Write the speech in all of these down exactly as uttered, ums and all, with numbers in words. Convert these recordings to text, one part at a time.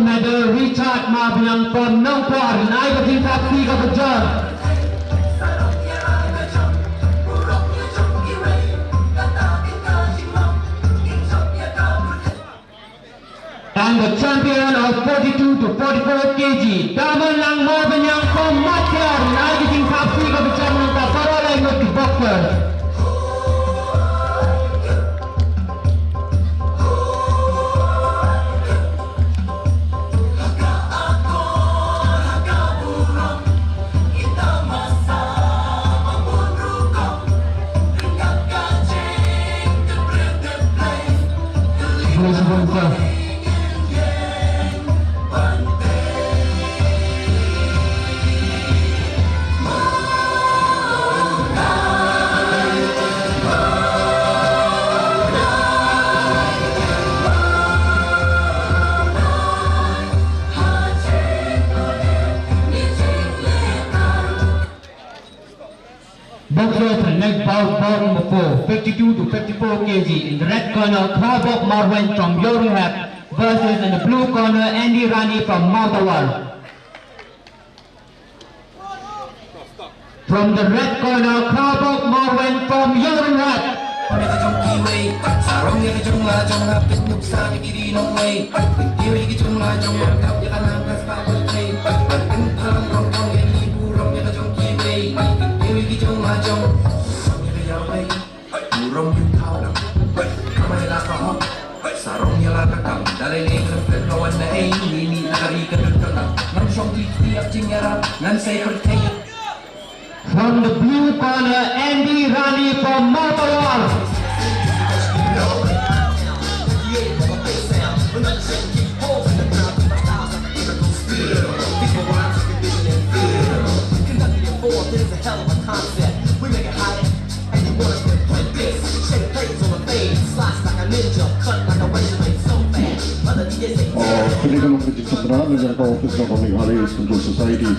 Medal Richard Marbaniang from Nongpoh, ai ka jingthap kti kaba jur. And the champion of forty-two to forty-four K G, Damanlang Marbaniang from Mawkyrwat, ai ka jingthap kti kaba jur na ka para lai ngut ki boxer. Boxers, next bout, bout number four, fifty-two to fifty-four K G. In the red corner, Khabok Marweiñ from Ïawrynghep versus in the blue corner, Andy Rani from Mawtawar. From the red corner, Khabok Marweiñ from Ïawrynghep. From the blue corner, Andy Rani from Mawtawar. Ah, kane ka long ka jingpynbna na ka jong ka office jong ka Meghalaya East Control Society.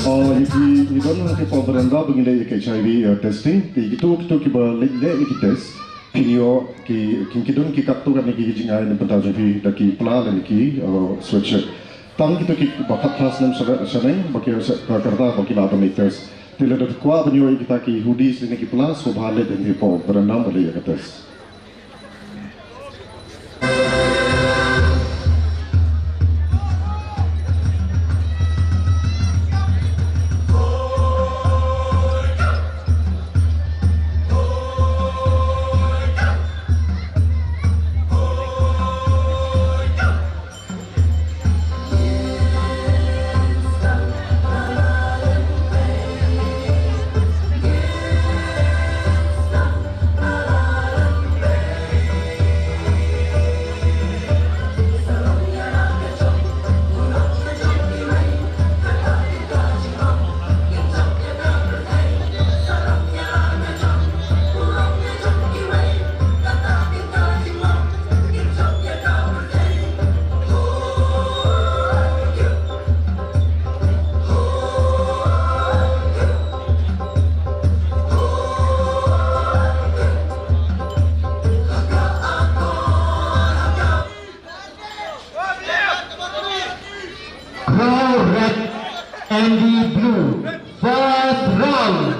Ah, ïa ki, ngi don ha ki por ba dang ba ngi leh ïa ki H I V, ah, testing. Te kito, kito kiba leh, leh ïa ki test, ki ïoh, ki, ki, ki don ki katto katne ki jingai na bynta jong phi da ki pla lane ki, ah, sweatshirt. Tang kito kiba khatphra snem sha, shaneng ba ki, ka rta ba ki lah ban leh test. Te lada kwah ban ïoh ïa kita ki hoodies lane ki pla, sngewbha leit ha ki por ba dang ba leh ïa ka test. Crow red, Andy blue. First round.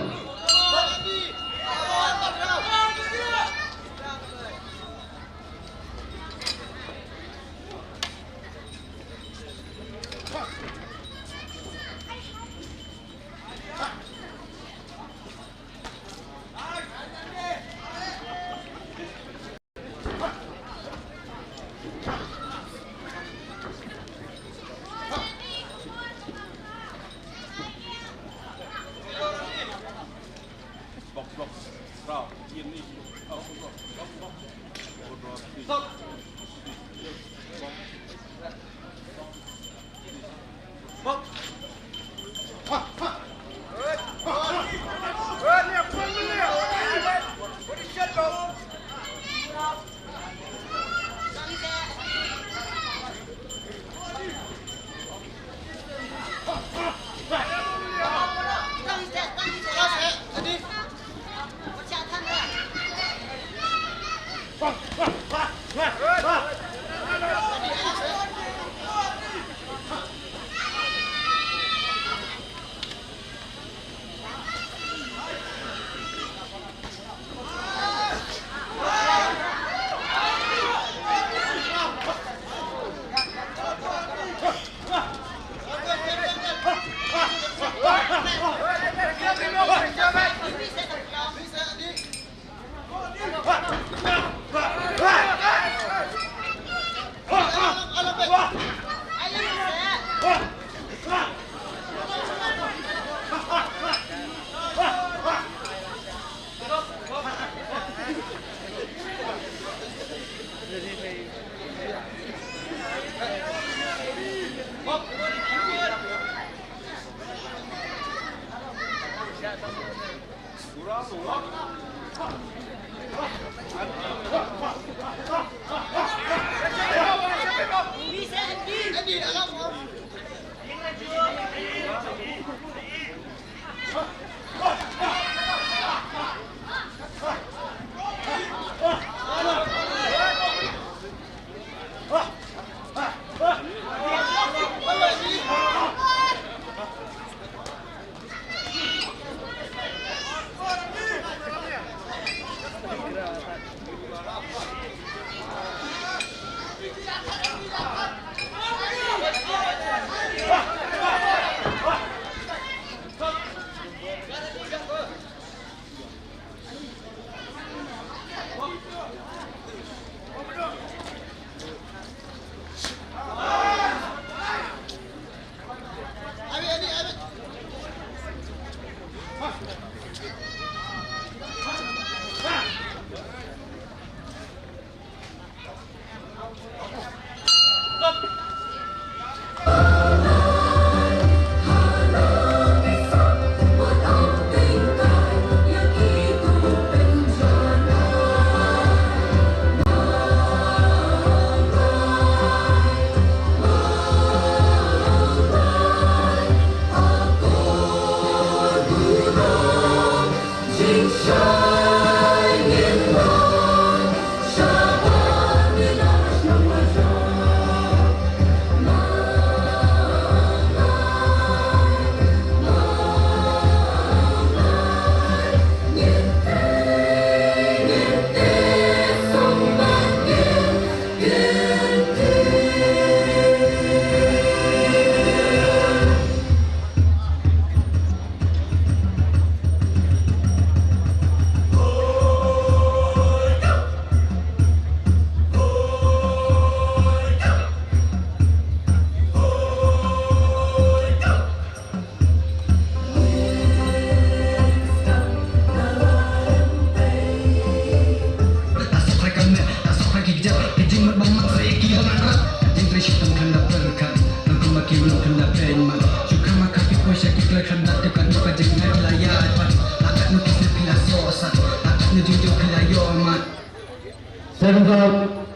Seven round.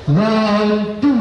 Round two.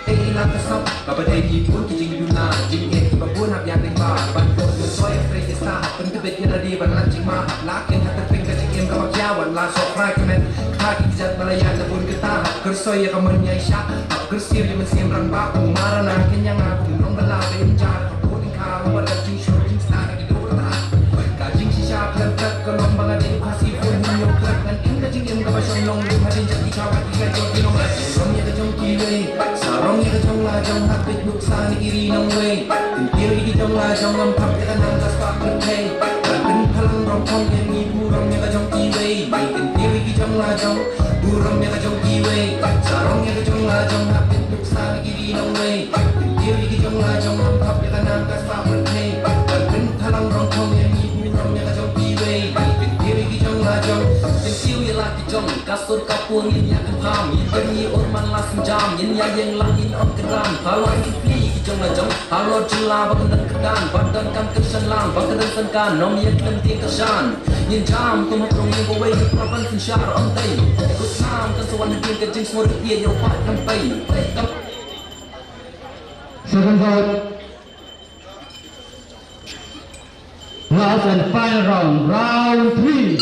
Te i la ka sop kaba dei ki bun ki jingduna, jingeh kiba bun hap ïa teng ba ban bun ngi soi. Hynrei ki sa hap pyntbit ïa lade ban lat jingma, hap la ken hap tyrpeng ka jingim kaba kia wan la soh phrai kmen. Kata ki jat ba la ïaid la bun kata hap kyrsoi ïa ka mon ïa i shah, hap kyrsiew ïa mynsiem rangbah. U Maranatha kynjang nga kum nong ba la bynjar. Ka jingshisha khlem kat ka long ba nga dei u Khasi full hynñiew khlem ngan im ka jingim kaba shong long lum hadien jong ki chawa ki ka jong ki long. Sarong ïa ka jong kiwei, sarong ïa ka jong la jong, hap peit nuksa na ki ri nongwei. Kyntiew ïa ki jong la jong, ngam thap ïa ka nang ka spah pyrthei. Ban pynphalang rong thong ïa ngi, burom ïa ka jong kiwei. Ban kyntiew ïa ki jong la jong, burom ïa ka jong kiwei. Sarong ïa ka jong la jong, hap peit nuksa na ki ri nongwei. Kyntiew ïa ki jong la jong, ngam thap ïa ka nang ka spah pyrthei. Ban pynphalang rong thong ïa ngi, burom ïa ka jong kiwei. Ban kyntiew ïa ki jong la jong, kyntiew ïa la ki jong. Ka sur ka pur ngin ïa kynpham, ngin byrngi ur man la synjam, ngin ïa ïeng lang ngin ym kynran. Halor ki pli ki jong la jong, halor jylla ba kan don kyrdan, ba don kam kyrshan lang, ba kan don sangkan, ym ïa khlem tieng kyrshan. Ngin jam kum ha prong ïing kawei, ngin pra ban synshar ym dei. Kut nam kan sa wan hadien ka jingsngur ïa ïa u paid kan pei. Kam Second round. Last and final round, round three.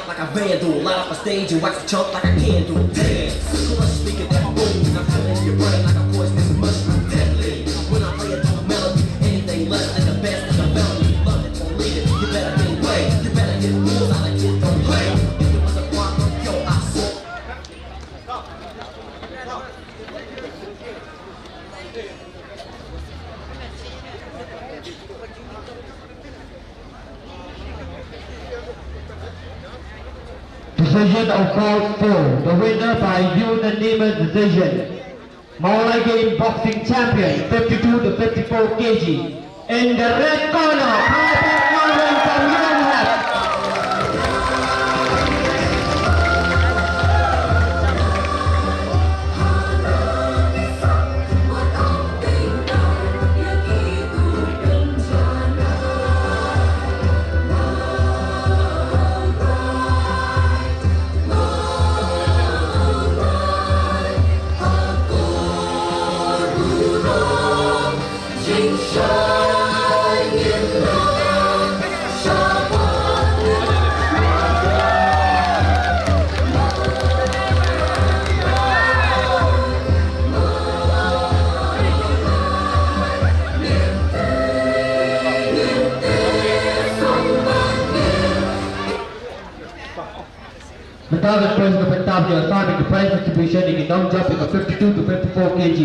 Like a vandal, light up a stage and wax the chump like a candle. Dance, crush speaker that booms. I'm filling your brain like a poisonous mushroom, deadly. When I play a tone melody, anything less than the best of the felony. Love it or leave it, you better gain weight. You better get fools out of kids don't play. If it was a problem, yo, I swear. Decision of bout four. The winner by unanimous decision. Mawlai Game boxing champion, fifty-two to fifty-four K G. In the red corner, Prophet Marvin from Younghead. Mynta ka prize ka pyntap ïa ka starting prize distribution ïa ki nongjop ïa ka fifty-two to fifty-four K G.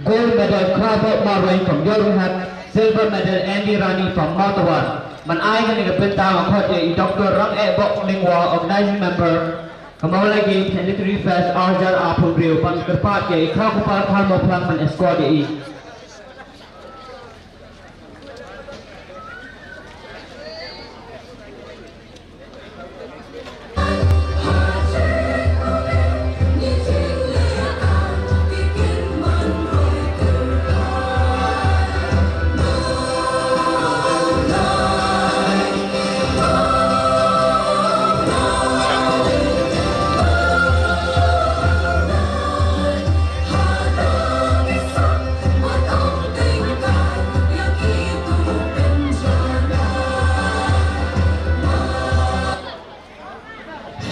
Gold medal Khrabok Marwei from Jorhat, silver medal Andy Rani from Mawtawar. Man ai kane ka bynta nga khot ïa i Doctor Rangehbok Lyngwa, organizing member ka Mawlai Games Sanitary Fest arhajar arphew hynriew, ban kyrpad ïa i Khraw Kpar Kharmawphlang ban escort ïa i.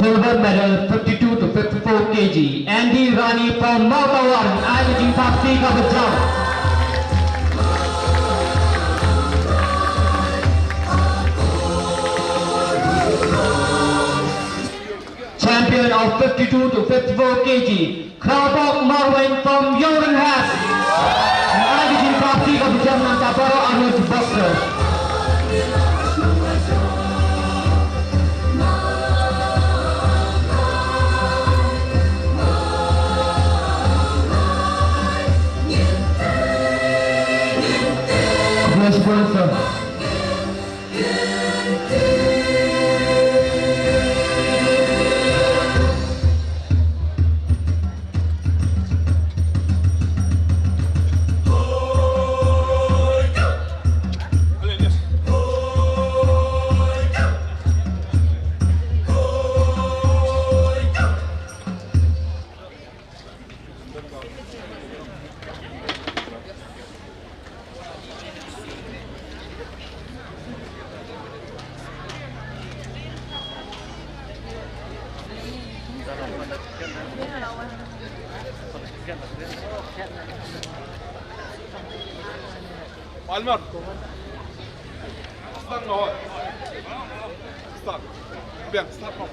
Silver medal fifty-two to fifty-four K G, Andy Rani from Mawtawar, ai ka jingthap sih kaba jam. Champion of fifty-two to fifty-four K G, Khrabok Marwei from Jorhat. Ai ka jingthap sih kaba jam na ka baroh arngut ki boxer. Yes, sir. Palmer. Start now. Start. Biang, start now.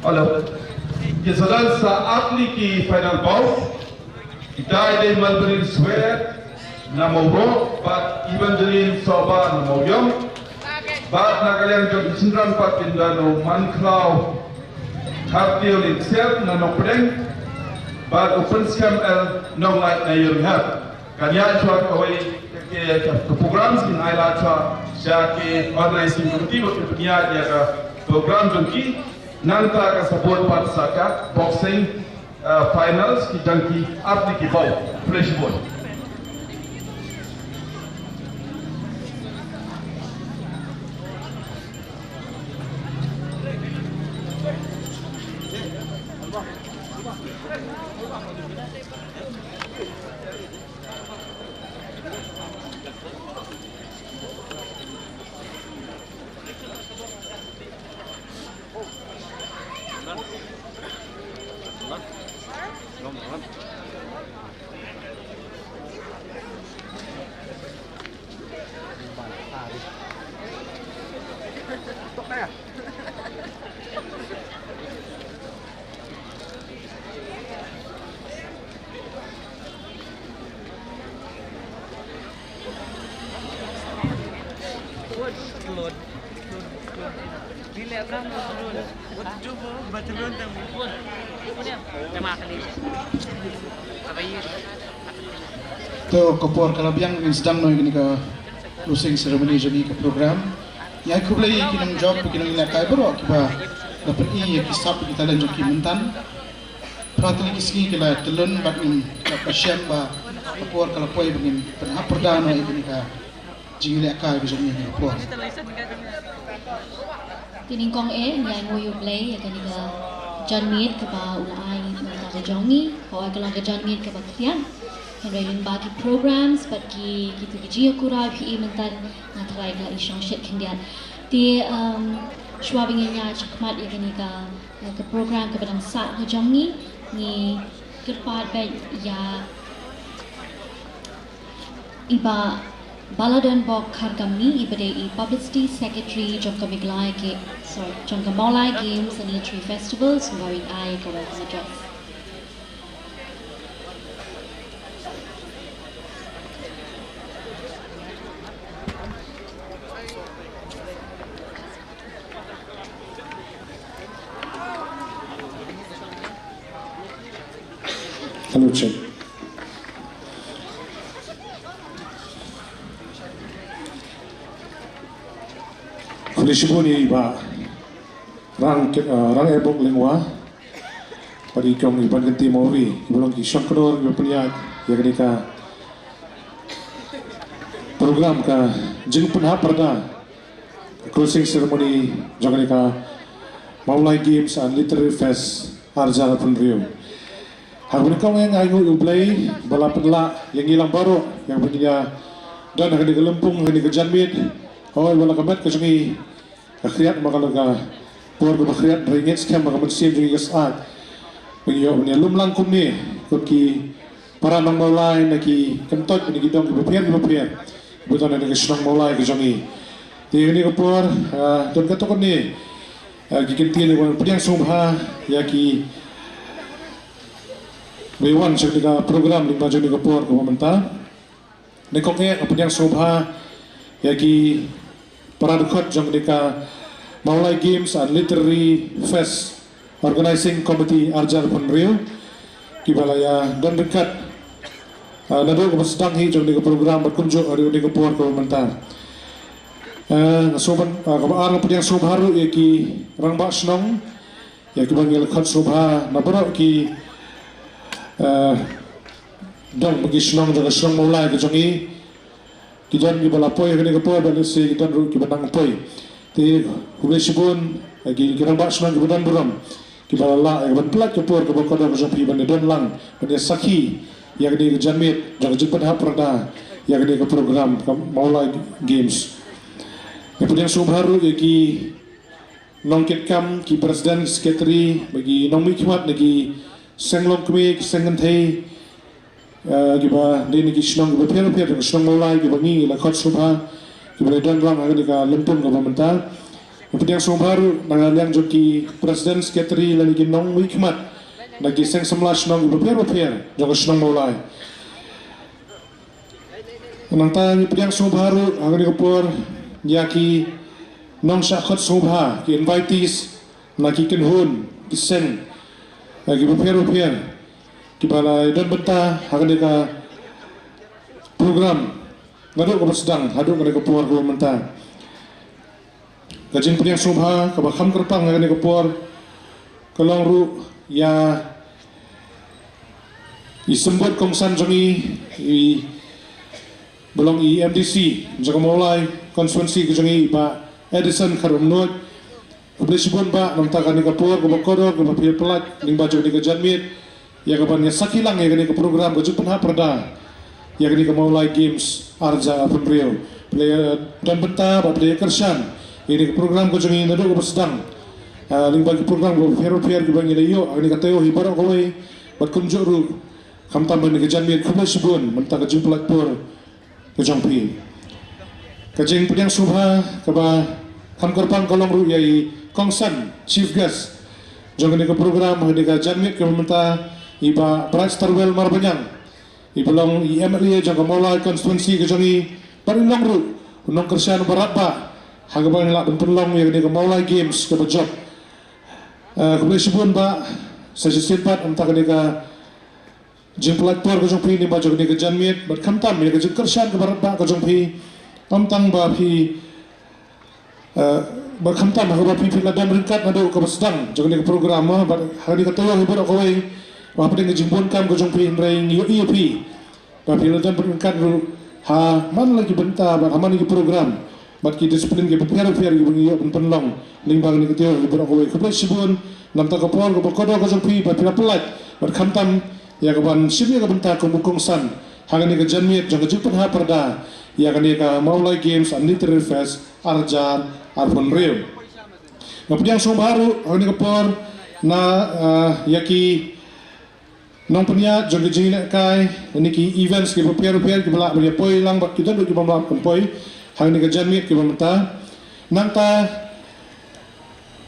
Hello. Ki sa don sa ap ïa ki final bout. Ki dei Malvin Swer na Mawroh bad Evangeline Soba na Mawiong. Bad na ka liang jong ki synran pat kin don u Mankhlaw Khartiew Lyngsier na Nongpdeng, bad u Pynskhem L Nonglait na Ïewrynghep. Kan ïaid shuwa kawei ka, ka, ka program, sngewbha ai lad shuwa sha ki organizing committee ba kin pynïaid ïa ka program jong ki. Nangta ka support pat sa ka boxing, uh, finals, ki jong ki athlete ki bau. Khublei shibun. To, ka por ka la biang, ngin sdang noh ïa kane ka closing ceremony jong kane ka program. Ngi ai khublei ïa ki nongjop, ki nongïalehkai baroh kiba la pyni ïa ki sap, ïa ki talent jong ki mynta. Phra tylli ki sngi ki la tylli bad ngin ïa ka shem ba ka por ka la poi ba ngin pynhap pyrda noh ïa kane ka jingïalehkai ka jong ngi ha kane ka por. Te nyngkong eh, ngi ainguh ïa U Blei ïa kane ka janmiet kaba u la ai mynta ka jong ngi. Hooid, ka long ka janmiet kaba khriat. Hynrei lyngba ki programs bad ki, kito ki jingïakura phi i mynta, nga tharai ka la i shongshit khyndiat. Te, um, shuwa ba ngin ïa shakmat ïa kane ka, ïa ka program kaba dang sah ka jong ngi, ngi kyrpad beit ïa i Bah Baladonbok Kharkamni, iba dei i Publicity Secretary jong ka Meghalaya Ga-, sorry, jong ka Mawlai Games and Literary Festivals, uba ïa ai ka welcome address. Hello, check. Khublei shibun ïa i Bah Rang, ah, Rangebok Lyngwa, bad i kong i Bankyntiew Mawrie, kiba long ki shongknor kiba pynïaid ïa kane ka program ka jingpynhap pyrda, closing ceremony jong kane ka Mawlai Games and Literary Fest ar hajar arphew hynriew. Ha kaba nyngkong eh nga ainguh ïa U Blei ba la pynlah ïa ngi lang baroh ïa kaba ngin ïa don ha kane ka lympung, ha kane ka janmiet. Hooid, wat la ka met ka jong ngi ka khriat, ma ka long ka por kaba khriat, hynrei ngeit skhem ba ka mynsiem jong ngi ka syaid ba ngin ïoh ban ïalum lang kumne kum ki para nong Mawlai na ki kyntoit, na ki dong kiba pher kiba pher kiba don ha kane ka shnong Mawlai ka jong ngi. Te ha kane ka por, ah, don katto katne, ah, ki kyntien ïa ka ban pdiang sngewbha ïa kiba wan sha kane ka program lyngba jong kane ka por kaba mynta. Nyngkong eh nga pdiang sngewbha ïa ki para dkhot jong kane ka Mawlai Games and Literary Fest Organizing Committee ar hajar arphew hynriew, kiba la ïa don ryngkat, ah, naduh kaba sdang hi jong kane ka program bad kumjuh haduh kane ka por kaba mynta. Ah, nga sngewbha, ah, kaba ar nga pdiang sngewbha ruh ïa ki rangbah shnong, ïa kiba ngi la khot sngewbha na baroh ki, ah, dong bad ki shnong jong ka shnong Mawlai ka jong ngi. Ki don kiba la poi ha kane ka por, bad lehse ki don ruh kiba nang poi. Te khublei shibun ïa ki, ki rangbah shnong kiba don burom, kiba la lah ïa ka ban pyllait ka por kaba kordor ka jong phi ban ïa don lang, ban ïa sakhi ïa kane ka janmiet jong ka jingpynhap pyrda ïa kane ka program ka Mawlai Games. Nga pdiang sngewbha ruh ïa ki nongkitkam, ki president, secretary, bad ki nongmihkhmat na ki seng longkmie, ki seng kynthei, eh, kiba dei na ki shnong kiba pher pher, shnong Mawlai, kiba ngi la khot sngewbha, kiba la don lang ha kane ka lympung kaba mynta. Nga pdiang sngewbha ruh na ka liang jong ki president, secretary lane ki nongmihkhmat na ki seng samla shnong kiba pher pher jong ka shnong Mawlai. Nangta ngi pdiang sngewbha ruh ha kane ka por ïa ki nongshah khot sngewbha, ki invitees na ki kynhun ki seng, eh, ki bapher bapher, kiba la don bynta ha kane ka program naduh kaba sdang haduh kane ka por kaba mynta. Ka jingpdiang sngewbha kaba kham kyrpang ha kane ka por ka long ruh ïa i symbud kongsan jong i, i ba long i M D C jong ka Mawlai constituency ka jong i, i Bah Edison Kharumnuid. Khublei shibun Bah, namta kane ka por kaba kordor kaba phi la pynlait lyngba jong kane ka janmiet ïa kaban ïa sakhi lang ïa kane ka program ka jingpynhap pyrda ïa kane ka Mawlai Games ar hajar arphew hynriew. Phi la don bynta bad phi la kyrshan ïa kane ka program ka jong i naduh kaba sdang. Ah, lyngba ki program kaba pher pher kiba ngi la ïoh ha kane ka taïew hi baroh kawei bad kumjuh ruh khamtam ha kane ka janmiet. Khublei shibun namta ka jingpynlait por ka jong phi. Ka jingpdiang sngewbha kaba kham kyrpang ka long ruh ïa i kongsan chief guest jong kane ka program ha kane ka janmiet kaba mynta, i Bah Brightstarwell Marbaniang, i ba long i M L A jong ka Mawlai constituency ka jong i, bad i long ruh u nongkyrshan ba radbah ha kaba ngi lah ban pynlong ïa kane ka Mawlai Games kaba jop. Eh, khublei shibun Bah, sa shisien pat namta kane ka jingpynlait por ka jong phi lyngba jong kane ka janmiet bad khamtam ïa ka jingkyrshan kaba radbah ka jong phi. Ym tang ba phi, eh, bad khamtam ha kaba phi, phi la don ryngkat naduh kaba sdang jong kane ka program, eh, bad ha kane ka taïew hi baroh kawei, ba hapdeng ka jingbun kam ka jong phi, hynrei ngi ïohi ïa phi ba phi la don ryngkat ruh ha man la ki bynta bad ha man la ki program bad ki discipline kiba pher pher kiba ngi ïoh ban pynlong lyngba kane ka taïew hi baroh kawei. Khublei shibun namta ka por kaba kordor ka jong phi ba phi la pynlait bad khamtam ïa kaban shim ïa ka bynta kum u kongsan ha kane ka janmiet jong ka jingpynhap pyrda ïa kane ka Mawlai Games and Literary Fest ar hajar arphew hynriew. Nga pdiang sngewbha ruh ha kane ka por na, ah, ïa ki nongpynïaid jong ki jingïalehkai, lane ki events kiba pher pher kiba lah ban ïa poi lang bad ki don ruh kiba ym lah ban poi ha kane ka janmiet kaba mynta. Nangta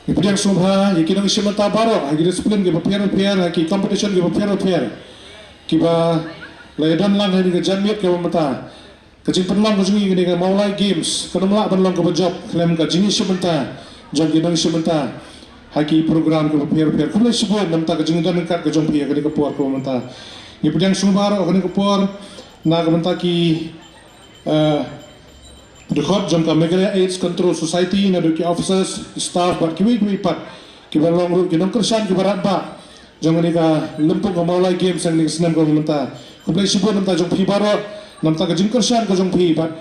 ngi pdiang sngewbha ïa ki nongïashim bynta baroh ha ki discipline kiba pher pher, ha ki competition kiba pher pher kiba la ïa don lang ha kane ka janmiet kaba mynta. Ka jingpynlong ka jong ngi kane ka Mawlai Games kan ym lah ban long kaba jop khlem ka jingïashim bynta jong ki nongïashim bynta ha ki program kiba pher pher. Khublei shibun namta ka jingdon ryngkat ka jong phi ha kane ka por kaba mynta. Ngi pdiang sngewbha ruh ha kane ka por na ka bynta ki, eh, dkhot jong ka Meghalaya AIDS Control Society, naduh ki officers, ki staff bad kiwei kiwei pat kiba long ruh ki nongkyrshan kiba radbah jong kane ka lympung ka Mawlai Games ha kane ka snem kaba mynta. Khublei shibun namta jong phi baroh namta ka jingkyrshan ka jong phi bad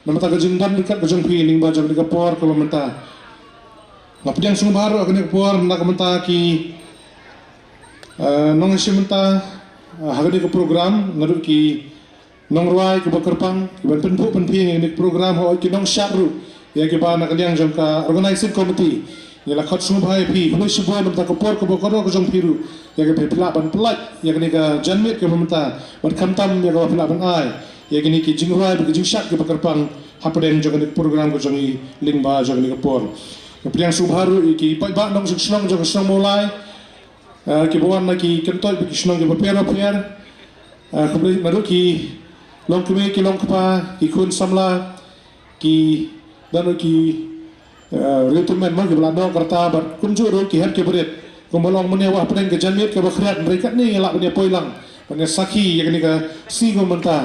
namta ka jingdon ryngkat ka jong phi lyngba jong kane ka por kaba mynta. Nga pdiang sngewbha ruh ha kane ka por na ka bynta ki, eh, nongïashim bynta, eh, ha kane ka program, naduh ki nongrwai kiba kyrpang kiban pynphuh pynphieng ïa kane ka program, hooid ki nongshad ruh ïa kiba na ka liang jong ka organizing committee. Ngi la khot sngewbha ïa phi, khublei shibun namta ka por kaba kordor ka jong phi ruh ïa kaba phi lah ban pynlait ïa kane ka janmiet kaba mynta bad khamtam ïa kaba phi lah ban ai ïa kine ki jingrwai bad ki jingshad kiba kyrpang hapdeng jong kane ka program ka jong ngi lyngba jong kane ka por. Nga pdiang sngewbha ruh ïa ki paidbah nongshong shnong jong ka shnong Mawlai, eh, kiba wan na ki kyntoit bad ki shnong kiba pher bapher. Eh, khublei naduh ki longkmie ki longkpa, ki khun samla, ki, naduh ki, eh, riew tymmen mo kiba la noh ka rta bad kumjuh ruh ki hep ki barit. Kumba long mynne, wat hapdeng ka janmiet kaba khriat, hynrei katne ngi lah ban ïa poi lang ban ïa sakhi ïa kane ka sngi kaba mynta.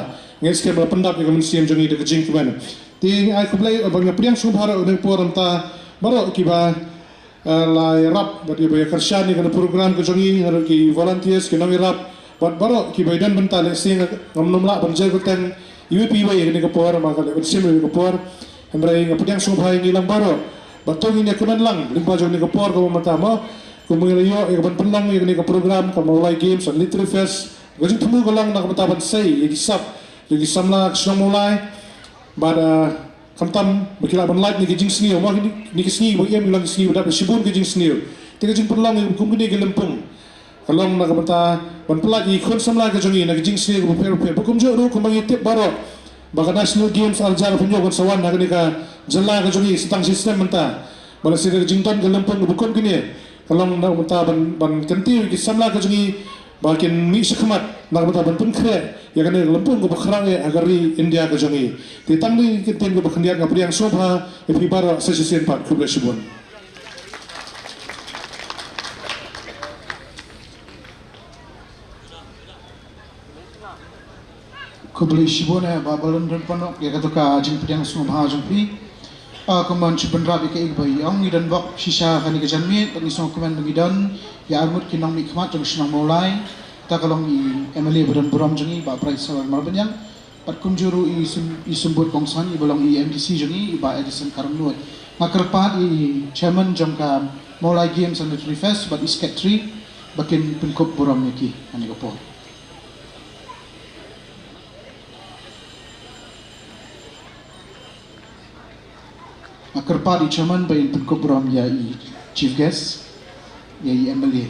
Ngi skhem ba la pyndap ïa ka mynsiem jong ngi da ka jingkmen. Te ngi ai khublei bad nga pdiang sngewbha ruh ha kane ka por namta baroh kiba, eh, la ïarap bad kiba ïa kyrshan ïa kane ka program ka jong ngi, naduh ki volunteers, ki nongïarap bad baroh kiba ïadon bynta. Lehse ngam nym lah ban jer kyrteng iwei pa iwei ha kane ka por, namar ka la dep ban shim ïa kane ka por. Hynrei nga pdiang sngewbha ïa ngi lang baroh bad to ngin ïa kmen lang lyngba jong kane ka por kaba mynta mo. Kumba ngi la ïoh ïa kaban pynlong ïa kane ka program ka Mawlai Games and Literary Fest, ka jingthmu ka long na ka bynta ban sei ïa ki sap, ïa ki samla ka shnong Mawlai. Bad, ah, khamtam ba ki lah ban lait na ki jingsniew, mo, kine ki sngi ba ïem ki long ki sngi ba dap da shibun ki jingsniew. Te ka jingpynlong ïa kum kine ki lympung ka long na ka bynta ban pynlait ïa ki khun samla ka jong ngi na ki jingsniew kiba pher bapher. Ba kumjuh ruh kumba ngi tip baroh ba ka National Games ar hajar arphew hynñiew kan sa wan ha kane ka jylla ka jong ngi sa tang shi snem mynta. Ba la shisha ka jingdon ka lympung kaba kum kine ka long na ka bynta ban, ban kyntiew ïa ki samla ka jong ngi ba kin mih shakhmat na ka bynta ban pynkhreh ïa kane ka lympung kaba khraw eh ha ka ri India ka jong ngi. Te tang kine ki ktien kiba khyndiat, nga pdiang sngewbha ïa phi baroh sa shisien pat. Khublei shibun. Khublei shibun eh Bah Balendron Panok ïa kato ka jingpdiang sngewbha jong phi. Ah, kumba ngi shu bynrap ïa kaei kaba ïa ong, ngi don bok shisha ha kane ka janmiet, bad ngi sngewkmen ba ngi don ïa arngut ki nongmihkhmat jong ka shnong Mawlai. Kata ka long i M L A ba don burom jong ngi, Bah Brightstarwell Marbaniang. Bad kumjuh ruh i sym-, i symbud kongsan iba long i M D C jong ngi, i Bah Addison Kharngut. Nga kyrpad i chairman jong ka Mawlai Games and Literary Fest bad i secretary ba kin pynkup burom ïa ki ha kane ka por. Nga kyrpad i chairman ba in pynkup burom ïa i chief guest, ïa i M L A.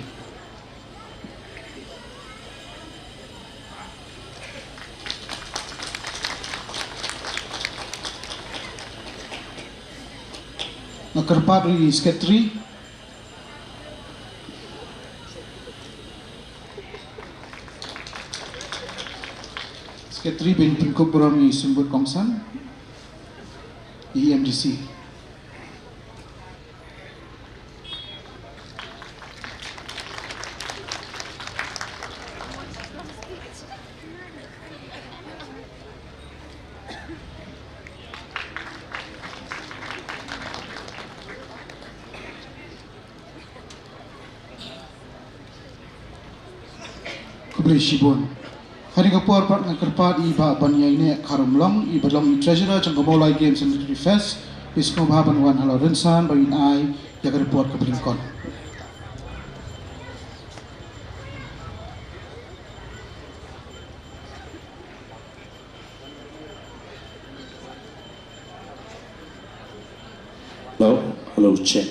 Nga kyrpad i secretary. Secretary ba in pynkup burom i symbud kongsan, i M D C. Khublei shibun. Ha kane ka por pat nga kyrpad i Bah Baniaineh Kharumlong, iba long i treasurer jong ka Mawlai Games and Literary Fest, ba in sngewbha ban wan halor rynsan ba in ai ïa ka report kaba lyngkot. Hello, hello, check.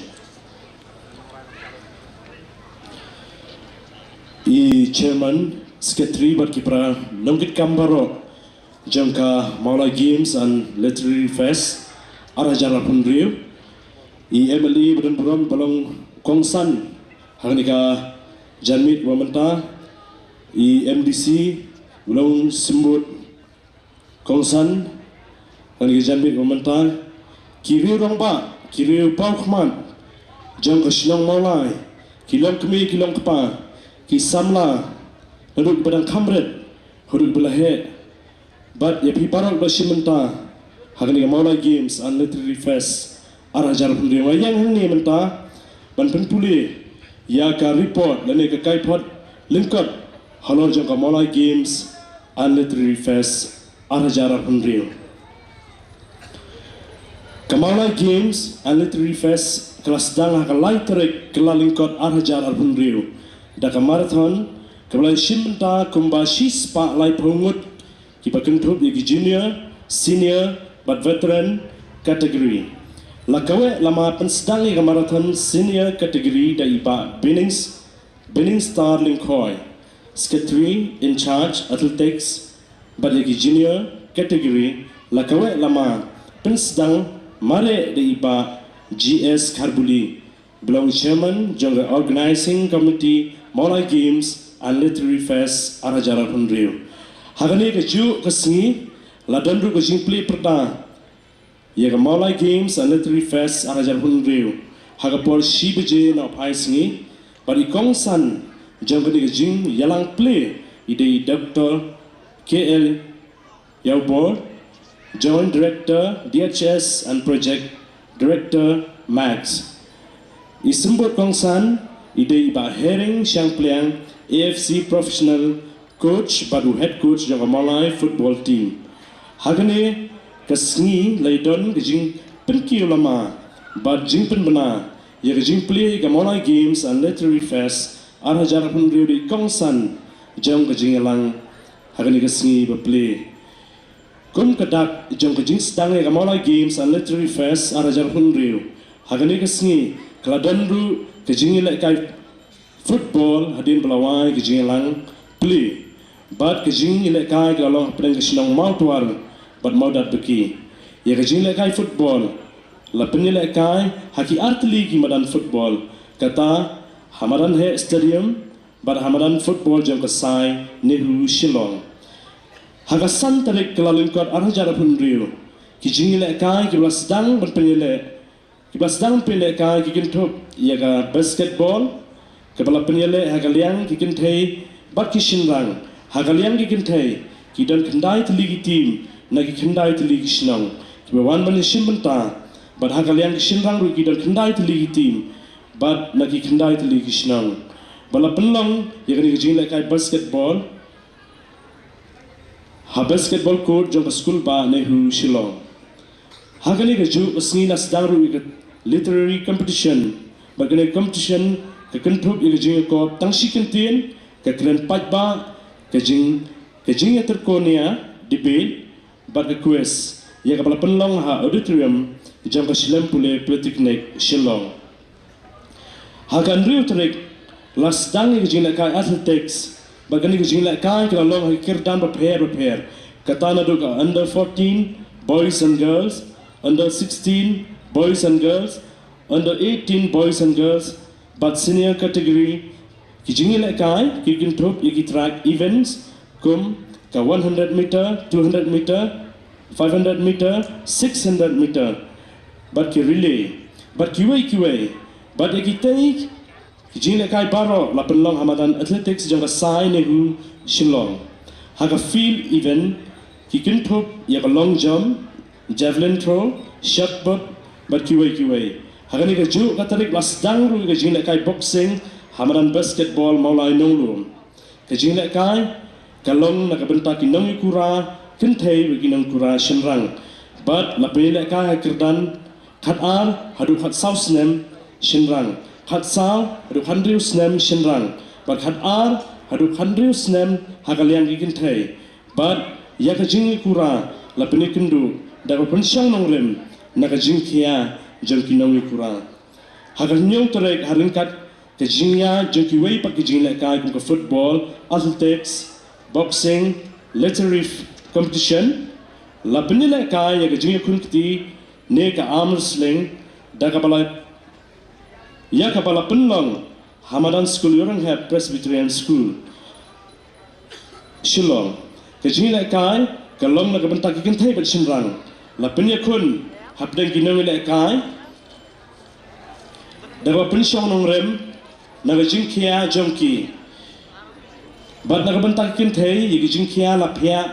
I chairman, secretary bad ki para nongkitkam baroh jong ka Mawlai Games and Literary Fest ar hajar arphew hynriew. I M L A ba don burom ba long kongsan ha kane ka janmiet ba mynta. I M D C ba long symbud kongsan ha kane ka janmiet ba mynta. Ki riew rangbah, ki riew paw khmat jong ka shnong Mawlai, ki longkmie ki longkpa, ki samla, naduh kiba dang kham rit haduh kiba la heh, bad ïa phi baroh ba shim bynta ha kane ka Mawlai Games and Literary Fest ar hajar arphew hynriew. Nga ïeng hangne mynta ban pynpule ïa ka report lane ka kaipod lyngkot halor jong ka Mawlai Games and Literary Fest ar hajar arphew hynriew. Ka Mawlai Games and Literary Fest ka la sdang ha ka lai tarik Kyllalyngkot ar hajar arphew hynriew da ka marathon kaba la shim bynta kumba shispah laiphew ngut, kiba kynthup ïa ki junior, senior bad veteran category. La kaweh lama pynsdang ïa ka marathon senior category da i Bah Bining, Biningstar Lyngkhoi, secretary in charge athletics, bad ïa ki junior category la kaweh lama pynsdang mareh da i Bah G S Kharbuli, ba long chairman jong ka Organizing Committee Mawlai Games and Literary Fest ar hajar arphew hynriew. Ha kane kajuh ka sngi la don ruh ka jingplie pyrta ïa ka Mawlai Games and Literary Fest ar hajar arphew hynriew ha ka por shi baje na u phai sngi, bad i kongsan jong kane ka jingïalang plie i dei i Doctor K L Ïawbor, Joint Director, D H S and Project Director, Max. I symbud kongsan i dei i Bah Hering Shangpliang, A F C Professional Coach bad u Head Coach jong ka Mawlai Football Team. Ha kane ka sngi la ïadon ka jingpynkiew lama bad jingpynbna ïa ka jingplie ka Mawlai Games and Literary Fest ar hajar arphew hynriew da i kongsan jong ka jingïalang ha kane ka sngi ba plie. Kum ka dak jong ka jingsdang ïa ka Mawlai Games and Literary Fest ar hajar arphew hynriew, ha kane ka sngi ka la don ruh ka jingïalehkai football hadien ba la wai ka jingïalang plie. Bad ka jingïalehkai ka la long hapdeng ka shnong Mawtwar bad Mawdatbaki. Ïa ka jingïalehkai football la pynïalehkai ha ki artylli ki madan football, kata ha Madanheh Stadium, bad ha madan football jong ka Sai NEHU Shillong. Ha ka san tarik Kyllalyngkot ar hajar arphew hynriew, ki jingïalehkai kiba la sdang ban pynïaleh, kiba la sdang pynïalehkai ki kynthup ïa ka basketball, kaba la pynïaleh ha ka liang ki kynthei bad ki shynrang. Ha ka liang ki kynthei ki don khyndai tylli ki team na ki khyndai tylli ki shnong kiba wan ban ïashim bynta, bad ha ka liang ki shynrang ruh ki don khyndai tylli ki team bad na ki khyndai tylli ki shnong. Ba la pynlong ïa kane ka jingïalehkai basketball ha basketball court jong ka skul bah NEHU Shillong. Ha kane kajuh ka sngi la sdang ruh ïa ka literary competition, bad kane ka competition ka kynthup ïa ka jingïakop tang shi kyntien, ka kren paidbah, ka jing, ka jingïatyrkon ïa, debate, bad ka quiz, ïa kaba la pynlong ha auditorium jong ka Shlempule Polytechnic Shillong. Ha ka hynriew tarik la sdang ïa ka jingïalehkai athletics, bad kane ka jingïalehkai ka la long ha ki kyrdan bapher bapher, kata naduh ka under fourteen boys and girls, under sixteen boys and girls, under eighteen boys and girls, bad senior category. Ki jingïalehkai ki kynthup ïa ki track events kum ka one hundred meter, two hundred meter, five hundred meter, six hundred meter, bad ki relay, bad kiwei kiwei. Bad ïa kitei ki jingïalehkai baroh la pynlong ha madan athletics jong ka Sai NEHU Shillong. Ha ka field event ki kynthup ïa ka long jump, javelin throw, shot put, bad kiwei kiwei. Ha kane kajuh ka tarik la sdang ruh ïa ka jingïalehkai boxing ha madan basketball Mawlai Nonglum. Ka jingïalehkai ka long na ka bynta ki nongïakura kynthei bad ki nongïakura shynrang. Bad la pynïalehkai ha kyrdan khatar haduh khatsaw snem shynrang, khatsaw haduh khathynriew snem shynrang, bad khatar haduh khathynriew snem ha ka liang ki kynthei. Bad ïa ka jingïakura la pynïakynduh da ka pynshong nongrim na ka jingkhia jong ki nongïakura. Ha ka hynñiew tarik, ha ryngkat ka jingïaid jong kiwei pat ki jingïalehkai kum ka football, athletics, boxing, literary competition, la pynïalehkai ïa ka jingïakhun kti ne ka arm wrestling, da kaba la, ïa kaba la pynlong ha madan skul Ïewrynghep Presbyterian School, Shillong. Ka jingïalehkai ka long na ka bynta ki kynthei bad shynrang. La pynïakhun hapdeng ki nongïalehkai da kaba pynshong nongrim na ka jingkhia jong ki. Bad na ka bynta ki kynthei ïa ka jingkhia la phiah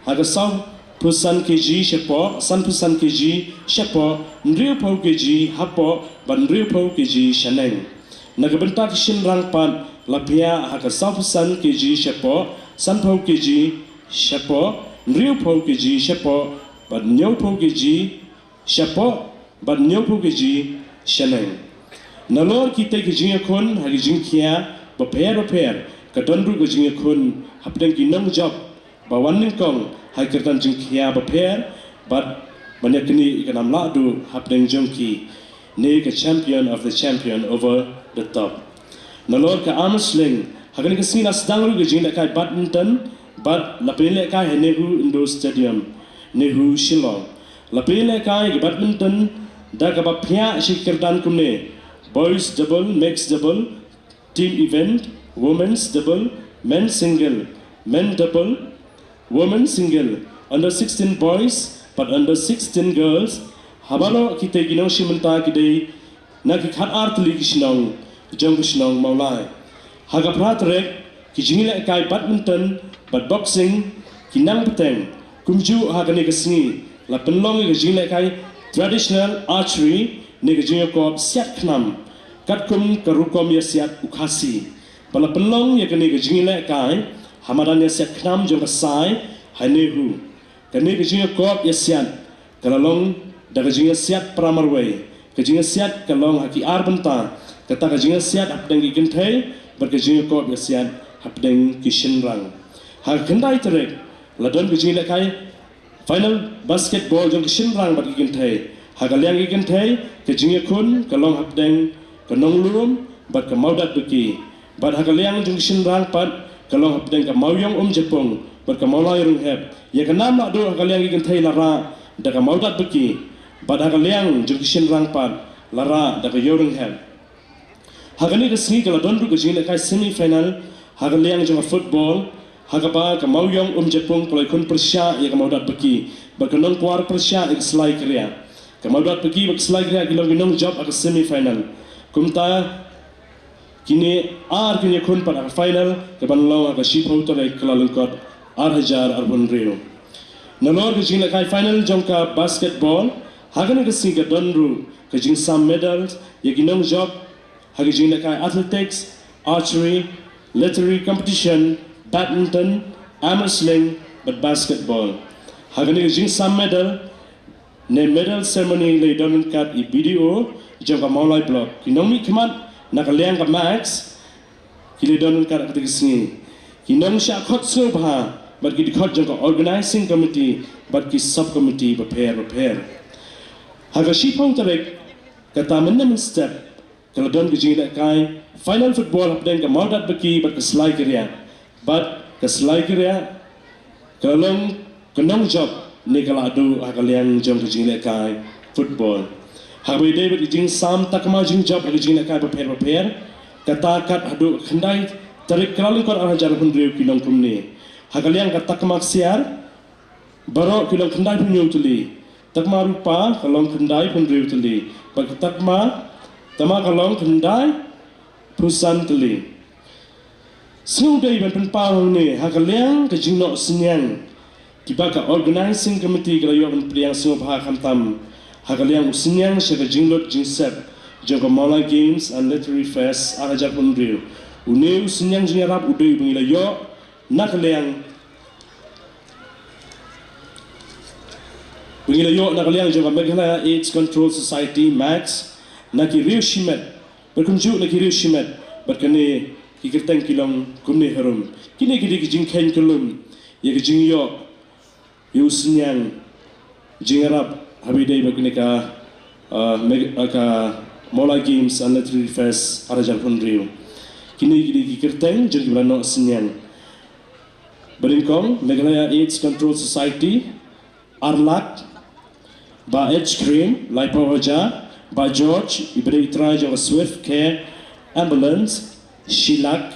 ha ka sawphew san kg shapoh, sanphew san kg shapoh, hynriewphew kg hapoh, bad hynriewphew kg shaneng. Na ka bynta ki shynrang pat la phiah ha ka sawphew san kg shapoh, sanphew kg shapoh, hynriewphew kg shapoh, bad hynñiewphew kg shapoh, bad hynñiewphew kg shaneng. Nalor kitei ki jingïakhun ha ki jingkhia bapher bapher, ka don ruh ka jingïakhun hapdeng ki nongjop ba wan nyngkong ha ki kyrdan jingkhia bapher, bad ban ïa kane ka nam lah duh hapdeng jong ki ne ka champion of the champion over the top. Nalor ka arm wrestling, ha kane ka sngi la sdang ruh ka jingïalehkai badminton, bad la pynïalehkai ha NEHU Indoor Stadium, NEHU Shillong. La pynïalehkai ka badminton da kaba phiah sha ki kyrdan kumne: boys double, mixed double, team event, women's double, men's single, men double, women's single, under sixteen boys, bad under sixteen girls. Ha baroh kitei ki nongshim bynta ki dei na ki khatar tylli ki shnong jong ka shnong Mawlai. Ha ka phra tarik, ki jingïalehkai badminton bad boxing ki nang bteng. Kumjuh ha kane ka sngi la pynlong ïa ka jingïalehkai traditional archery ne ka jingïakop siat khnam, katkum ka rukom ïasiat u Khasi. Ba la pynlong ïa kane ka jingïalehkai ha madan ïasiat khnam jong ka Sai ha NEHU. Kane ka jingïakop ïasiat ka la long da ka jingïasiat para marwei. Ka jingïasiat ka long ha ki ar bynta, kata ka jingïasiat hapdeng ki kynthei bad ka jingïakop ïasiat hapdeng ki shynrang. Ha ka khyndai tarik la don ka jingïalehkai final basketball jong ki shynrang bad ki kynthei. Ha ka liang ki kynthei, ka jingïakhun ka long hapdeng ka Nonglum bad ka Mawdatbaki. Bad ha ka liang jong ki shynrang pat ka long hapdeng ka Mawiong Umjapung bad ka Mawlai Rynghep. Ïa ka nam lah duh ha ka liang ki kynthei la rah da ka Mawdatbaki, bad ha ka liang jong ki shynrang pat la rah da ka Ïewrynghep. Ha kane ka sngi ka la don ruh ka jinglehkai semi final ha ka liang jong ka football, ha kaba ka Mawïong Umjapung ka la ïakhun pyrshah ïa ka Mawdatbaki bad ka Nongkwar pyrshah ïa ka Slaikriah. Ka Mawdatbaki bad ka Slaikriah ki long ki nongjop ha ka semi final. Kumta kine ar kin ïakhun pat ha ka final kaban long ha ka shiphew tarik Kyllalyngkot ar hajar arphew hynriew. Nalor ka jinglehkai final jong ka basketball, ha kane ka sngi ka don ruh ka jingsam medal ïa ki nongjop ha ka jinglehkai athletics, archery, literary competition, badminton, arm wrestling bad basketball. Ha kane ka jingsam medal ne medal ceremony la ïadon ryngkat i B D O jong ka Mawlai Block, ki nongmihkhmat na ka liang ka Max ki la ïadon ryngkat ha kata ka sngi, ki nongshah khot sngewbha bad ki dkhot jong ka organizing committee bad ki sub committee bapher bapher. Ha ka shiphew tarik, kata mynne mynstep, ka la don ka jinglehkai final football hapdeng ka Mawdatbaki bad ka Slaikriah. Bad ka Slaikriah ka la long ka nongjop ne ka la duh ha ka liang jong ka jinglehkai football. Ha kaba ïadei bad ka jingsam takma jingjop ha ka jinglehkai bapher bapher, kata kat haduh khyndai tarik Kyllalyngkot ar hajar hynriew ki long kumne. Ha ka liang ka takma ksiar, baroh ki long khyndaiphew hynñiew tylli. Takma rupa ka long khyndaiphew hynriew tylli. Bad ka takma tama ka long khyndaiphew san tylli. Sngewdei ban pynpaw hangne, ha ka liang ka jingnoh synñiang, kiba ka organizing committee ka la ïoh ban pdiang sngewbha khamtam ha ka liang u synñiang sha ka jinglut jingsep jong ka Mawlai Games and Literary Fest ar hajar hynriew. Une u synñiang jingïarap u dei uba ngi la ïoh na ka liang, uba ngi la ïoh na ka liang jong ka Meghalaya AIDS Control Society, Max, na ki riew shimet, bad kumjuh na ki riew shimet, bad kane ki kyrteng ki long kumne harum. Kine ki dei ki jingkheiñ kyllum ïa ka jingïoh ïa u synñiang jingïarap haba ïadei bad kane ka, uh, Meg-, uh, ka Mawlai Games and Literary Fest ar hajar hynriew. Kine ki dei ki kyrteng jong kiba la noh synñiang. Ba nyngkong, Meghalaya AIDS Control Society, ar lak. Bah H Krim, laiphew hajar. Bah George, iba dei i trai jong ka Swift Care Ambulance, shi lak.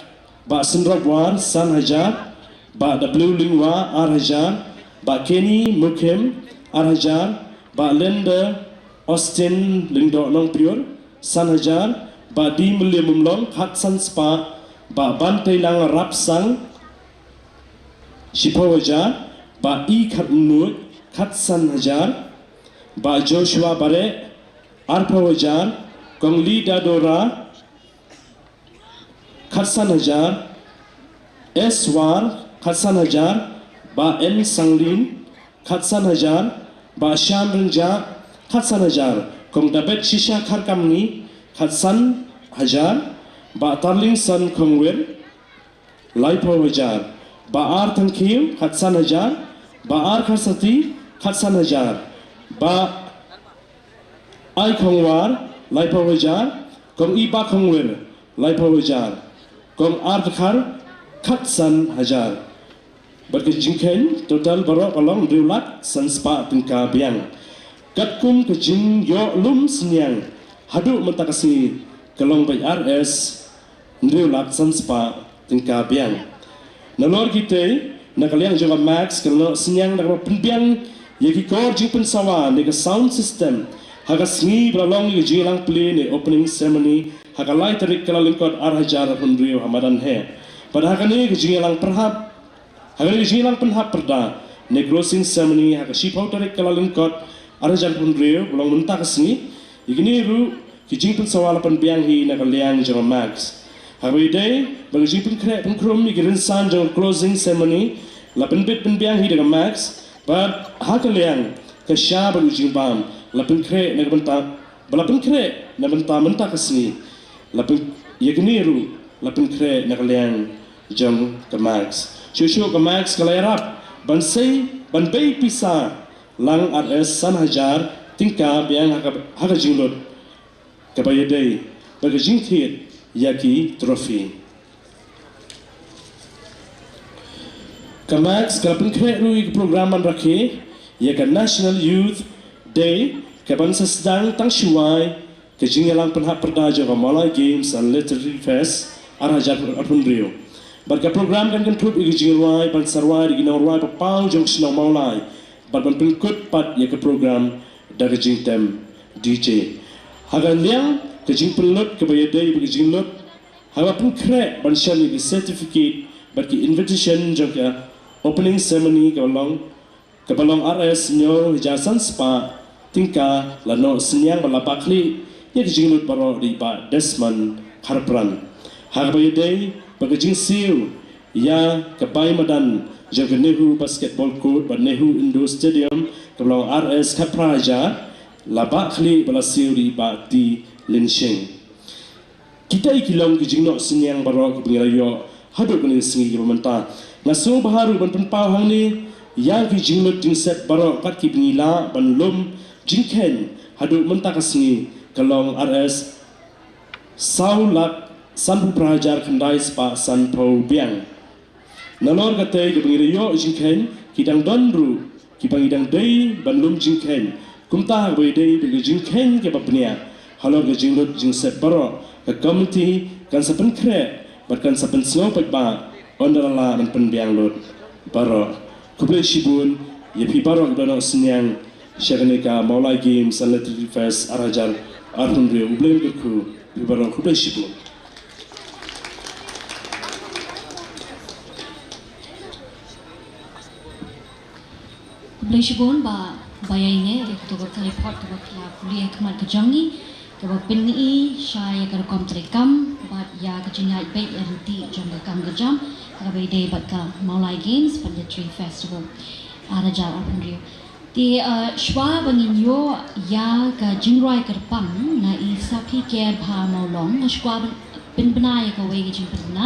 Bah Synrop War, san hajar. Bah W Lyngwa, ar hajar. Bah Kenny Mukhim, ar hajar. Bah Linda Austin Lyngdoh Nongpyiur, san hajar. Bah D Mylliam Mumlong, khatsan spah. Bah Banteilang Rapsang, shiphew hajar. Bah E Kharmnuid, khatsan hajar. Bah Joshua Bareh, arphew hajar. Kong Lida Dora, khatsan hajar. S War, khatsan hajar. Bah N Sanglin, khatsan hajar. Bah Shan Rynjah, khatsan hajar. Kong Dabet Shisha Kharkamni, khatsan hajar. Bah Tarlingson Khongwir, laiphew hajar. Bah R Thangkhiew, khatsan hajar. Bah R Kharsati, khatsan hajar. Bah Ai Khongwar, laiphew hajar. Kong Iba Khongwir, laiphew hajar. Kong R Dkhar, khatsan hajar. Bad ka jingkheiñ total baroh ka long hynriew lak san spah tyngka biang. Katkum ka jingïoh lum synñiang haduh mynta ka sngi ka long beit ar S hynriew lak san spah tyngka biang. Nalor kitei, na ka liang jong ka Max ka la noh synñiang da kaba pynbiang ïa ki kor jingpynsawa ne ka sound system ha ka sngi ba la long ïa ka jingïalang plie ne opening ceremony ha ka lai tarik Kyllalyngkot ar hajar hynriew ha madan heh. Bad ha kane ka jingïalang pyrhap Ha kane ka jingïalang pynhap pyrda ne closing ceremony ha ka shiphew tarik Kyllalyngkot ar hajar hynriew, ba long mynta ka sngi, ïa kine ruh ki jingpynsawa la pynbiang hi na ka liang jong ka Max. Ha kaba ïadei bad ka jingpynkhreh pynkhrum ïa ki rynsan jong ka closing ceremony la pynbit pynbiang hi da ka Max, bad ha ka liang ka sha bad u jingbam la pynkhreh na ka bynta ba la pynkhreh na bynta mynta ka sngi. La pyn-, ïa kine ruh la pynkhreh na ka liang jong ka Max. Shuh shuh ka Max ka la ïarap ban sei, ban bei pisa lang ar S san hajar tyngka biang ha ka, ha ka jinglut kaba ïadei bad ka jingthied ïa ki trophy. Ka Max ka la pynkhreh ruh ïa ka program ban rakhe ïa ka National Youth Day kaban sa sdang tang shuwai ka jingïalang pynhap pyrda jong ka Mawlai Games and Literary Fest ar hajar arphew hynriew. Bad ka program kan kynthup ïa ka jingrwai ban sa rwai da ki nongrwai papaw jong shnong Mawlai bad ban pynkut pat ïa ka program da ka jingtem D J. Ha ka liang ka jingpynlut kaba ïadei bad ka jinglut, haba pynkhreh ban shon ïa ka certificate bad ka invitation jong ka opening ceremony kaba long kaba long R S hynñiew hajar san spah tyngka, la noh synñiang bad la bah khlieh ïa ka jinglut baroh da i Bah Desmond Kharpran. Ha kaba ïadei bad ka jingsiew ïa ka bai madan jong ka Nehru Basketball Court bad Nehru Indoor Stadium kaba long R S khatphra hajar, la bah khlieh bad la siew da i Bah T Lynshing. Kita ki long ki jingnoh synñiang baroh kiba ngi la ïoh haduh kane ka sngi kiba mynta. Nga sngewbha ruh ban pynpaw hangne ïa ki jinglut jingsep baroh kat kiba ngi lah ban lum jingkheiñ haduh mynta ka sngi ka long R S saw lak sanphew phra hajar khyndai spah sanphew biang. Nalor katei kaba ngi la ïoh jingkheiñ ki dang don ruh kiba ngi dang dei ban lum jingkheiñ. Kumta haba ïadei bad ka jingkheiñ kaba bniah halor ka jinglut jingsep baroh, ka komiti kan sa pynkhreh bad kan sa pynsngew paidbah ynda la lah ban pynbiang lut baroh. Khublei shibun ïa phi baroh kiba la noh synñiang sha kane ka Mawlai Games and Literary Fest ar hajar arphew hynriew. U Blei un kyrkhu ïa phi baroh. Khublei shibun. Khublei shibun Bah Baiaineh ïa kato ka report kaba phi la pule ha khmat ka jong ngi, kaba pyni sha ïa ka rukom treikam bad ïa ka jingïaid beit ïa lynti jong ka kam ka jam kaba ïadei bad ka Mawlai Games bad Literary Festival ar hajar arphew hynriew. Te, uh, shuwa ba ngin ïoh ïa ka jingrwai kyrpang na i Saphi Kerbha Mawlong, nga sngewkwah ban pynbna ïa kawei ka jingpynbna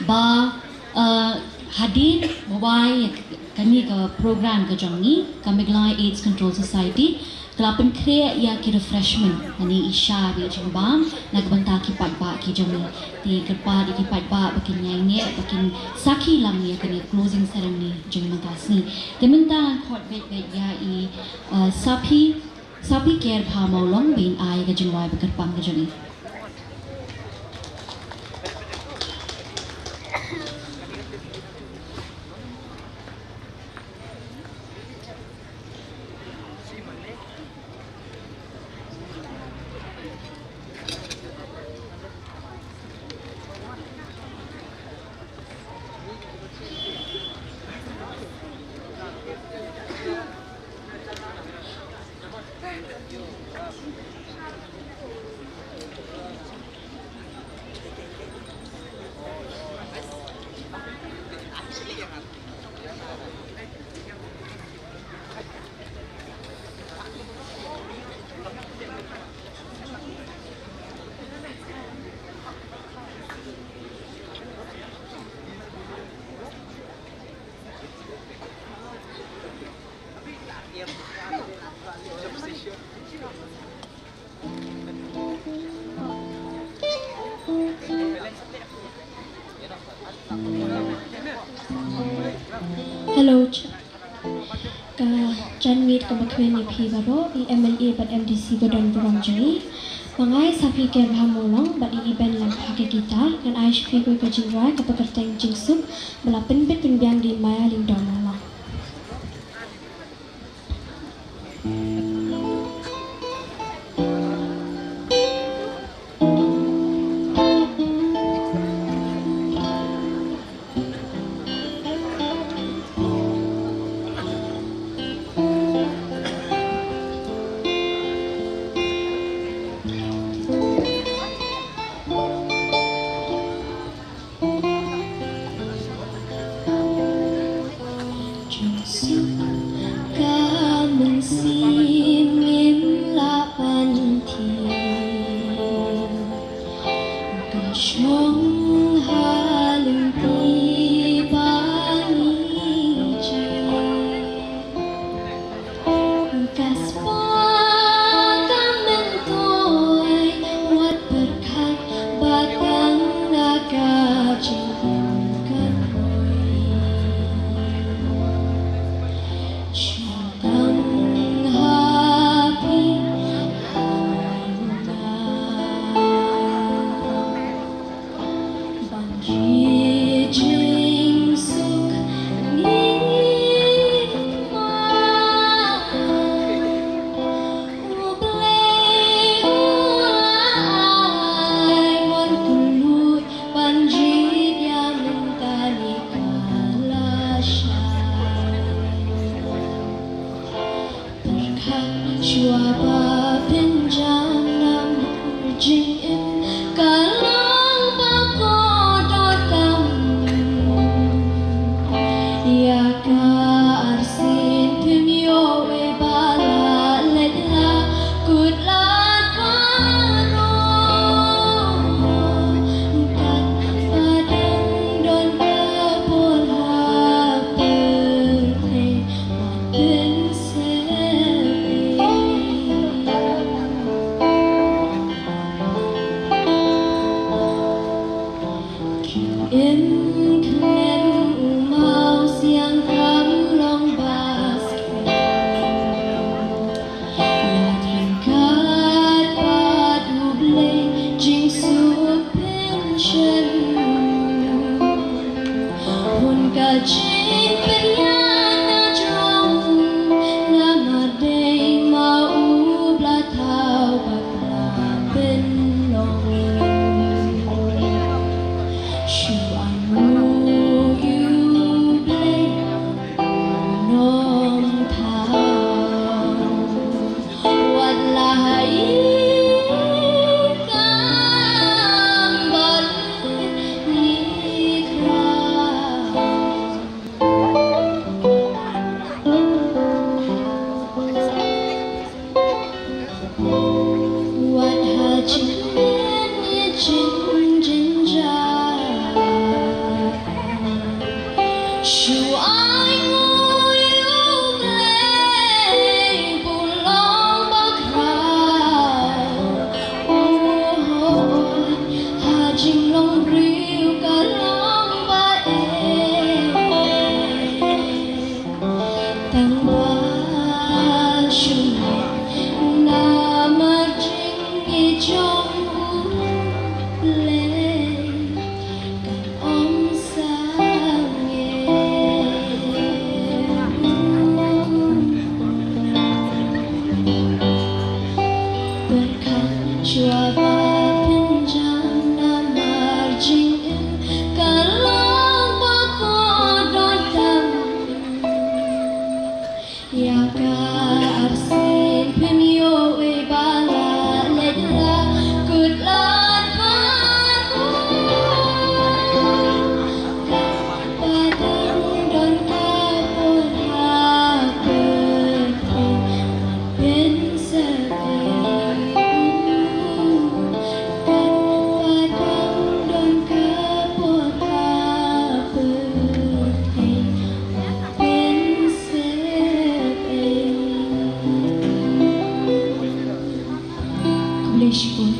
ba, uh, hadien ba wai ïa kane ka program ka jong ngi, ka Meghalaya AIDS Control Society ka la pynkhreh ïa ki refreshment lane i sha bad i jingbam na ka bynta ki paidbah ki jong ngi. Te kyrpad ïa ki paidbah ba kin ïaineh, ba kin sakhi lang ïa kane closing ceremony jong ngi mynta ka sngi. Te mynta ngan khot beit beit ïa i, uh, Saphi, Saphi Kerbha Mawlong ba in ai ka jingrwai ba kyrpang ka jong i. Hello, ch-, ka janmiet kaba kmen ïa phi baroh, i M L A bad M D C ba don burom jong ngi. Ma nga i Saphi Kerbha Mawlong bad i Eben Langpha ka guitar, ngan ai sha phi kawei ka jingrwai kaba kyrteng Jingsuk, ba la pynbit pynbiang da i Maya Lyngdoh Mawlong. Jingsuk ka mynsiem ngim lah ban thied, ka shong ha lynti ba ngi jied. Ka spah ka myntoi wat pyrkhat ba tang da ka jingim ka poi. Ba pynjah namar jingim ka long ba kordor tam. Ïa ka arsien phim ïoh wei ba la leit la kut lad baroh. Katba dang don ka por ha pyrthei. Im khlem u maw siang kam long bas. Ïa ryngkat bad U Blei jingsuk pynshong. Hun ka jingpynïaid na jrong, namar dei ma u Blei thaw bakla pynlong. Shu ainguh ïa U Blei Nongthaw. Wat la ha i kam bad i khraw. Wat ha jingmut ïa jingjynjar. Shu ainguh ïa U Blei, u long ba khraw. Oh, ha jinglong briew ka long ba eh. Tang ba shu namar jingim jong U Blei. Kan ym sangeh. Pyrkhat shuwa ba pynjah namar jingim ka long ba kordor tam. Ïa ka arsien phim ïoh wei ba la leit la kut lad baroh. Katba dang don ka por ha pyrthei wat pynsyriem. Katba dang don ka por ha pyrthei wat pynsyriem. Khublei shibun.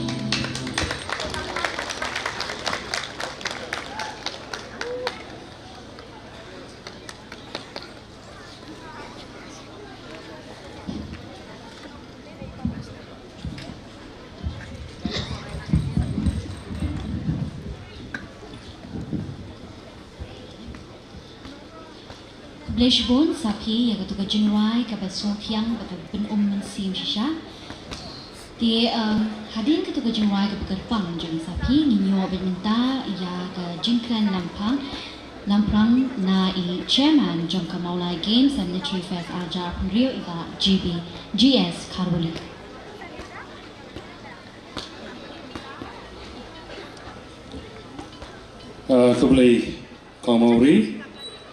Khublei shibun, sa phi ïa katu ka jingrwai kaba sngewthiang bad kaba pynum mynsiem shisha. Te, um, hadien katu ka jingrwai kaba kyrpang jong sa phi, ngin ïoh bad mynta ïa ka jingkren lamphrang, lamphrang na i Chairman jong ka Mawlai Games and Literary Fest ar hajar arphew hynriew, i Bah G B, G S Kharwali. Uh, khublei Kong Mawri,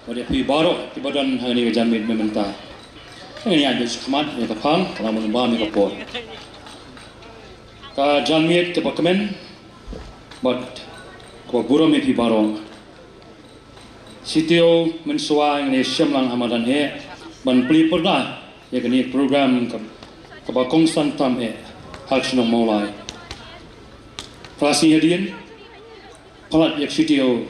bad ïa phi baroh kiba don hangne ha ka janmiet mynta. Ngin ïaid sha khmat ïa ka phang, ka la mon bam ïa ka por. Ka janmiet kaba kmen bad kaba burom ïa phi baroh. Sitiew mynshuwa ngin ïa shim lang ha madan eh ban plie pyrda ïa kane ka program ka, kaba kongsan tam eh ha ka shnong Mawlai. Pyrshah hadien palat ïa ka sitiew.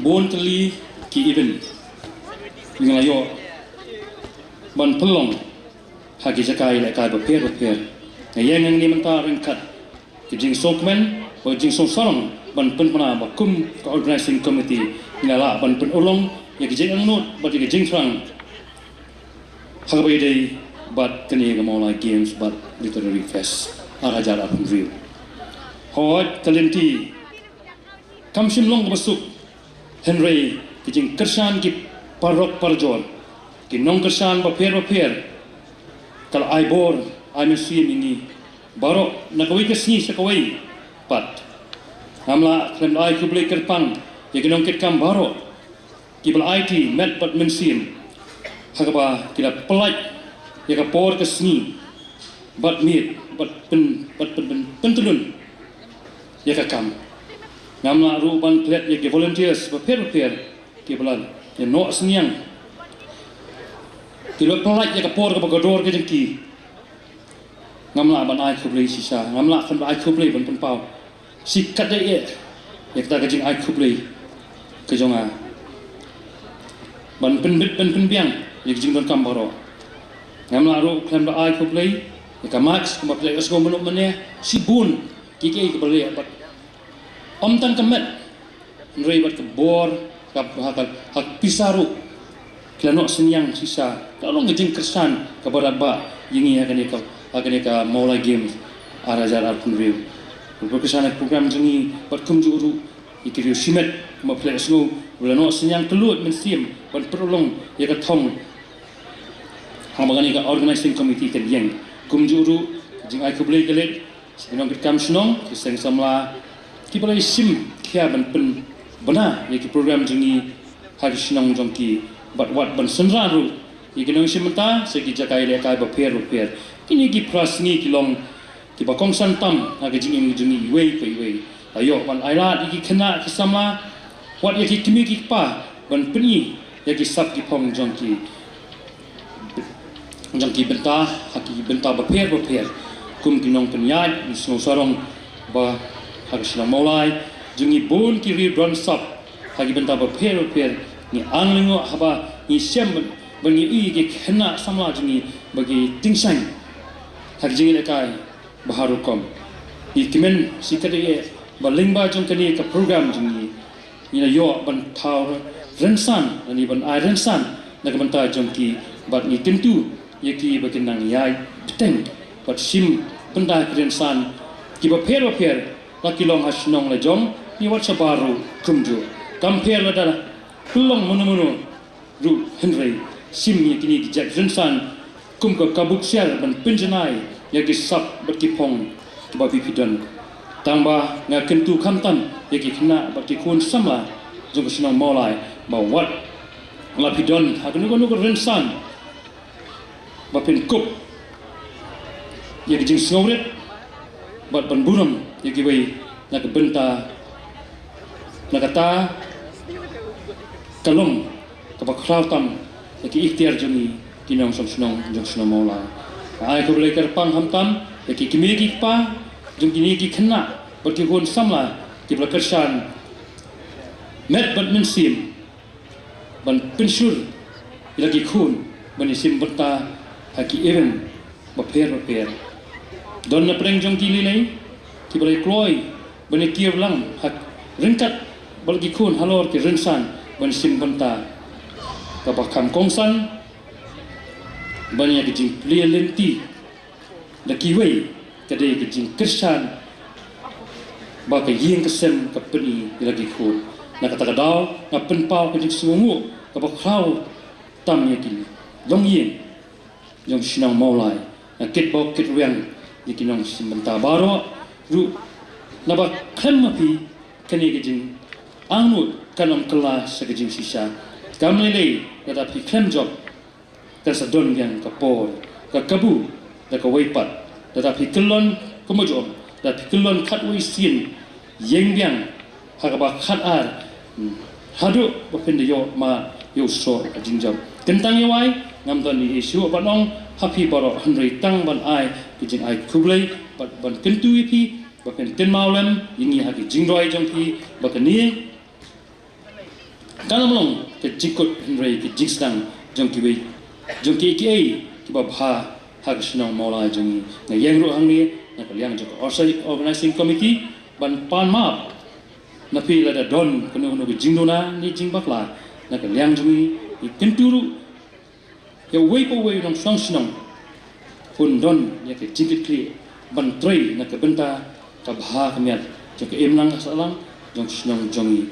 Bun tylli ki event ngi la ïoh ban pynlong ha ki jaka ïalehkai bapher bapher. Nga ïeng hangne mynta ryngkat ki jingsngewkmen bad ki jingsngewsarong ban pynbna ba kum ka organizing committee ngi la lah ban pynurlong ïa ki jingangnud bad ïa ki jingthrang ha kaba ïadei bad kane ka Mawlai Games bad Literary Fest ar hajar arphew hynriew. Hooid, ka lynti kam shym long kaba suk, hynrei ki jingkyrshan ki paralok parajor ki nongkyrshan bapher bapher ka la ai bor, ai mynsiem ïa ngi baroh na kawei ka sngi sha kawei pat. Ngam lah khlem da ai khublei kyrpang ïa ki nongkitkam baroh kiba la aiti met bad mynsiem ha kaba ki la pyllait ïa ka por ka sngi bad miet bad pyn bad pyn pyn pyntyllun ïa ka kam. Ngam lah ruh ban klet ïa ki volunteers bapher bapher kiba la ïa noh synñiang, ki la pyllait ïa ka por kaba kordor ka jong ki. Ngam lah ban ai khublei shisha, ngam lah khlem da ai khublei ban pynpaw shi katdei eh ïa kata ka jingai khublei ka jong nga ban pynbit ban pynbiang ïa ka jingdonkam baroh. Ngam lah ruh khlem da ai khublei ïa ka Max kumba phi la ïohsngew mynno mynne, shibun kiei kiei kiba la leh bad ym tang ka met hynrei bad ka bor, ka ha ka ha ka pisa ruh ki la noh synñiang shisha. Ka long ka jingkyrshan kaba radbah ïa ngi ha kane ka ha kane ka Mawlai Games ar hajar arphew hynriew. Ka kyrshan ha ka program jong ngi bad kumjuh ruh ïa ki riew shimet kumba phi la ïohsngew ba la noh synñiang kylluid mynsiem ban pynurlong ïa ka thong ha kaba kane ka organizing committee kan ïeng. Kumjuh ruh ka jingai khublei ka leit sha ki nongkitkam shnong, ki seng samla kiba la ïashim khia ban pynbna ïa ki program jong ngi ha ki shnong jong ki bad wat ban synran ruh ïa ki nongshim bynta sha ki jaka ïalehkai bapher bapher. Kine ki phra sngi ki long kiba kongsan tam ha ka jingim jong ngi iwei pa iwei. La ïoh ban ailad ïa ki khynnah ki samla wat ïa ki kmie ki kpa ban pyni ïa ki sap ki phong jong ki jong ki bynta ha ki bynta bapher bapher. Kum ki nongpynïaid ngi sngew sarong ba ha ka shnong Mawlai jong ngi bun ki riew don sap ha ki bynta bapher bapher. Ngi ang lyngngoh haba ngi shem ba ngi ïohi ïa ki khynnah samla jong ngi ba ki tyngshaiñ ha ki jingïalehkai bha rukom. Ngi kmen shi katdei eh ba lyngba jong kane ka program jong ngi ngi la ïoh ban thaw rynsan lane ban ai rynsan na ka bynta jong ki bad ngi kyntu ïa ki ba kin nang ïaid bteng bad shim bynta ki rynsan kiba pher bapher, la ki long ha shnong la jong ne wat shabar ruh kumjuh. Kam pher lada pynlong mano mano ruh hynrei shim ïa kine ki jait rynsan kum ka kabu ksiar ban pynjanai ïa ki sap bad ki phong kiba phi phi don. Tangba nga kyntu khamtam ïa ki khynnah bad ki khun samla jong ka shnong Mawlai ba wat la phi don ha kano kano ka rynsan ba phin kup ïa ki jingsngewrit bad ban burom ïa kiwei na ka bynta na kata ka long kaba khraw tam ïa ki ikhtiar jong ngi ki nongshong shnong jong shnong Mawlai. Ai khublei kyrpang khamtam ïa ki kmie ki kpa jong kine ki khynnah bad ki khun samla kiba la kyrshan met bad mynsiem ban pynshur ïa la ki khun ban ïashim bynta ha ki event bapher bapher. Don na pdeng jong ki lei lei kiba la ïa kloi ban ïa kiew lang ha ryngkat ba la ki khun halor ki rynsan ban ïashim bynta kaba kham kongsan ban ïa ka jingplie lynti da kiwei ka dei ka jingkyrshan ba ka ïing ka sem ka pyni ïa la ki khun. Na kata ka daw nga pynpaw ka jingsngewnguh kaba khraw tam ïa ki longïing jong shnong Mawlai. Nga kitbok kitrwiang ïa ki nongshim bynta baroh ruh naba khlem ma phi kane ka jingangnud kan ym kylla sha ka jingshisha. Kam lei lei lada phi khlem jop kan sa don biang ka por ka kabu da kawei pat. Lada phi kyllon kumba jong lada phi kyllon khatwei sien ïeng biang ha kaba khatar haduh ba phin da ïoh ma ïoh soh ka jingjop. Kyntang ïa wai ngam don ei ei shuh ban ong ha phi baroh hynrei tang ban ai ka jingai khublei bad ban kyntu ïa phi ba phin kynmaw lem ïa ngi ha ki jingroi jong phi ba kane kan ym long ka jingkut hynrei ka jingsdang jong kiwei jong kiei kiei kiba bha ha ka shnong Mawlai jong ngi. Nga ïeng ruh hangne na ka liang jong ka Organizing Committee ban pan map na phi lada don kano kano ka jingduna ne jingbakla na ka liang jong ngi. Ngi kyntu ruh ïa uwei pa uwei u nongshong shnong un don ïa ka jingkitkhlieh ban trei na ka bynta ka bha ka miat jong ka imlang ka sahlang jong shnong jong ngi.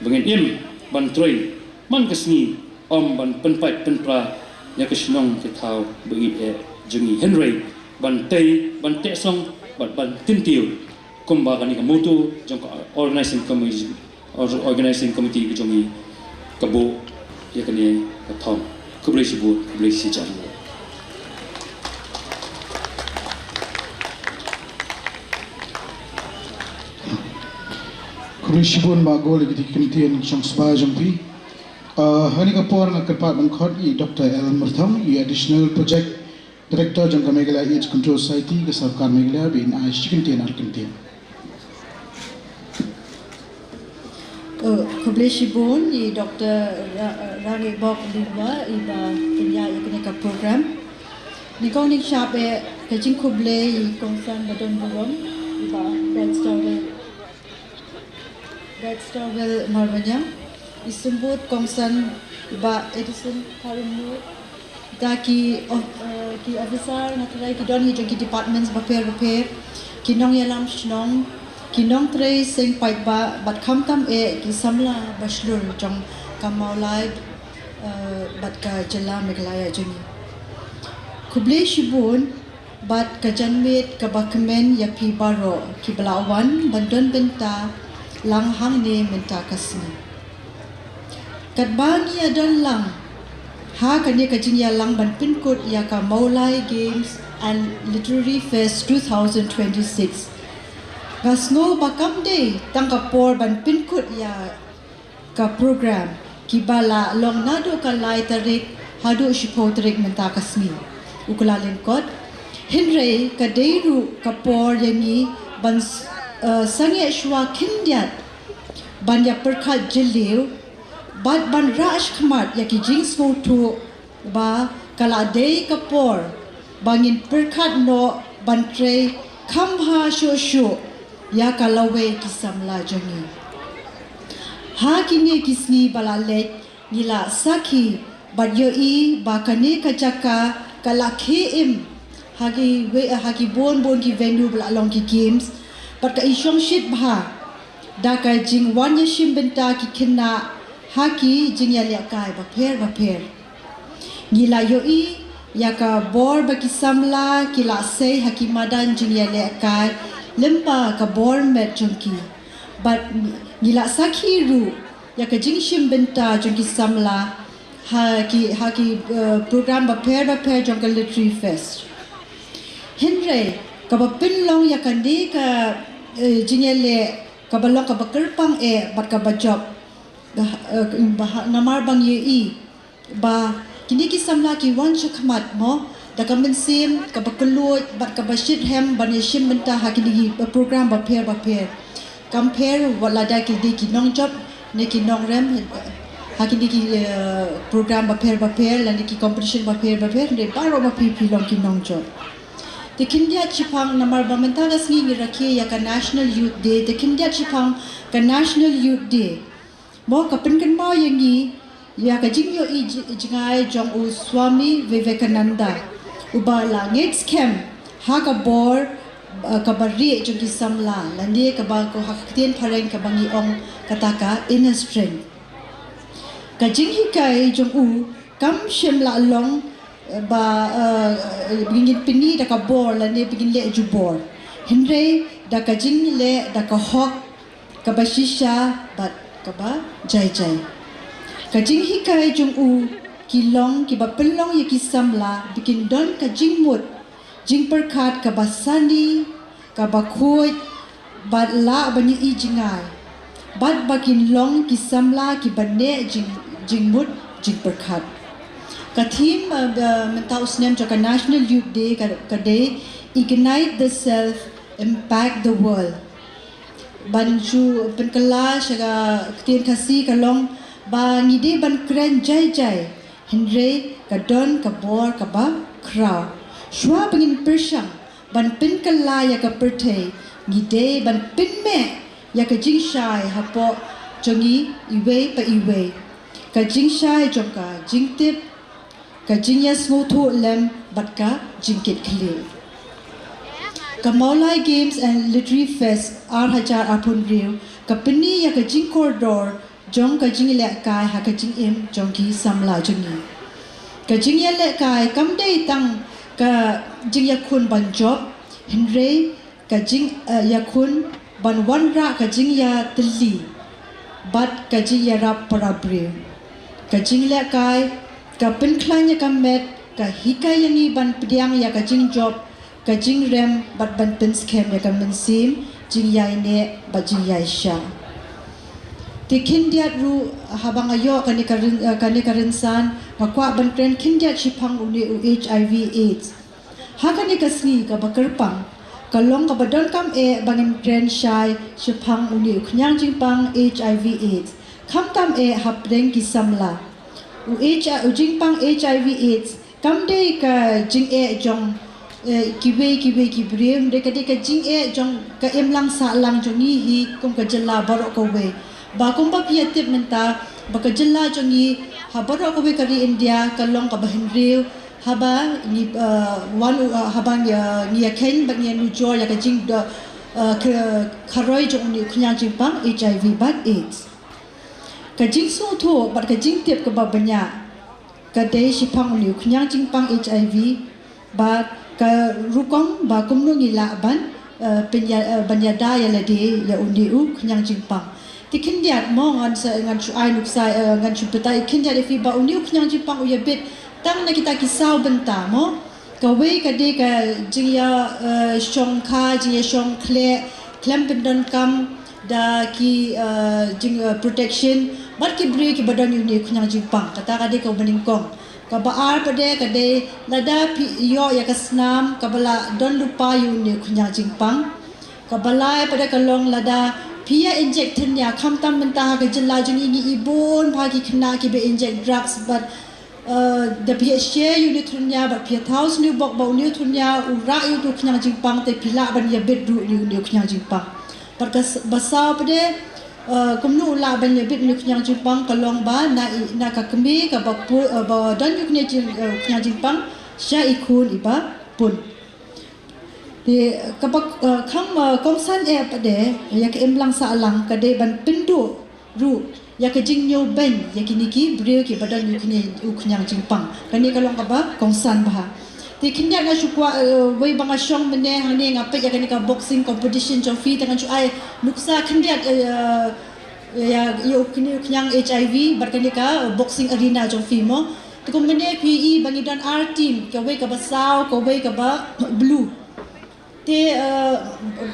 Ba ngin im ban trei man ka sngi Ym ban pynpait pynpra ïa ka shnong ka thaw ba ïeit eh jong ngi, hynrei ban tei, ban teh song bad ban kyntiew kumba kane ka motto jong ka organizing committee, or-, organizing committee ka jong ngi ka buh ïa kane ka thong. Khublei shibun, khublei shihajar. Khublei shibun Bah Gold ïa kito ki kyntien shongspah jong phi. Uh, ha kane ka por nga kyrpad ban khot ïa i Doctor L Myrthong, i Additional Project Director jong ka Meghalaya AIDS Control Society ka sorkar Meghalaya, ba in ai shi kyntien ar kyntien. Uh, khublei shibun ïa i Doctor Ra-, Rangbok Lyngdoh iba pynïaid ïa kane ka program. Nyngkong nyngkong shap eh ka jingkhublei ïa i kongsan ba don burom, i Bah Brightstarwell, Brightstarwell Marbaniang, i symbud kongsan i Bah Edison Kharumnur, da ki of-, eh, ki officer, nga tharai ki don hi jong ki departments bapher bapher, ki nongïalam shnong, ki nongtrei seng paidbah, bad khamtam eh ki samla bashlur jong ka Mawlai, eh, bad ka jylla Meghalaya jong ngi. Khublei shibun bad ka janmiet kaba kmen ïa phi baroh kiba la wan ban don bynta lang hangne mynta ka sngi. Katba ngi ïa don lang ha kane ka jingïalang ban pynkut ïa ka Mawlai Games and Literary Fest two thousand twenty-six, nga sngew ba kam dei tang ka por ban pynkut ïa ka program kiba la long naduh ka lai tarik haduh shiphew tarik mynta ka sngi u Kyllalyngkot. Hynrei ka dei ruh ka por ïa ngi ban s-, eh, sangeh shuwa khyndiat ban ïa pyrkhat jylliew bad ban rah shakhmat ïa ki jingsngewthuh ba ka la dei ka por ba ngin pyrkhat noh ban trei kham bha shuh shuh ïa ka lawei ki samla jong ngi. Ha kine ki sngi ba la leit ngi la sakhi bad ïohi ba kane ka jaka ka la khie im ha ki we-, ha ki bun bun ki venue ba la long ki games, bad ka i shongshit bha da ka jingwan ïashim bynta ki khynnah ha ki jingïalehkai bapher bapher. Ngi la ïohi ïa ka bor ba ki samla ki la sei ha ki madan jingïalehkai lyngba ka bor met jong ki. Bad ngi la sakhi ruh ïa ka jingshim bynta jong ki samla ha ki, ha ki, eh, program bapher bapher jong ka Literary Fest. Hynrei kaba pynlong ïa kane ka, eh, jingïaleh kaba long kaba kyrpang eh bad kaba jop, ba, eh, ba, namar ba ngi ïohi ba kine ki samla ki wan shakhmat mo da ka mynsiem kaba kylluid bad kaba shitrhem ban ïashim bynta ha kine ki program bapher bapher. Kam pher wat lada ki dei ki nongjop ne ki nongrem ha kine ki, eh, program bapher bapher lane ki competition bapher bapher, hynrei baroh ma phi phi long ki nongjop. Te khyndiat shiphang namar ba mynta ka sngi ngi rakhe ïa ka National Youth Day, te khyndiat shiphang ka National Youth Day mo ka pynkynmaw ïa ngi ïa ka jingïohi ji-, jngai jong u Swami Vivekananda, uba la ngeit skhem ha ka bor, eh, kaba rieh jong ki samla, lane kaba ko ha ka ktien phareng kaba ngi ong kata ka inner strength. Ka jinghikai jong u kam shym la long, eh, ba, eh, ngin pyni da ka bor lane ba ngin leh jubor, hynrei da ka jingleh da ka hok, kaba shisha bad kaba jai jai. Ka jinghikai jong u ki long kiba pynlong ïa ki samla ba kin don ka jingmut jingpyrkhat kaba sani, kaba khuid bad lah ban ïohi jngai, bad ba kin long ki samla kiba neh jing, jingmut jingpyrkhat. Ka theme, eh, ba mynta u snem jong ka National Youth Day ka, ka dei Ignite the Self, Impact the World. Ban shu pynkylla sha ka ktien Khasi ka long ba ngi dei ban kren jai jai, hynrei ka don ka bor kaba khraw. Shuwa ba ngin pyrshang ban pynkylla ïa ka pyrthei, ngi dei ban pynmeh ïa ka jingshai hapoh jong ngi iwei pa iwei. Ka jingshai jong ka jingtip, ka jingïasngewthuh lem bad ka jingkit khlieh. Ka Mawlai Games and Literary Fest ar hajar arphew hynriew ka pyni ïa ka jingkordor jong ka jinglehkai ha ka jingim jong ki samla jong ngi. Ka jingïalehkai kam dei tang ka jingïakhun ban jop, hynrei ka jing, eh, ïakhun ban wanrah ka jingïatylli bad ka jingïarap para briew. Ka jinglehkai ka pynkhlaiñ ïa ka met, ka hikai ïa ngi ban pdiang ïa ka jingjop, ka jingrem bad ban pynskhem ïa ka mynsiem jingïaineh bad jingïaishah. Te khyndiat ruh haba nga ïoh kane ka ryn, eh, kane ka rynsan, nga kwah ban kren khyndiat shaphang une u HIV AIDS. Ha kane ka sngi kaba kyrpang, ka long kaba donkam eh ba ngin kren shai shaphang une u khñiang jingpang HIV AIDS. Khamtam eh hapdeng ki samla. U H, u jingpang HIV AIDS kam dei ka jingeh jong, eh, kiwei kiwei ki briew, hynrei ka dei ka jingeh jong ka imlang sahlang jong ngi hi kum ka jylla baroh kawei. Ba kumba phi ïatip mynta ba ka jylla jong ngi ha baroh kawei ka ri India ka long kaba hynriew haba ngi, eh, wan, eh, haba ngi, eh, ngi ïakheiñ bad ngi ïanujor ïa ka jing, eh, ka kharoi jong une u khñiang jingpang HIV bad AIDS. Ka jingsngewthuh bad ka jingtip kaba bniah ka dei shaphang une u khñiang jingpang HIV bad ka rukom ba kumno ngi lah ban, eh, pynïa, eh, ban ïada ïa lade ïa une u khñiang jingpang. Te khyndiat mo ngan sa, ngan shu ai nuksa, eh, ngan shu batai khyndiat ïa phi ba une u khñiang jingpang u ïabit tang na kita ki saw bynta mo. Kawei ka dei ka jingïa, eh, shongkha, jingïashongkhleh khlem pyndonkam da ki, eh, jing, eh, protection bad ki briew kiba don ïa une u khñiang jingpang. Kata ka dei kaba nyngkong. Kaba ar pat de ka dei lada phi ïoh ïa ka snam kaba la don lypa ïa une u khñiang jingpang. Kaba lai pat de ka long lada phi ïa inject thynnia, khamtam mynta ha ka jylla jong ngi ngi i bun bha ki khynnah kiba inject drugs bad, eh, da phi ïa share ïa une u thynnia bad phi ïa thaw sniewbok ba une u thynnia u rah ïa utu u khñiang jingpang te phi lah ban ïabit ruh ïa une u khñiang jingpang. Bad ka s-, ba saw pat de, eh, kumno u lah ban ïabit une u khñiang jingpang ka long ba na i, na ka kmie kaba pu, eh, ba don ïa une u khñiang, eh, khñiang jingpang sha i khun iba pun. Te kaba, eh, kham, eh, kongsan eh pat de ïa ka imlang sahlang ka dei ban pynduh ruh ïa ka jingñiewbeiñ ïa kine ki briew kiba don ïa kine u khñiang jingpang. Kane ka long kaba kongsan bha. Te khyndiat nga shu kwah, eh, wei ba nga shong mynne hangne nga peit ïa kane ka boxing competition jong phi te ngan shu ai nuksa khyndiat, eh, ïa, ïa u khñiang HIV bad kane ka, eh, boxing arena jong phi mo. Te kum mynne phi i ba ngi don ar team, kawei kaba saw, kawei kaba blue. Te, eh,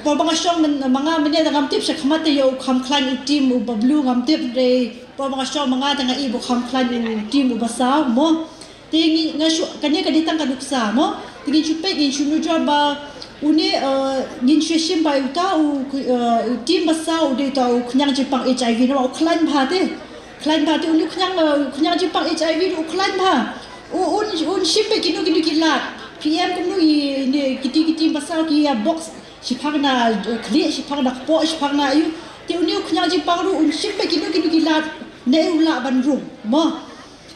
por ba nga shong mynne, ma nga mynne da ngam tip shakhmat te ïa u kham khlaiñ u team uba blue ngam tip, hynrei por ba nga shong ma nga te nga i ba u kham khlaiñ u team uba saw mo. Te ngi nga shu, kane ka dei tang ka nuksa mo. Te ngin shu peit, ngin shu nujor ba une, eh, ngin shu shim ba uta u, eh, u team ba saw u dei uta u khñiang jingpang HIV namar u khlaiñ bha te. Khlaiñ bha te une u khñiang, eh, u khñiang jingpang HIV u khlaiñ bha. U, un, un shim beit kino kino ki lad. Phi em kumno i ne kiti kiti ba saw ki ïa box. Shiphang na, eh, khlieh, shiphang na kpoh, shiphang na aïu. Te une u khñiang jingpang ruh un shim beit kino kino ki lad. Ne u lah ban rung. Mo.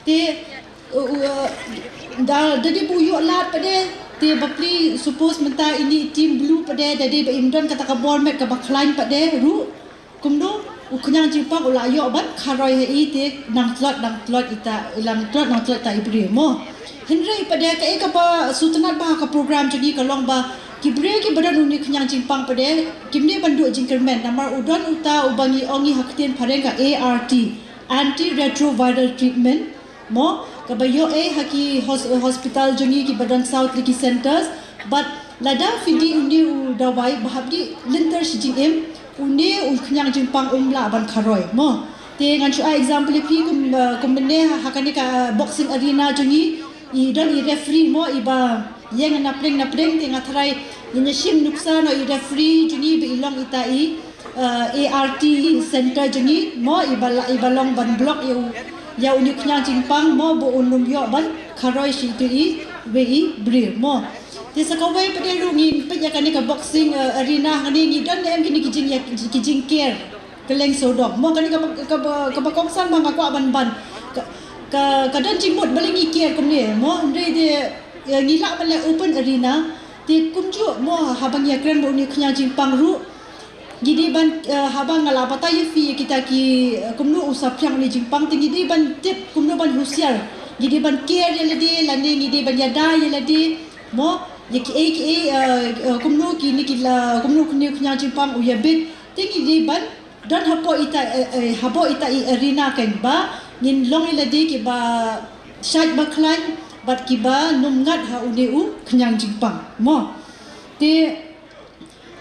Te, eh, u, eh, da, da dei ba u ïoh lad pat de. Te bapli suppose mynta ine i team blue pat de, da dei ba im don kata ka bor met kaba khlaiñ pat de ruh. Kumno u khñiang jingpang u la ïoh ban kharoi ha i te nang tlot, nang tlot ita, nang tlot, nang tlot ita i briew mo. Hynrei pat de kaei kaba sngewtynnat bha ha ka program jong ngi ka long ba ki briew kiba don une u khñiang jingpang pat de kim dei ban duh jingkyrmen namar u don uta uba ngi ong ngi ha ka ktien phareng ka ART, antiretroviral treatment. Mo, kaba ïoh ei ha ki hos-, hospital jong ngi kiba don saw tylli ki centers, bad lada phi dih une u dawai ba hap dih lynter shi jingim, une u khñiang jingpang um lah ban kharoi. Mo, te ngan shu ai example ïa phi kum, eh, kum mynne ha, ha kane ka, eh, boxing arena jong ngi, i don i referee mo, iba ïeng na pdeng na pdeng, te nga tharai ngin ïa shim nuksa na i referee jong ngi ba i long ita i, eh, ART center jong ngi mo, iba la, iba long ban block ïa u, ïa une u khñiang jingpang mo ba un ym ïoh ban kharoi sha itu i wei i briew mo. Te sa kawei pat de ruh ngin peit ïa kane ka boxing, eh, arena hangne ngi don ne em kine ki jing ïa, ki jingker kylleng sawdong mo. Kane kaba, kaba, kaba kongsan ba nga kwah ban ban ka, ka, ka don jingmut balei ngi ker kumne mo, hynrei de, eh, ngi lah ban leh open arena. Te kumjuh mo haba ngi ïakren ba une u khñiang jingpang ruh Ngi dei ban, eh, haba nga la batai ïa phi ïa kita ki, eh, kumno u saphriang une u jingpang, te ngi dei ban tip kumno ban husiar. Ngi dei ban care ïa lade, lane ngi dei ban ïada ïa lade. Mo, ïa kiei kiei, eh, eh, kumno kine ki la, kumno kine u khñiang jingpang u ïabit. Te ngi dei ban don hapoh ita, eh, eh, hapoh ita i arena, kan ba ngin long ïa lade kiba shait ba khlaiñ bad kiba nym ngat ha une u khñiang jingpang. Mo. Te,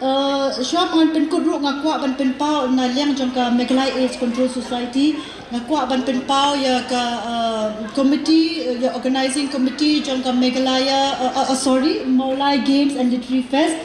eh, shuwa ba ngan pynkut ruh, nga kwah ban pynpaw na liang jong ka Meghalaya AIDS Control Society, nga kwah ban pynpaw ïa ka, eh, committee, ïa organizing committee jong ka Meghalaya, eh, eh, eh, sorry, Mawlai Games and Literary Fest,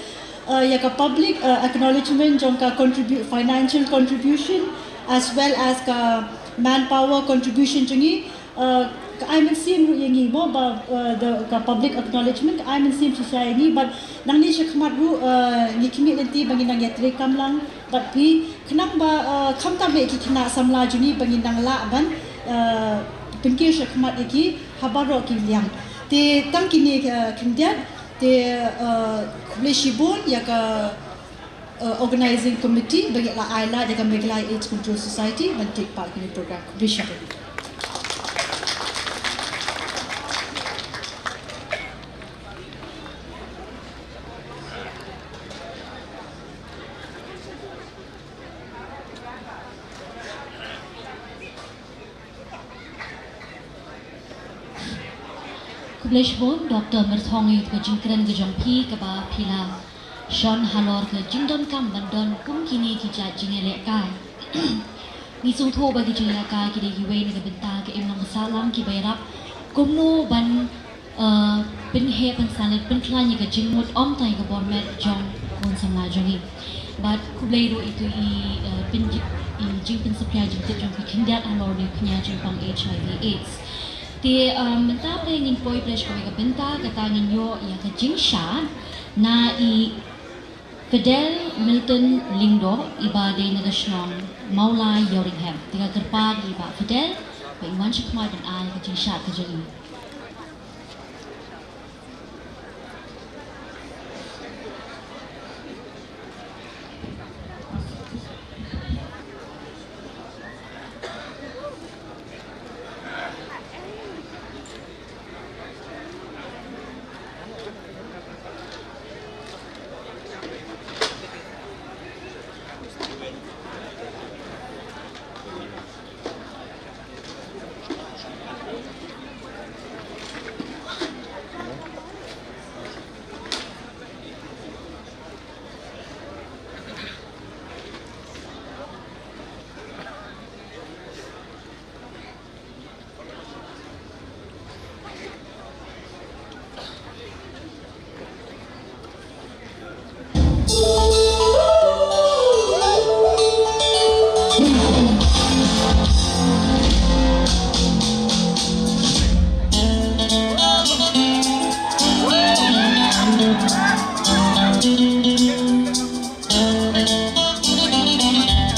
eh, ïa ka public, eh, acknowledgement jong ka contribu-, financial contribution as well as ka manpower contribution jong ngi. Uh, ka ai mynsiem ruh ïa ngi mo ba, uh, the, ka public acknowledgement ka ai mynsiem shisha ïa ngi, bad nangne sha khmat ruh, uh, ngi khmih lynti ba ngin nang ïatrei kam lang bad phi, khnang ba, uh, khamtam eh ki khynnah samla jong ngi ba ngin nang lah ban, uh, pynkiew sha khmat ïa ki ha baroh ki liang. Te tang kine, uh, khyndiat, te, uh, khublei shibun ïa ka uh, organizing committee ba la ai lad ïa ka Meghalaya AIDS Control Society ban take part ha kane ka program. Khublei shibun. Khublei shibun Doctor Myrthong, ïa ka jingkren ka jong phi kaba phi la shon halor ka jingdonkam ban don kum kine ki jait jingïalehkai. Ngi sngewthuh ba ki jingïalehkai ki dei kiwei na ka bynta ka imlang ka sahlang kiba ïarap kumno ban, eh, pynheh pynsalit pynkhlaiñ ïa ka jingmut ym tang ïa ka bor met jong u khun samla jong ngi. Bad khublei ruh ïa itu i, eh, pynji-, i jingpynsaphriang jingtip jong phi khyndiat halor une u khñiang jingpang HIV AIDS. Te, um, mynta pat ngin poi pyrshah ïa ka bynta kata, ngin ïoh ïa ka jingshad na i Fidel Milton Lyngdoh iba dei na ka shnong Mawlai Ïawringham. Te nga kyrpad ïa i Bah Fidel ba in wan sha khmat ban ai ka jingshad ka jong i.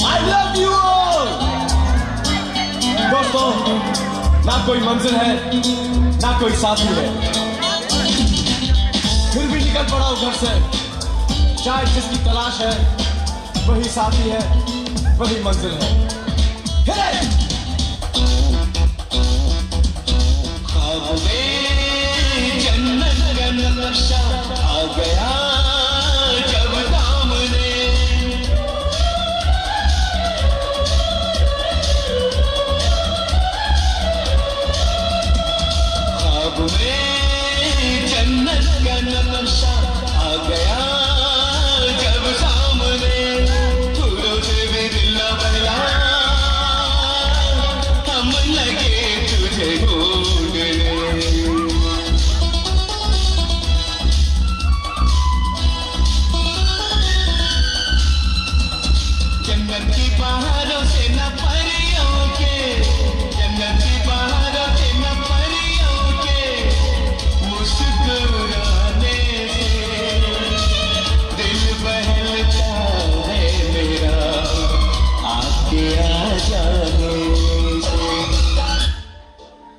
I love you all. दोस्तों, ना कोई मंजिल है, ना कोई साथी है, फिर भी निकल पड़ा हूँ घर से। शायद जिसकी तलाश है, वही साथी है, वही मंजिल है। Hit it! ख्वाब में जन्नत का नक्शा आ गया जब सामने। ख्वाब में जन्नत का नक्शा आ गया जब सामने। फूलों से भी दिल ना बहला, हम लगे तुझे ढूंढने। जन्नत की बहारों से ना परियों के, जन्नत की बहारों से ना परियों के मुस्कुराने से दिल बहलता है मेरा, आके आ जाने से।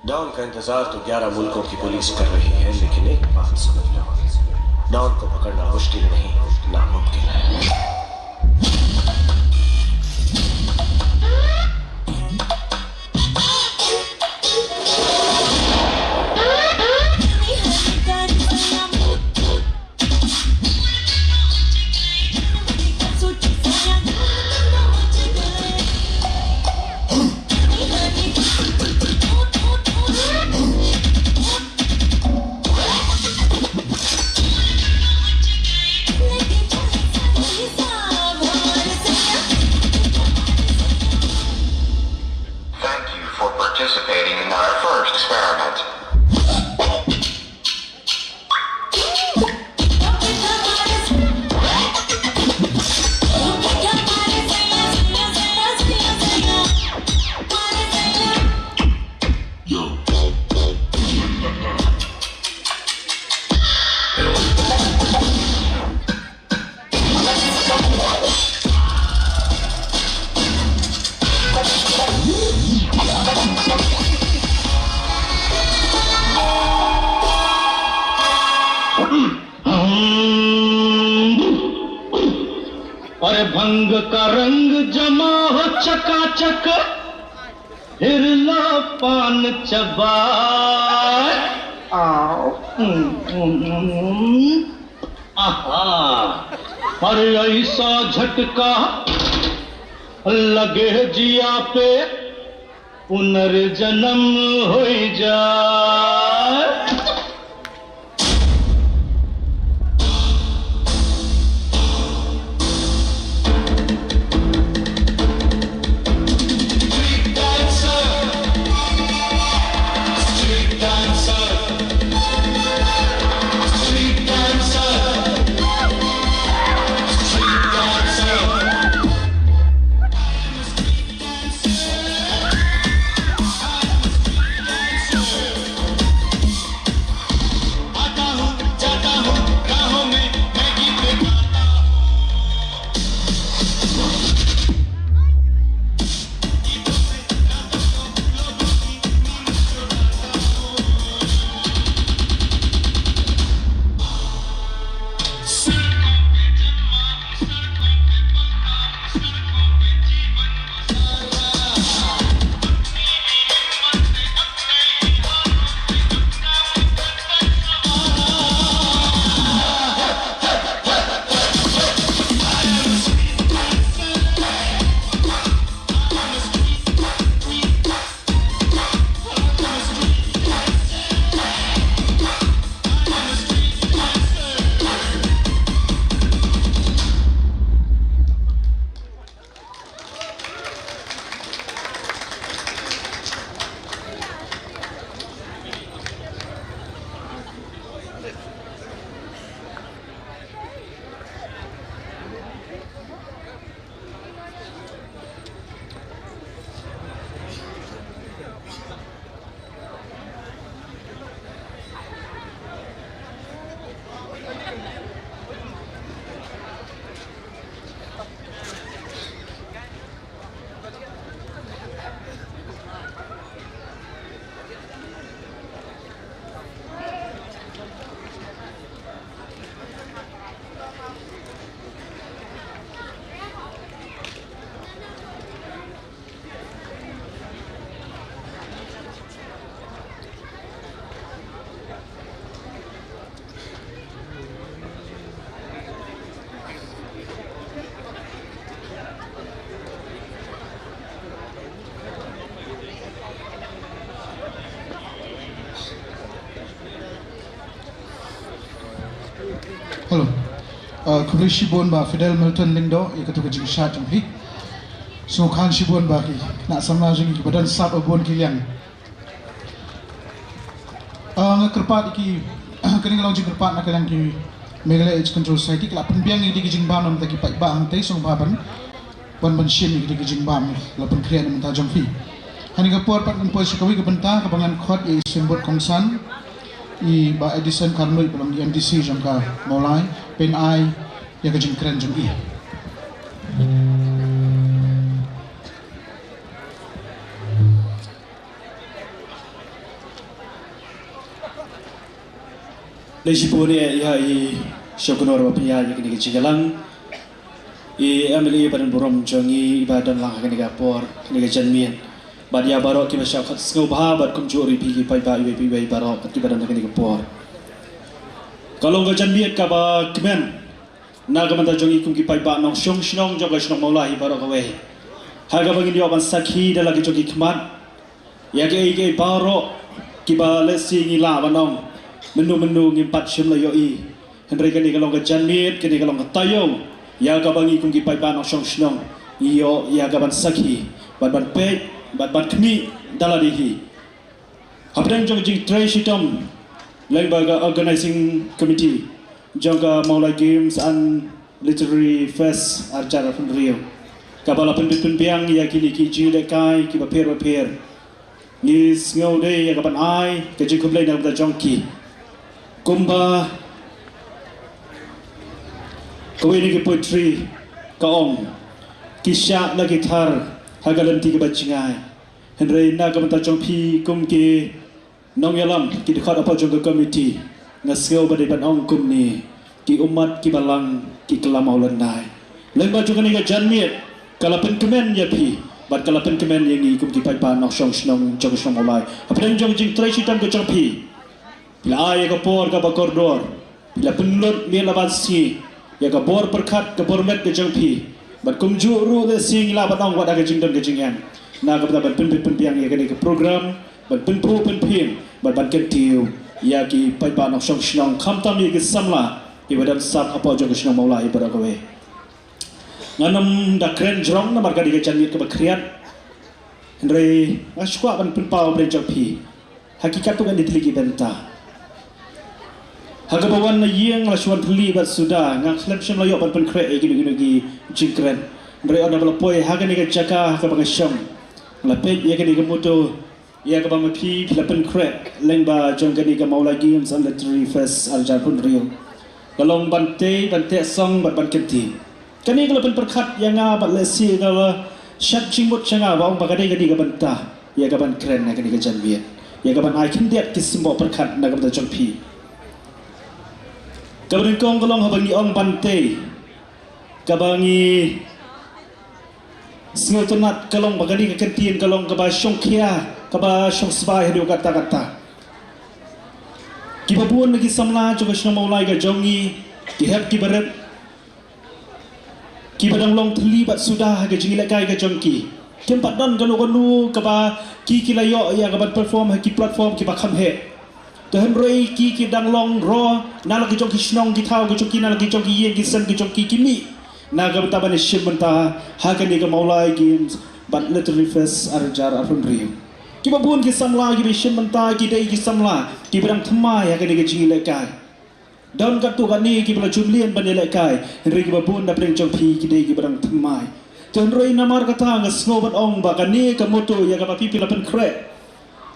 डॉन का इंतजार तो ग्यारह मुल्कों की पुलिस कर रही है, लेकिन एक बात समझ लो, डॉन को पकड़ना मुश्किल नहीं, नामुमकिन है। Participating in our first experiment. अरे भंग का रंग जमा हो चकाचक, फिर लो पान चबाए। आओ। आहा। अरे ऐसा झटका लगे जिया पे, पुनर्जन्म हो जाए। Hello. Uh, khublei shibun Bah Fidel Milton Lyngdoh ïa katu ka jingshad jong phi. Sngewkhan shibun ba ki khynnah samla jong ngi kiba don sap ha bun ki liang. Ah, nga kyrpad ïa ki, kane ka long jingkyrpad na ka liang ki Meghalaya AIDS Control Society, ki la pynbiang ïa ki jingbam na ka bynta ki paidbah hangtei, sngewbha ban, ban, ban shim ïa ki jingbam la pynkhriat na ka bynta jong phi. Ha kane ka por pat ngan poi sha kawei ka bynta kaba ngan khot ïa i symbud kongsan, i Bah Edison Kharlwih ba long i M D C jong ka Mawlai, pynai ïa ka jingkren jong i. Dei shibun ïa i Shoknor ba pynïaid ïa kane ka jingïalang. I M L A ba don burom jong ngi iba don lang ha kane ka por, kane ka janmiet. Bad ïa baroh kiba shah khot sngewbha bad kumjuh ruh ïa phi ki paidbah iwei pa iwei baroh kiba don ha kane ka por. Ka long ka janmiet kaba kmen na ka bynta jong ngi kum ki paidbah nongshong shnong jong ka shnong Mawlai baroh kawei. Ha kaba ngin ïoh ban sakhi da la ki jong ki khmat ïa kiei kiei baroh kiba lehse ngi lah ban ong mynno mynno ngim pat shym la ïohi. Hynrei kane ka long ka janmiet, kane ka long ka taïew ïa kaba ngi kum ki paidbah nongshong shnong ngi ïoh ïa ka ban sakhi bad ban peit bad ban khmih da lade hi. Hapdeng jong ka jingtrei shitom lyngba ka Organizing Committee jong ka Mawlai Games and Literary Fest arhajar arphew hynriew, kaba la pynbit pynbiang ïa kine ki jingïalehkai kiba pher bapher. Ngi sngew dei ïa kaban ai ka jingkhublei na ka bynta jong ki. Kumba kawei na ki poetry ka ong, ki shah la ki thar ha ka lynti kaba jngai. Hynrei na ka bynta jong phi kum ki nongïalam, ki dkhot hapoh jong ka committee, nga sngew ba dei ban ong kumne: ki ummat kiba lang ki kylla mawlynnai. Lyngba jong kane ka janmiet ka la pynkmen ïa phi bad ka la pynkmen ïa ngi kum ki paidbah nongshong shnong jong ka shnong Mawlai. Hapdeng jong ka jingtrei shitom ka jong phi, phi la ai ïa ka por kaba kordor, phi la pynlut miet la ban sngi ïa ka bor pyrkhat, ka bor met ka jong phi. Bad kumjuh ruh lehse ngi lah ban ong wat ha ka jingdon ka jingem, na ka bynta ban pynbit pynbiang ïa kane ka program, ban pynphuh pynphiem bad ban kyntiew ïa ki paidbah nongshong shnong, khamtam ïa ki samla kiba don sap hapoh jong ka shnong Mawlai baroh kawei. Ngan ym da kren jrong namar ka dei ka janmiet kaba khriat. Hynrei nga shu kwah ban pynpaw hapdeng jong phi ha ki katto katne tylli ki bynta. Ha kaba wan na ïing la shu wan thylli bad suda, nga khlem shym la ïoh ban pynkhreh ïa kino kino ki jingkren. Hynrei ynda ba la poi ha kane ka jaka ha kaba nga shong, la peit ïa kane ka motto ïa kaba ma phi phi la pynkhreh lyngba jong kane ka Mawlai Games and Literary Fest arhajar arphew hynriew. Ka long ban tei, ban teh song bad ban kyntiew. Kane ka la pynpyrkhat ïa nga bad lehse ka la shad jingmut sha nga ba ong ba ka dei ka dei ka bynta ïa kaban kren ha kane ka janmiet, ïa kaban ai khyndiat ki symboh pyrkhat na ka bynta jong phi. Kaba nyngkong ka long haba ngi ong ban tei, kaba ngi sngewtynnat ka long ba kane ka kyntien ka long kaba shongkhia, kaba shongsbai haduh katta katta. Kiba bun na ki samla jong ka shnong Mawlai ka jong ngi, ki hep kiba rit, kiba dang long thylli bad suda ha ka jingïalehkai ka jong ki. Kim pat don kano kano kaba ki ki la ïoh ïa kaban perform ha ki platform kiba kham heh. Te hynrei ki ki dang long ro na la ki jong ki shnong ki thaw ki jong ki, na la ki jong ki ïing ki sem ki jong ki, ki mih na ka bynta ban ïashim bynta ha kane ka Mawlai Games bad Literary Fest arhajar arphew hynriew. Kiba bun ki samla kiba ïashim bynta ki dei ki samla kiba dang thymmai ha kane ka jingïalehkai. Don katto katne kiba la jumlien ban ïalehkai, hynrei kiba bun na pdeng jong phi ki dei kiba dang thymmai. Te hynrei namar kata nga sngew ban ong ba kane ka motto ïa kaba phi phi la pynkhreh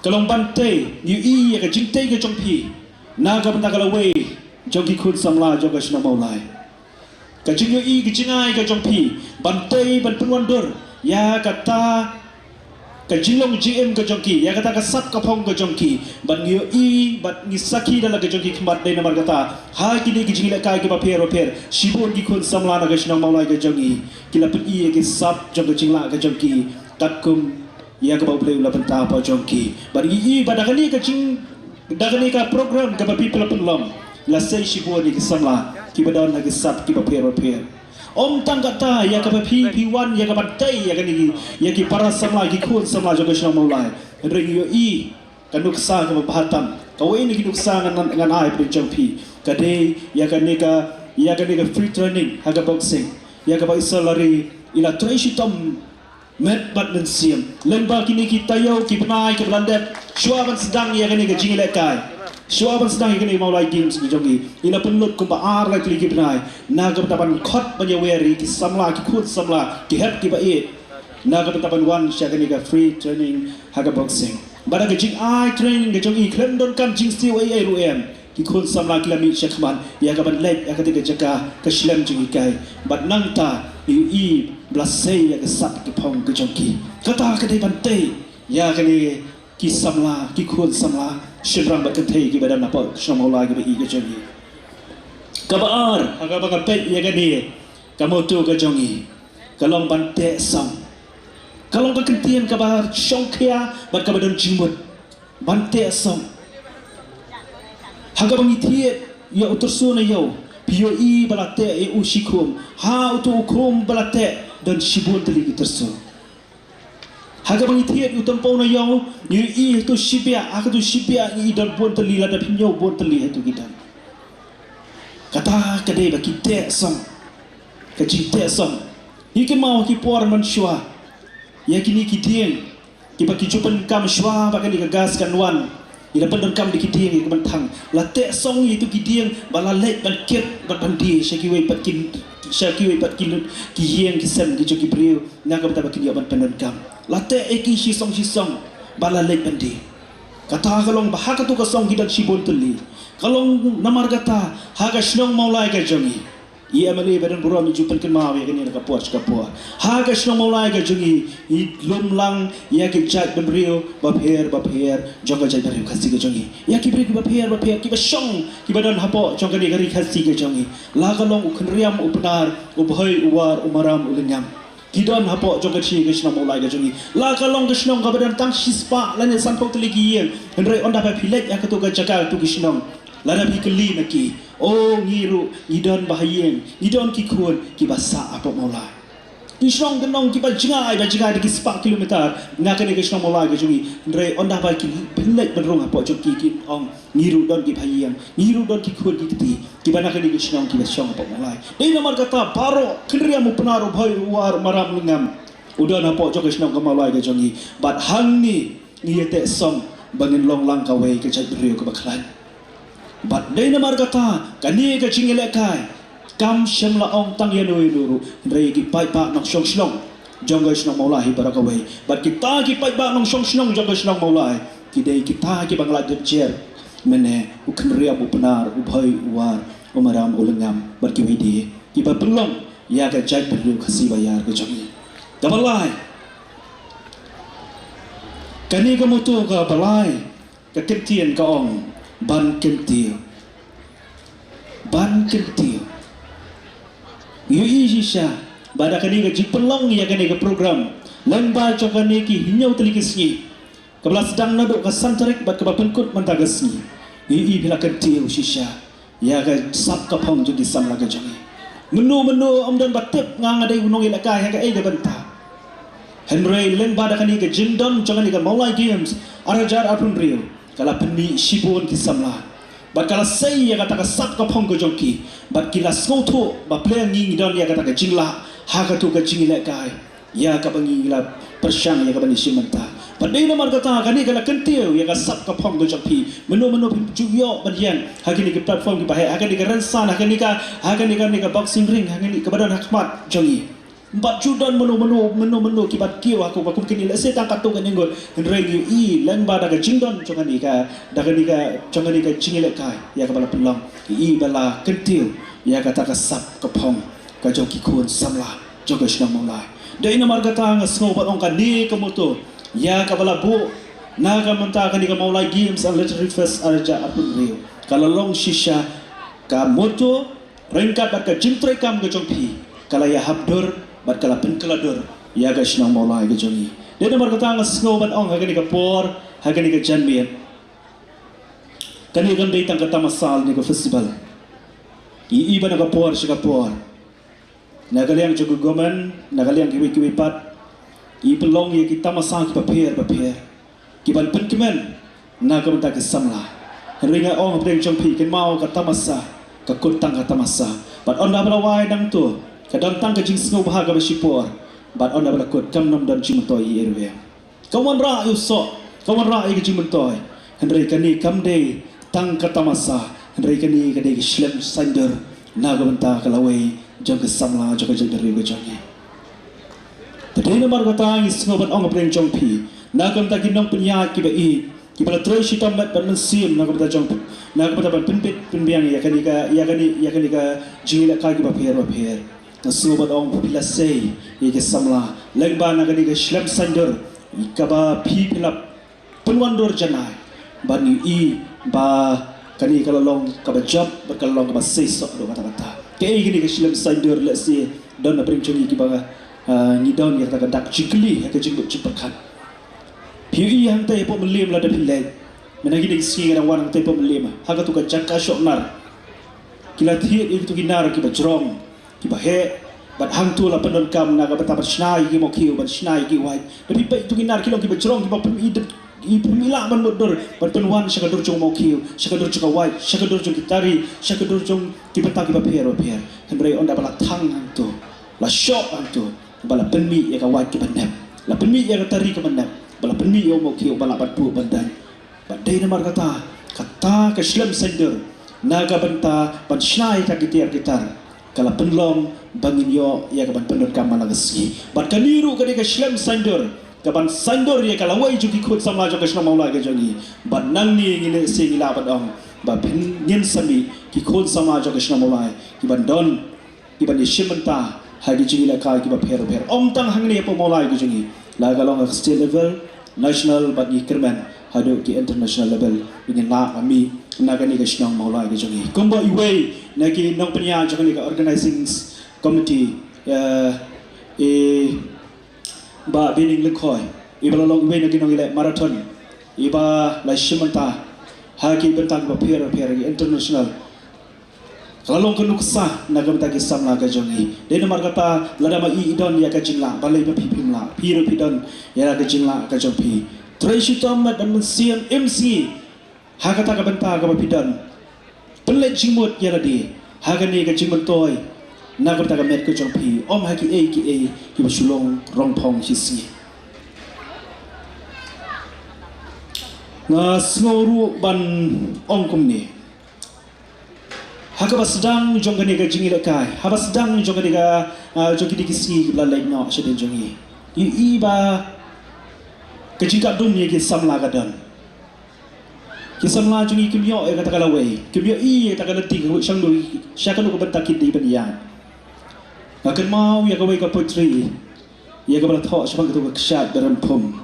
ka long ban tei, ngi ïohi ïa ka jingtei ka jong phi na ka bynta ka lawei jong ki khun samla jong ka shnong Mawlai. Ka jingïohi ka jingai ka jong phi ban tei, ban pynwandur ïa kata ka jinglong jingim ka jong ki, ïa kata ka sap ka phong ka jong ki, ban ngi ïohi bad ngi sakhi da la ka jong ki khmat. Dei namar kata ha kine ki jingïalehkai kiba pher bapher, shibun ki khun samla na ka shnong Mawlai ka jong ngi ki la pyni ïa ki sap jong ka jinglah ka jong ki katkum ïa kaba U Blei u la bynta hapoh jong ki. Bad ngi ïohi ba da kane ka jing, da kane ka program kaba phi phi la pynlong, la sei shibun ïa ki samla kiba don ha ki sap kiba pher bapher. Ym tang kata, ïa kaba phi phi wan ïa kaban tei ïa kane ki, ïa ki para samla, ki khun samla jong ka shnong Mawlai. Hynrei ngi ïohi ka nuksa kaba bha tam. Kawei na ki nuksa ngan, ngan ai pdeng jong phi ka dei ïa kane ka, ïa kane ka free training ha ka boxing, ïa kaba i Salary i la trei shitom met bad mynsiem lyngba kine ki taïew ki bnai kiba la dep shuwa ban sdang ïa kane ka jingïalehkai, shuwa ban sdang ïa kane ka Mawlai Games ka jong ngi. I la pynlut kumba ar lai tylli ki bnai na ka bynta ban khot ban ïawer ïa ki samla, ki khun samla, ki hep kiba ïeit, na ka bynta ban wan sha kane ka free training ha ka boxing. Bad ha ka jingai training ka jong i khlem donkam jingsiew ei ei ruh em. Ki khun samla ki la mih shakhmat ïa kaban leit ïa kata ka jaka ka shlem jinghikai. Bad nangta ngi ïohi ba la sei ïa ka sap ka phong ka jong ki. Kata ka dei ban tei ïa kane ki samla, ki khun samla shynrang bad kynthei kiba don hapoh ka shnong Mawlai kiba ïeit ka jong ngi. Kaba ar, ha kaba nga peit ïa kane ka motto ka jong ngi, ka long ban teh song. Ka long ka kyntien kaba shongkhia bad kaba don jingmut. Ban teh song. Ha kaba ngi thied ïa u tyrso na ïew, phi ïohi ba la teh ïa u shikhum. Ha uto u khum ba la teh don shibun tylli ki tyrso. Ha kaba ngi thied ïa u tympew na ïew, ngi ïohi ha uto u shibia, ha uto u shibia ngi ïohi don bun tylli, lada phi ñiew bun tylli ha uto ki don. Kata ka dei ba ki teh song. Ka jingteh song. Ngi kynmaw ha ki por mynshuwa ïa kine ki dieng Kiba ki ju pyndonkam shuwa ba kane ka gas kan wan, ngi la pyndonkam da ki dieng ïa ka ban thang. La teh song ïa itu ki dieng ba la leit ban kit bad ban die sha kiwei pat ki, sha kiwei pat ki lut ki ïing ki sem ki jong ki briew, na ka bynta ba kin ïoh ban pyndonkam. La teh ïa ki shisong shisong ba la leit ban die. Kata ka long ba ha katu ka song ki don shibun tylli. Ka long namar kata ha ka shnong Mawlai ka jong ngi, i M L A ba don burom i ju pynkynmaw ïa kane na ka por sha ka por. Ha ka shnong Mawlai ka jong ngi, i lum lang ïa ki jaitbynriew bapher bapher jong ka jaitbynriew Khasi ka jong ngi, ïa ki briew kiba pher bapher kiba shong kiba don hapoh jong kane ka ri Khasi ka jong ngi. La ka long u Khynriam, u Pnar, u Bhoi, u War, u Maram, u Lyngngam. Ki don hapoh jong ka shi ka shnong Mawlai ka jong ngi. La ka long ka shnong kaba don tang shispah lane sanphew tylli ki ïing. Hynrei ynda ba phi leit ha katu ka jaka, katu ka shnong, lada phi kylli na ki, o, ngi ruh ngi don ba ha ïing, ngi don ki khun kiba sah hapoh Mawlai. Ki shnong ki nong kiba jngai ba jngai da ki spah kilometer na kane ka shnong Mawlai ka jong ngi. Hynrei ynda ba ki pynleit ban rung hapoh jong ki, ki ong, ngi ruh don ki ba ha ïing, ngi ruh don ki khun ki kti kiba na kane ka shnong kiba shong hapoh Mawlai. Dei namar kata baroh, Khynriam, u Pnar, u Bhoi, u War, u Maram, u Lyngngam, u don hapoh jong ka shnong ka Mawlai ka jong ngi. Bad hangne ngi ïateh song ba ngin long lang kawei ka jaitbynriew kaba khlaiñ. Bad dei namar kata kane ka jingïalehkai kam shym la ong tang ïano ïano ruh, hynrei ki paidbah nongshong shnong jong ka shnong Mawlai hi baroh kawei. Bad kita ki paidbah nongshong shnong jong ka shnong Mawlai, ki dei kita kiba nga la dep jer mynne, u Khynriam, u Pnar, u Bhoi, u War, u Maram, u Lyngngam bad kiwei de kiba pynlong ïa ka jaitbynriew Khasi ba ïar ka jong ngi. Kaba lai, kane ka motto kaba lai, ka ktien ka ong, ban kyntiew. Ban kyntiew. Ngi ïohi shisha ba da kane ka jingpynlong ïa kane ka program lyngba jong kane ki hynñiew tylli ki sngi, kaba la sdang naduh ka san tarik bad kaba pynkut mynta ka sngi, ngi ïohi ba la kyntiew shisha ïa ka sap ka phong jong ki samla ka jong ngi. Mynno mynno ym don ba tip nga, nga dei u nongïalehkai ha kaei ka bynta. Hynrei lyngba da kane ka jingdon jong kane ka Mawlai Games ar hajar arphew hynriew, ka la pynmih shibun ki samla bad ka la sei ïa kata ka sap ka phong ka jong ki, bad ki la sngewthuh ba pyrshah ngi ngi don ïa kata ka jinglah ha katu ka jingïalehkai ïa kaba ngi la pyrshang ïa kaba ngi shim mynta. Bad dei namar kata kane ka la kyntiew ïa ka sap ka phong ka jong phi. Mynno mynno phi ju ïoh ban ïeng ha kane ka platform kiba heh, ha kane ka rynsan, ha kane ka, ha kane ka, kane ka boxing ring, ha kane kaba don ha khmat jong ngi. Bad ju don mynno mynno, mynno mynno kiba kiew ha ka ba kum kine, lehse tang katto katne ngut. Hynrei ngi ïohi lyngba da ka jingdon jong kane ka, da kane ka, jong kane ka jingïalehkai ïa kaba la pynlong, ngi ïohi ba la kyntiew ïa kata ka sap ka phong ka jong ki khun samla jong ka shnong Mawlai. Dei namar kata nga sngew ban ong kane ka motto ïa kaba la buh na ka mynta kane ka Mawlai Games and Literary Fest ar hajar arphew hynriew, ka la long shisha ka motto ryngkat bad ka jingtrei kam ka jong phi, ka la ïahap dur bad ka la pynkylla dur ïa ka shnong Mawlai ka jong ngi. Dei namar kata nga sngew ban ong ha kane ka por, ha kane ka janmiet, kane kam dei tang ka tamasa ne ka festival. Ngi ïohi ba na ka por sha ka por, na ka liang jong ka government, na ka liang kiwei kiwei pat, ki pynlong ïa ki tamasa kiba pher bapher kiban pynkmen na ka bynta ki samla. Hynrei nga ong hapdeng jong phi, kynmaw, ka tamasa ka kut tang ka tamasa. Bad ynda ba la wai nangto, ka don tang ka jingsngewbha kaba shipor. Bad ynda ba la kut, kam nym don jingmyntoi ei ruh. Ka wanrah ïa u soh, ka wanrah ïa ka jingmyntoi. Hynrei kane kam dei tang ka tamasa, hynrei kane ka dei ka shlem saiñdur na ka bynta ka lawei jong ka samla jong ka jaitbynriew ka jong ngi. Te dei namar kata ngi sngew ban ong hapdeng jong phi, na ka bynta ki nongpynïaid kiba ïeit, kiba la trei shitom met bad mynsiem na ka bynta jong, na ka bynta ban pynbit pynbiang ïa kane ka, ïa kane, ïa kane ka jingïalehkai kiba pher bapher. Nga sngew ban ong ba phi la sei ïa ki samla lyngba na kane ka shlem saiñdur kaba phi, phi la pynwandur janai. Bad ngi ïohi ba kane ka la long kaba jop bad ka la long kaba sei soh haduh katta katta. Kaei kane ka shlem saiñdur, lehse don hapdeng jong ngi kiba, ah, ngi don ïa kata ka dak jingkylli ha ka jingmut jingpyrkhat. Phi ïohi hangtai hapoh Mylliem lada phi leit, mynta kine ki sngi nga dang wan hangtai hapoh Mylliem, ha katu ka jaka shoh nar, ki la thied ïa kitu ki nar kiba jrong, kiba heh. Bad hangto la pyndonkam na ka bynta ban shna ïa ki mawkhiew, ban shna ïa ki wait. Da phi peit, kitu ki nar ki long kiba jrong, kiba phim i dep, ki phim i lah ban mutdur, ban pynwan sha ka dur jong u mawkhiew, sha ka dur jong ka wait, sha ka dur jong ki tari, sha ka dur jong ki bynta kiba pher bapher. Hynrei ynda ba la thang hangto, la shoh hangto, ba la pynmih ïa ka wait kaba nep, la pynmih ïa ka tari kaba nep, la pynmih ïa u Mawkhiew ba lah ban buh ban dang. Bad dei namar kata, kata ka shlem saiñdur na ka bynta ban shna ïa kita ki tiar ki tar ka la pynlong ba ngin ïoh ïa ka ban pyndonkam man la ka sngi. Bad kane ruh ka dei ka shlem saiñdur ka ban saiñdur ïa ka lawei jong ki khun samla jong ka shnong Mawlai ka jong ngi. Bad nangne ngi leh shisha ngi lah ban ong ba phin ngin sa mih ki khun samla jong ka shnong Mawlai ki ban don ki ban ïashim bynta ha ki jingïalehkai kiba pher bapher. Ym tang hangne hapoh Mawlai ka jong ngi, la ka long ha state level, national bad ngi kyrmen haduh ki international level. Ngin lah ban mih na kane ka shnong Mawlai ka jong ngi. Kumba iwei na ki nongpynïaid jong kane ka organizing committee, eh, i Bah Bining Lyngkhoi, iba la long iwei na ki nongïaleh marathon, iba la shim bynta ha ki bynta kiba pher bapher, ki international. Ka la long ka nuksa na ka bynta ki samla ka jong ngi. Dei namar kata lada ma i i don ïa ka jinglah, balei ba phi phim lah? Phi ruh phi don ïa ka jinglah ka jong phi. Trei shitom met ban mynsiem im sngi ha kata ka bynta kaba phi don. Pynleit jingmut ïa lade ha kane ka jingmyntoi na ka bynta ka met ka jong phi, ym ha kiei kiei kiba shu long rong phong shi sngi. Nga sngew ruh ban ong kumne. Ha kaba sdang jong kane ka jingïalehkai, haba sdang jong kane ka, ah, jong kine ki sngi kiba la leit noh shadien jong ngi, i, i ba ka jingkatdum ïa ki samla ka don. Ki samla jong ngi kim ïoh ïa kata ka lawei, kim ïoh i ïa kata ka lynti ka shong dei sha kano ka bynta ki dei ban ïaid. Nga kynmaw ïa kawei ka poetry ïa kaba la thoh shaphang katu ka kshaid ba rem phum.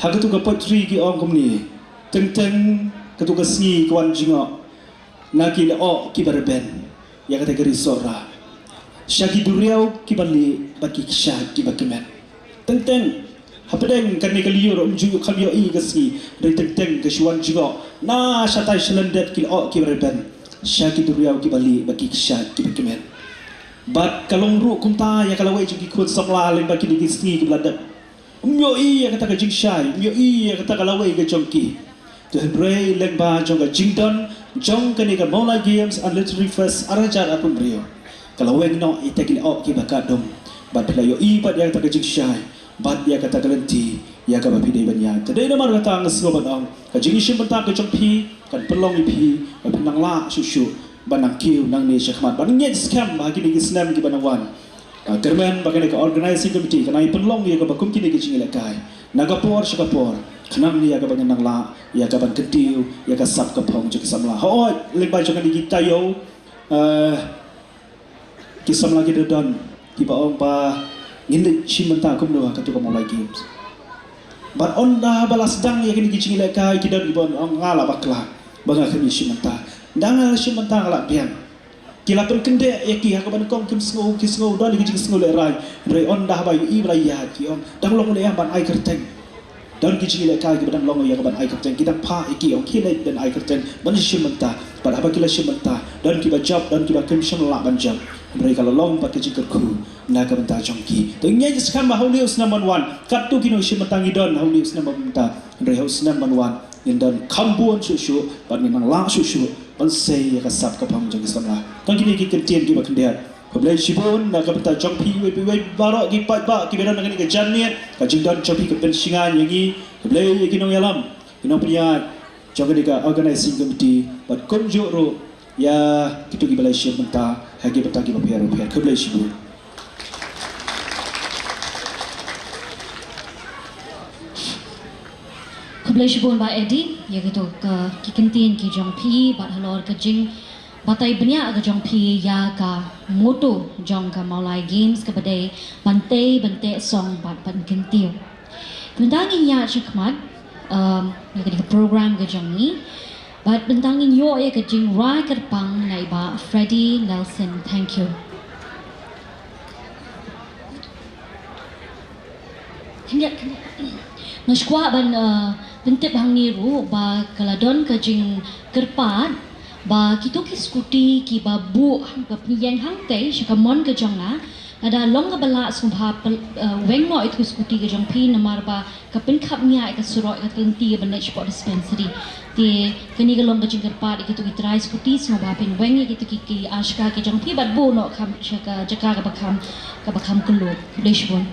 Ha katu ka poetry ki ong kumne: teng teng katu ka sngi ka wan jngoh na ki lyoh kiba rben ïa kata ka ri Sohra, sha ki duriaw kiba lieh bad ki kshaid kiba kmen. Teng teng hapdeng kane ka lyiur ym ju kham ïohi ka sngi, hynrei teng teng ka shu wan jngoh na shatai shalyndet ki lyoh kiba rben sha ki duriaw kiba lieh bad ki kshaid kiba kmen. Bad ka long ruh kumta ïa ka lawei jong ki khun samla lyngba kine ki sngi kiba la dep. Ym ïohi ïa kata ka jingshai, ym ïohi ïa kata ka lawei ka jong ki. Te hynrei lyngba jong ka jingdon jong kane ka Mawlai Games and Literary Fest ar hajar arphew hynriew, ka la weng noh ïa kita ki lyoh kiba khatdum. Bad phi la ïohi bad ïa kata ka jingshai bad ïa kata ka lynti ïa kaba phi dei ban ïaid. Te dei namar kata nga sngew ban ong, ka jingïashim bynta ka jong phi kan pynlong ïa phi ba phin nang lah shuh shuh ban nang kiew nangne shakhmat. Bad ngeit skhem ba ha kine ki snem kiba nang wan, ah, kyrmen ba kane ka organizing committee kan nang pynlong ïa kaba kum kine ki jingïalehkai na ka por sha ka por, khnang ïa kaba ngin nang lah ïa ka ban kyntiew ïa ka sap ka phong jong ki samla. Hooid, lyngba jong kane ki taïew, eh, ki samla ki da don kiba ong ba ngin leit shim bynta kumno ha katu ka Mawlai Games. Bad ynda ba la sdang ïa kine ki jingïalehkai ki don kiba ong, nga la bakla ba nga khlem shim bynta. Ynda nga la shim bynta nga la biang. Ki la pynkyndeh ïa ki ha kaba nyngkong kim sngew, ki sngew don ki jingsngew lehraiñ. Hynrei ynda haba ïohi ba la ïaid ki ong, dang long leh ïa ban ai kyrteng. Don ki jingïalehkai kiba dang long ïa ka ban ai kyrteng, ki dang phah ïa ki, ong khie leit ban ai kyrteng ban shim bynta. Bad haba ki la shim bynta, don kiba jop, don kiba kim shym lah ban jop. Hynrei ka la long bad ka jingkyrkhu na ka bynta jong ki. Te ngeit skhem ba ha une u snem ban wan, katto ki nongshim bynta ngi don ha une u snem ban mynta, hynrei ha u snem ban wan ngin don kham bun shuh shuh bad ngin nang lah shuh shuh ban sei ïa ka sap ka phong jong ki samla. Tang kine ki kyntien kiba khyndiat. Khublei shibun na ka bynta jong phi iwei pa iwei, baroh ki paidbah kiba don ha kane ka janmiet. Ka jingdon jong phi ka pynshngaiñ ïa ngi. Khublei ïa ki nongïalam, ki nongpynïaid jong kane ka organizing committee bad kumjuh ruh ïa kito kiba la shim bynta ha ki bynta kiba pher bapher. Khublei shibun. Khublei shibun Bah Eddie ïa kito ki kyntien ki jong phi bad halor ka jingbatai bniah ka jong phi ïa ka motto jong ka Mawlai Games kaba dei ban tei, ban teh song bad ban kyntiew. Mynta ngin ïaid shakhmat, um, ïa ka program ka jong ngi. Bad mynta ngin ïoh ïa ka jingrwai kyrpang na i Bah Freddy Nelson. Thank you. Khyndiat, khyndiat. Nga sngewkwah ban, uh, pyntip hangne ruh ba ka la don ka jingkyrpad ba kito ki skuti kiba buh hangta, pynïeng hangta sha ka mon ka jong nga, lada long kaba lah sngewbha, uh, weng noh ïa kito ki skuti ka jong phi namar ba ka pynkhapngiah ïa ka surok, ïa ka lynti ban leit shapoh dispensary. Te kane ka long ka jingkyrpad ïa kito ki trai skuti, sngewbha phin weng ïa kito ki, ki ashka ki jong phi bad buh noh kham sha ka jaka kaba kham, kaba kham kylluid. Khublei shibun.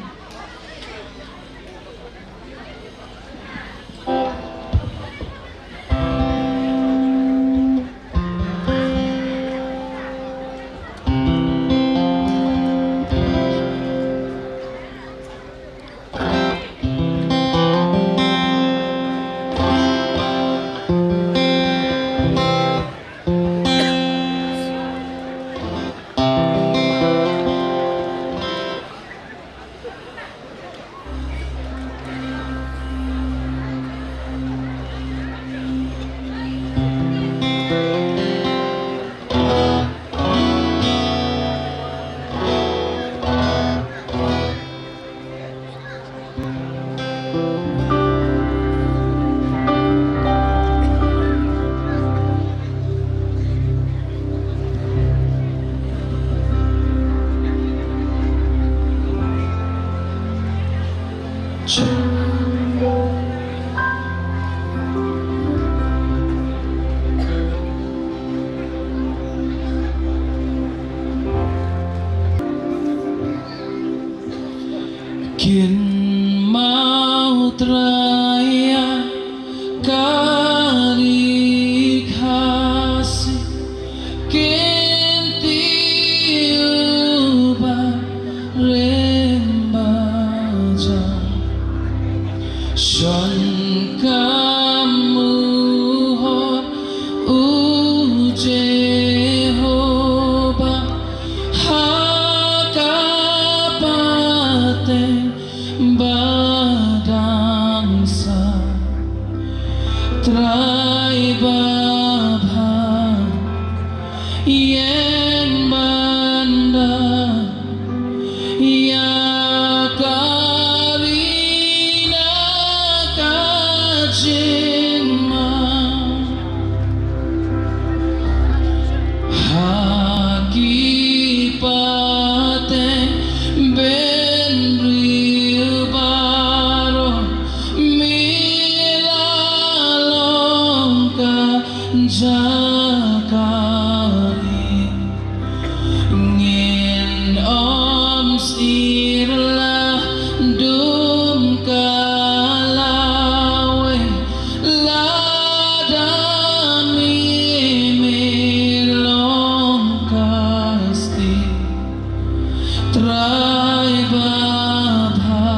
Kynmaw Trai ïa ka ri Khasi, kynti u ba rem ba jam. Shon kam u hor u Jehobah ha ka pateng ba dang sah. Trai babha, ïeng ban da ïa ka ri na ka jingma. Ha ki pateng bynriew baroh, me la long ka jaka ri. Ngin ym sir la dum ka lawei, lada me me long ka stieh. Trai babha,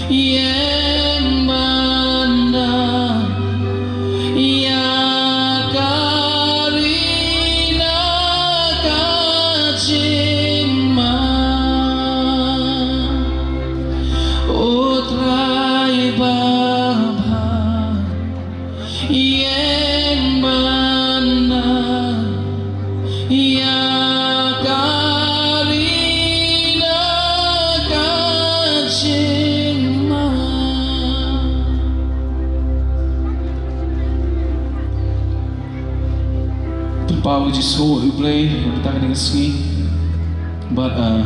ïeng ban da ïa ka ri na ka jingma. O Trai babha, ïeng ban da ïa ka ri na ka jingma. Pynpaw ïa U Jisu, U Blei, mynta kane ka sngi. Bad, uh,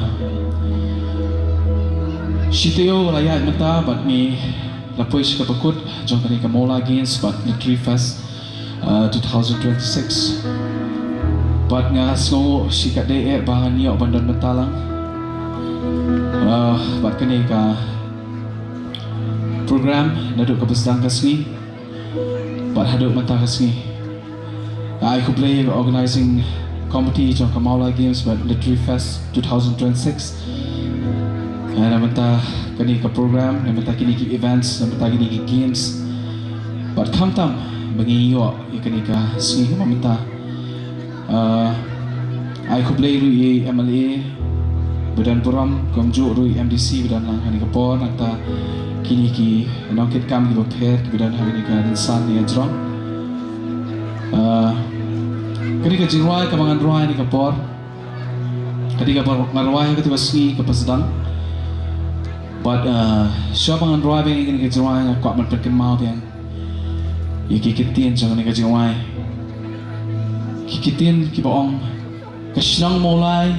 shi taïew la ïaid mynta bad ngi la poi sha kaba kut jong kane ka Mawlai Games bad Literary Fest, uh, two thousand twenty-six. Bad nga sngew shi katdei eh ba ngan ïoh ban don mynta lang. Uh, bad kane ka program naduh kaba sdang ka sngi bad haduh mynta ka sngi. Nga ai khublei ïa ka Organizing Committee jong ka Mawlai Games bad Literary Fest two thousand twenty-six. Ïa, na bynta kane ka program, na bynta kine ki events, na bynta kine ki games. Bad khamtam ba ngi ïoh ïa kane ka sngi kaba mynta. Ah, ai khublei ruh ïa i M L A ba don burom, kumjuh ruh i M D C ba don lang ha kane ka por, nangta kine ki nongkitkam kiba pher kiba don ha kane ka rynsan ne ka jrong. Ah, kane ka jingrwai kaba ngan rwai ha kane ka por, ka dei kaba ngan rwai ha kata ka sngi kaba sdang. Bad, ah, shuwa ba ngan rwai biang ïa kane ka jingrwai nga kwah ban pynkynmaw biang ïa ki ktien jong kane ka jingrwai. Ki ktien kiba ong, ka shnong Mawlai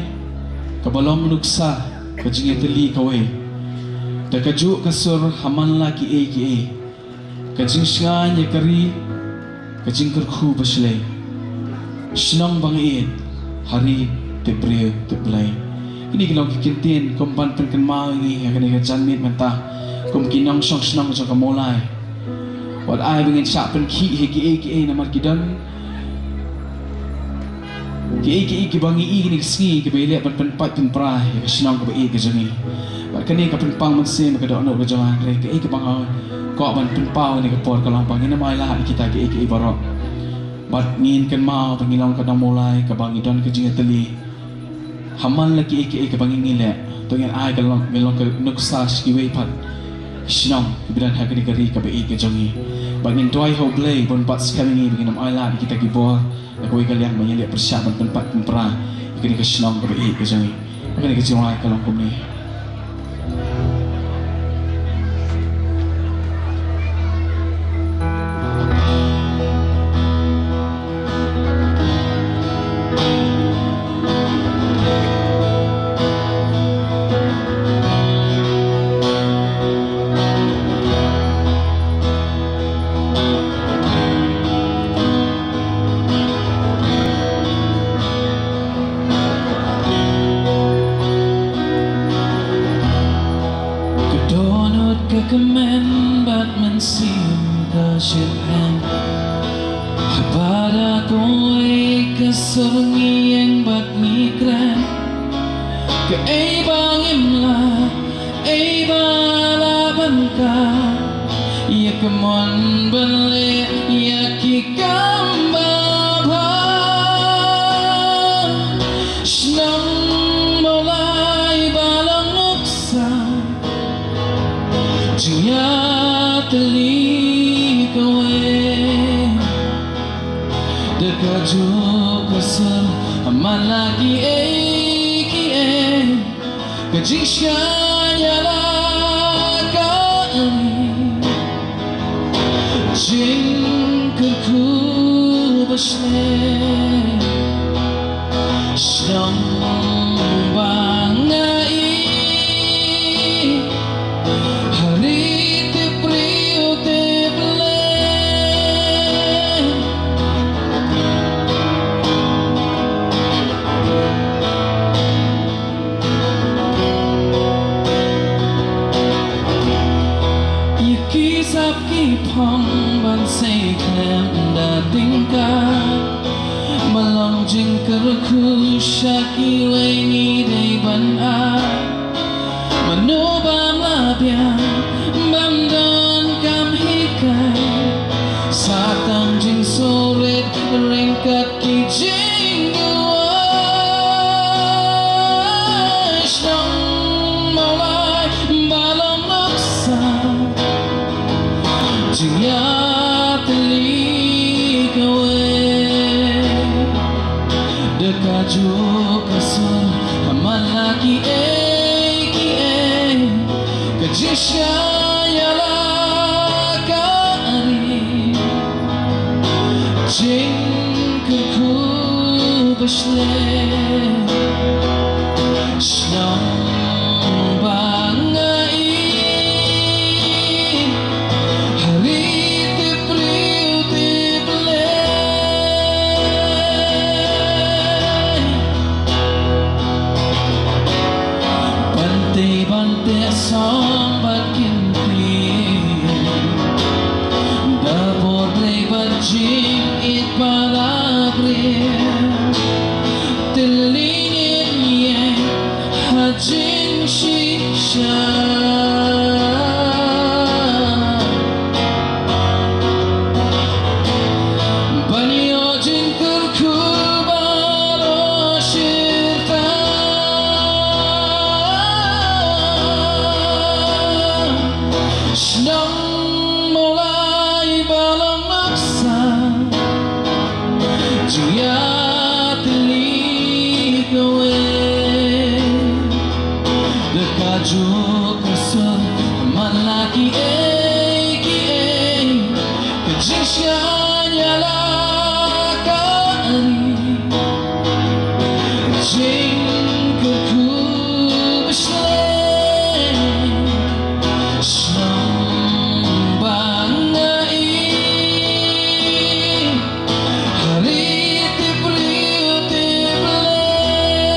kaba long nuksa ka jingïatylli kawei, da kajuh ka sur ha man la kiei kiei, ka jingshngaiñ ïa ka ri, ka jingkyrkhu bashlei, shnong ba nga ïeit, ha ri tip briew tip Blei. Kine ki long ki ktien kum ban pynkynmaw ïa ngi ha kane ka janmiet mynta kum ki nongshong shnong jong ka Mawlai. Wat ai ba ngin shah pynkhih ha kiei kiei namar ki don kiei kiei kiba ngi ïohi kine ki sngi kiba ïaleh ban pynpait pynpra ïa ka shnong kaba ïeit ka jong ngi. Bad kane ka pynpaw mynsiem ka dohnud ka jong nga, hynrei kaei kaba nga kwah ban pynpaw ha kane ka por ka long ba ngin ym ailad ïa kita kiei kiei baroh. Bad ngin kynmaw ba ngi long ka nong Mawlai kaba ngi don ka jingïatylli ha man la kiei kiei kaba ngi ngi leh. To ngin ai ka long, ngin long ka nuksa sha kiwei pat ki shnong kiba don ha kane ka ri kaba ïeit ka jong ngi. Bad ngin duwai ha U Blei ban bat skhem ïa ngi ba ngin ym ailad ïa kita ki bor na kawei ka liang ba ngi leh pyrshah ban pynpait pynpra ïa kane ka shnong kaba ïeit ka jong ngi. Kane ka jingrwai ka long kumne. Shit em. Haba da kawei ka sur ngi ïeng bad ngi kren. Kaei ba ngim lah, ei ba lah ban kah ïa ka mon ban leh ïa ki kam babha. Shnong Mawlai ba long nuksa jingïatylli kawei. Da kajuh ka sur man la kiei kiei, ka jingshaniah la ka ri. Jingkyrkhu ba shlei, shnong ba nga ïeit, ha ri tip briew tip lei. Ïa ki sap ki phong ban sei khlem da tyngka, ma long jingkyrkhu sha kiwei ngi dei ban ai. Mano bym lah biang, bym don kam hikai, sa tang jingsngewrit ryngkat ki jingduwai. Shnong Mawlai ba long nuksa jingïatylli kawei. Da kajuh ka sur man la kiei kiei, ka jingshaniah la ka ri. Jingkyrkhu ba shlei, shnong ba nga ïeit, ha ri tip briew tip lei. Ban tei ban teh song bad kynthei, da bor dei bad jingïeit ba la briew. Te lyngngoh ïa ha jingshisha. Ban ïoh jingkyrkhu baroh shirta. Shnong Mawlai ba long nuksa jingïatylli kawei. Da kajuh ka sur man la kiei kiei, ka jingshaniah la ka ri. Jingkyrkhu ba shlei, shnong ba nga ïeit, ha ri tip briew tip lei.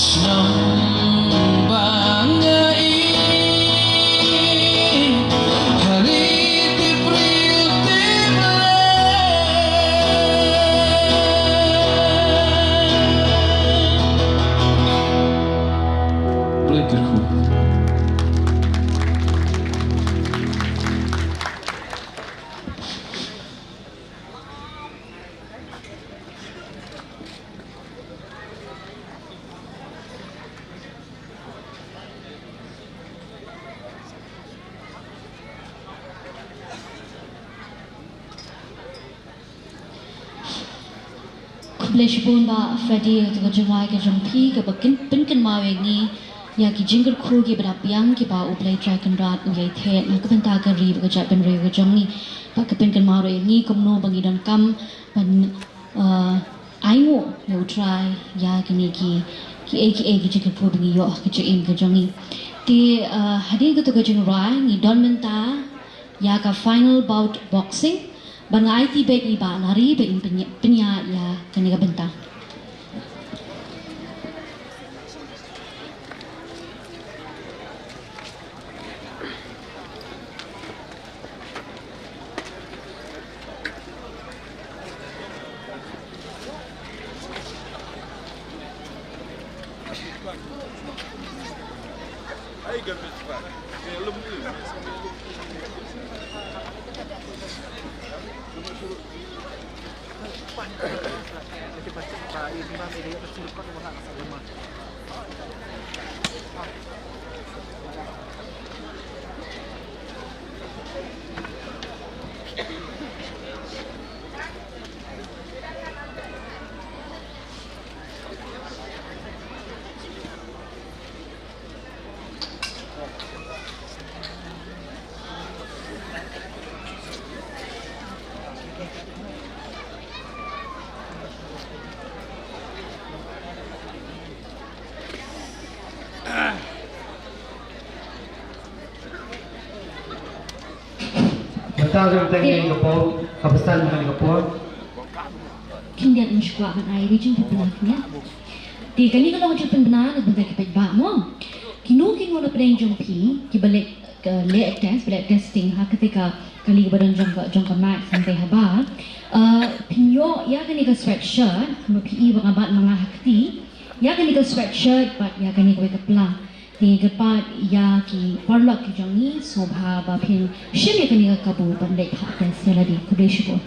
Shnong ba nga ïeit, ha ri tip briew tip lei. Blei kyrkhu. Khublei shibun Bah Freddy, ïa ka jingrwai ka jong phi kaba pynkynmaw ïa ngi ïa ki jingkyrkhu kiba la biang kiba U Blei Trai Kynrad u ïai theh na ka bynta ka ri bad ka jaitbynriew ka jong ngi. Bad ka pynkynmaw ruh ïa ngi kumno ba ngi donkam ban, uh, ainguh ïa U Trai ïa kine ki, kiei kiei ki jingkyrkhu ba ngi ïoh ha ka jingim ka jong ngi. Te, uh, hadien kato ka jingrwai ngi don mynta ïa ka final bout boxing. Ban nga aiti beit ïa i Bah Lari ba in pynïa-, pynïaid ïa kane ka bynta. Mynta ngin teng ïa ka por, ka bstan ïa ka por. Khyndiat, nga shu kwah ban ai ïa ka jingpynbna khyndiat. Te kane ka long ka jingpynbna na ka bynta ki paidbah mo. Kino kino na pdeng jong phi kiba leh, ka leh test, ba leh testing ha kata ka kali kaba don jong ka, jong ka Max hangtei habar. Uh, phin ïoh ïa kane ka sweatshirt, kumba phi i ba nga bat ma nga ha kti. Ïa kane ka sweatshirt bad ïa kane kawei ka pla. Te kyrpad ïa ki paralok ki jong ngi sngewbha ba phin shim ïa kane ka kabu ban leit ha test ïa lade. Khublei shibun.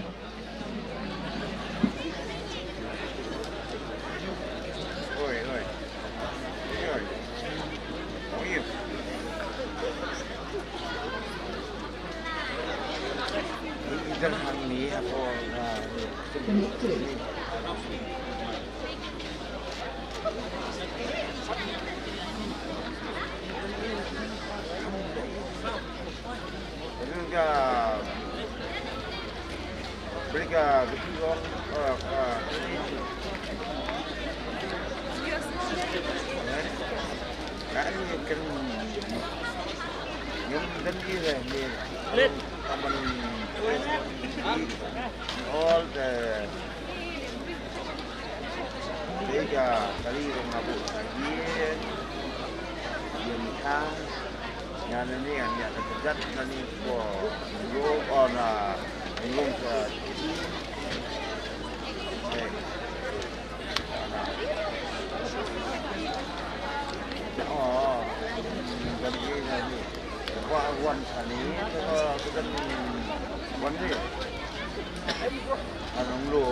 All the Dei ka kali rong abu ka ye ye ni ka. Nga ne ni nga ni ka jat na ni ko ro on a rong ka. Oh, ka ni ka ni. Wa wan ka ni ka ka ni wan ni. Ka rong lo.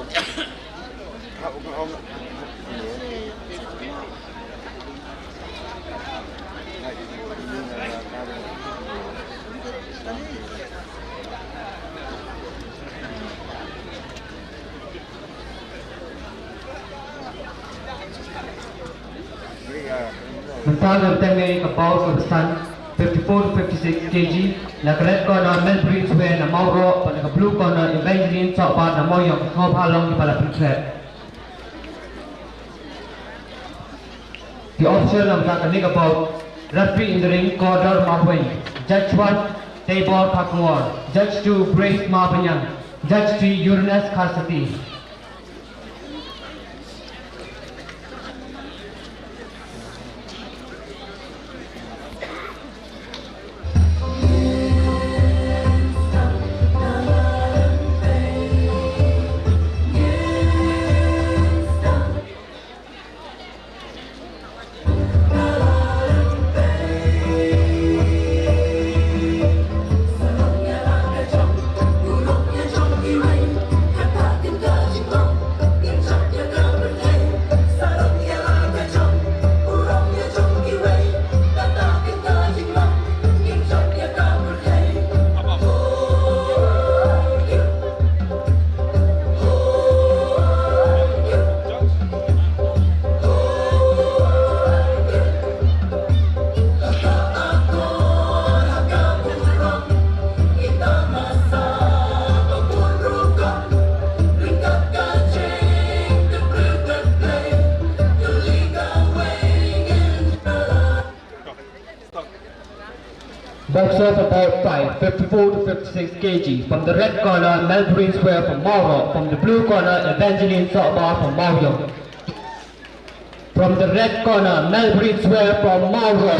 Mynta ngan teng ïa ka paw ka bstan fifty-four to fifty-six K G. Na ka red corner Mel Brins Ware na Mawroh, bad na ka blue corner Evangeline Sohbar na Mawiong. Sngewbha long kiba la pynkhreh. The official na ka bynta kane ka bout, referee in the ring, Cordor Marwein, judge one, Teibor Kharkongor, judge two, Grace Marbaniang, judge three, Uranus Kharsati. Boxer for bout five, fifty-four to fifty-six K G. From the red corner, Mel Brins Ware from Mawroh. From the blue corner, Evangeline Sohbar from Mawiong. From the red corner, Mel Brins Ware from Mawroh.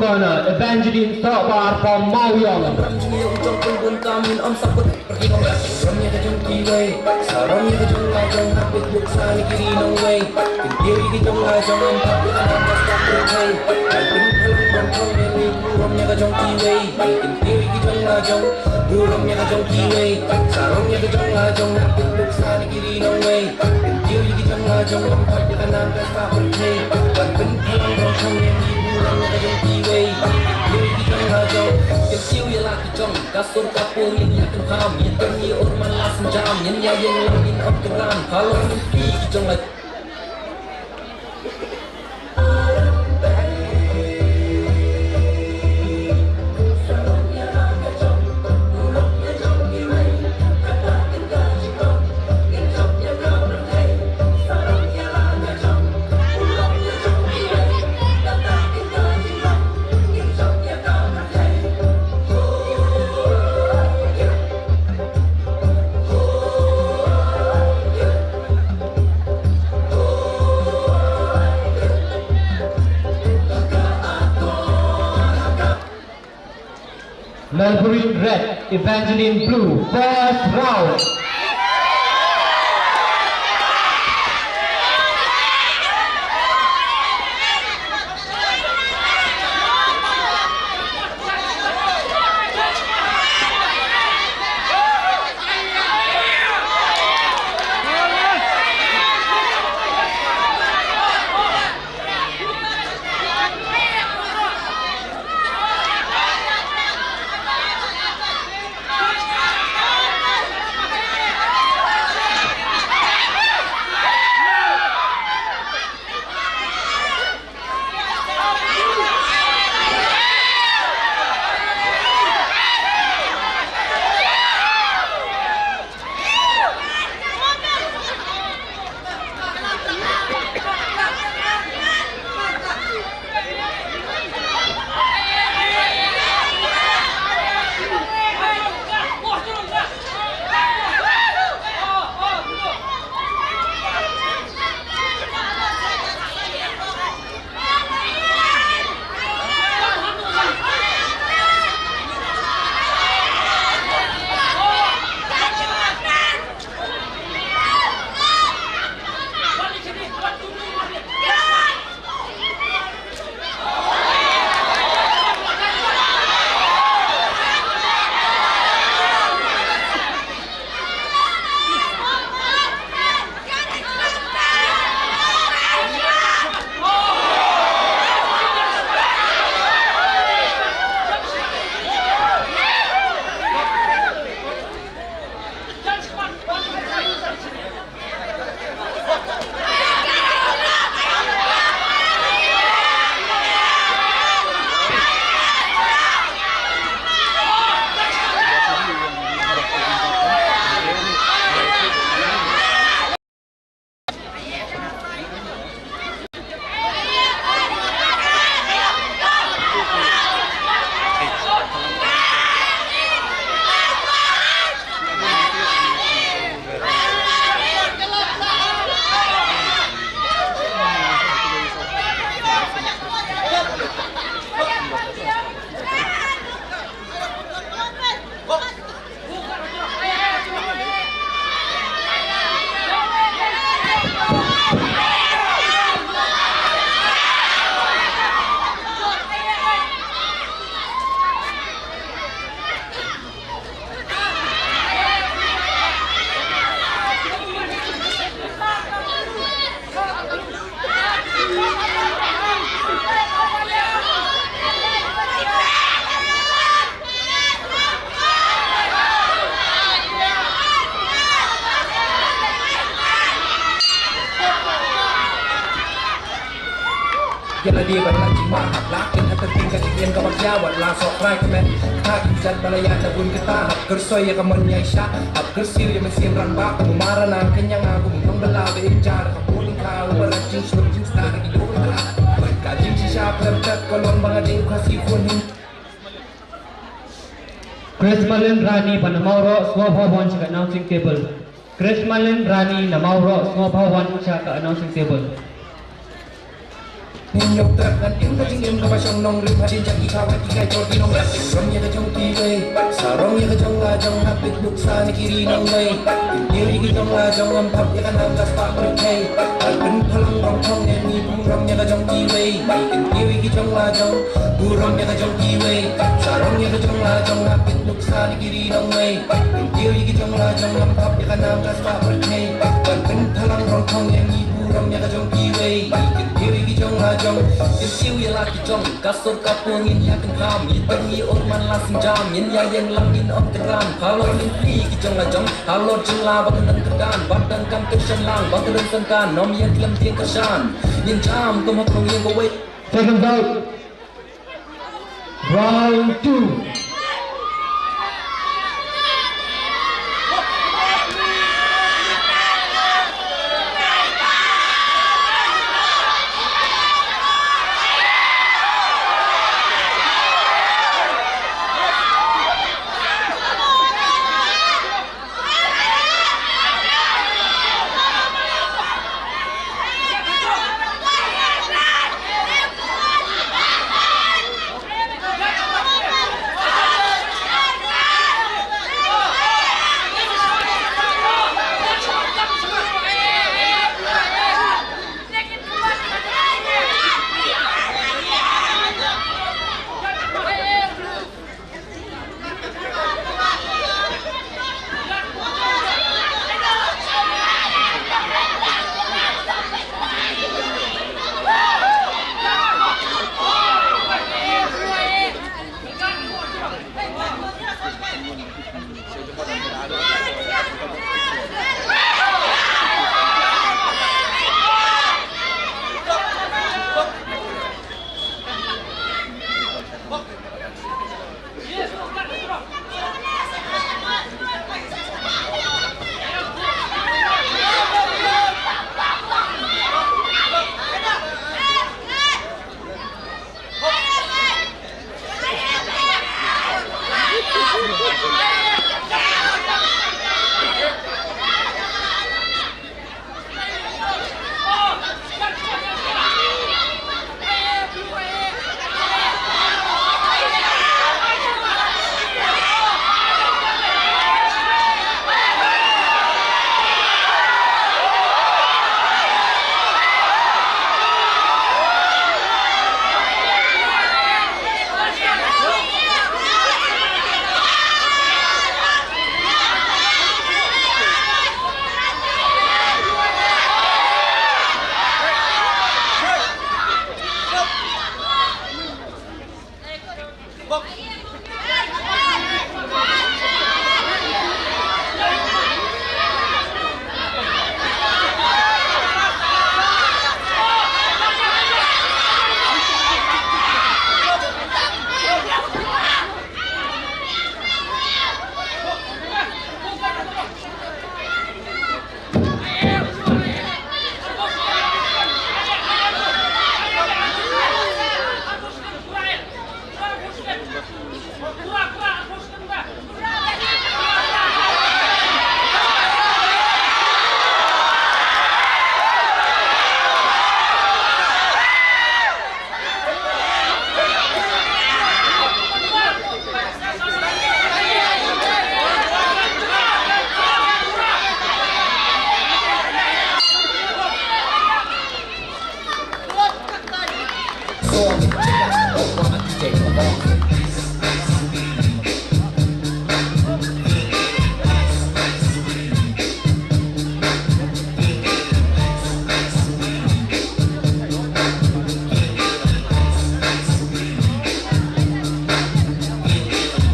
Evangeline Sohbar from Mawiong. Melbourne Red, Evangeline Blue, first round. Ïa lade ban la jingma hap la kin ha ka ktien ka ktien kaba khia wat la soh trai kmen. Kata ki jat ba la ïa na bun kata hap kyrsoi ïa ka mon ïa sha hap kyrsiew ïa mynsiem rangbah kum u Maharana Kynjang a kum u nongbylla ba ïeit jar ka bun ka u ba rat jingshlur jingstar ki duk ka. Ka jingshisha pyrkhat ka long ba nga dei u Khasi khun Hynñiewtrep. Chris Malin Rani ba na Mawroh sngewbha wan sha ka announcing table. Chris Malin Rani na Mawroh sngewbha wan sha ka announcing table. Ngin ïoh trap ngan im ka jingim kaba shong nongrim hadien jong ki khawai ki kai jor ki nongrep. Rong ïa ka jong kiwei, sarong ïa ka jong la jong, hap peit nuksa na ki ri nongwei. Kyntiew ïa ki jong la jong, ngam thap ïa ka nam ka spah pyrthei. Ban pynphalang rong thong ïa ngi, burom ïa ka jong kiwei. Kyntiew ïa ki jong la jong, burom ïa ka jong kiwei. Sarong ïa ka jong la jong, hap peit nuksa na ki ri nongwei. Kyntiew ïa ki jong la jong, ngam thap ïa ka nam ka spah pyrthei. Ban pynphalang rong thong ïa ngi, burom ïa ka jong kiwei. Kyntiew ïa ki jong la jong, kyntiew ïa la ki jong. Ka sur ka pur ngin ïa kyntham, ïa tang ïa ur man la synjam, ngin ïa ïeng lang ngin ym kynran. Halor ngin plie ki jong la jong, halor jong la ba kan dang kyrdan, ba dang kam kyrshan lang, ba kan dang sangkan, ym ïa khlem tieng kyrshan. Ngin jam kum ha krong ïing kawei. Second bout. Round two.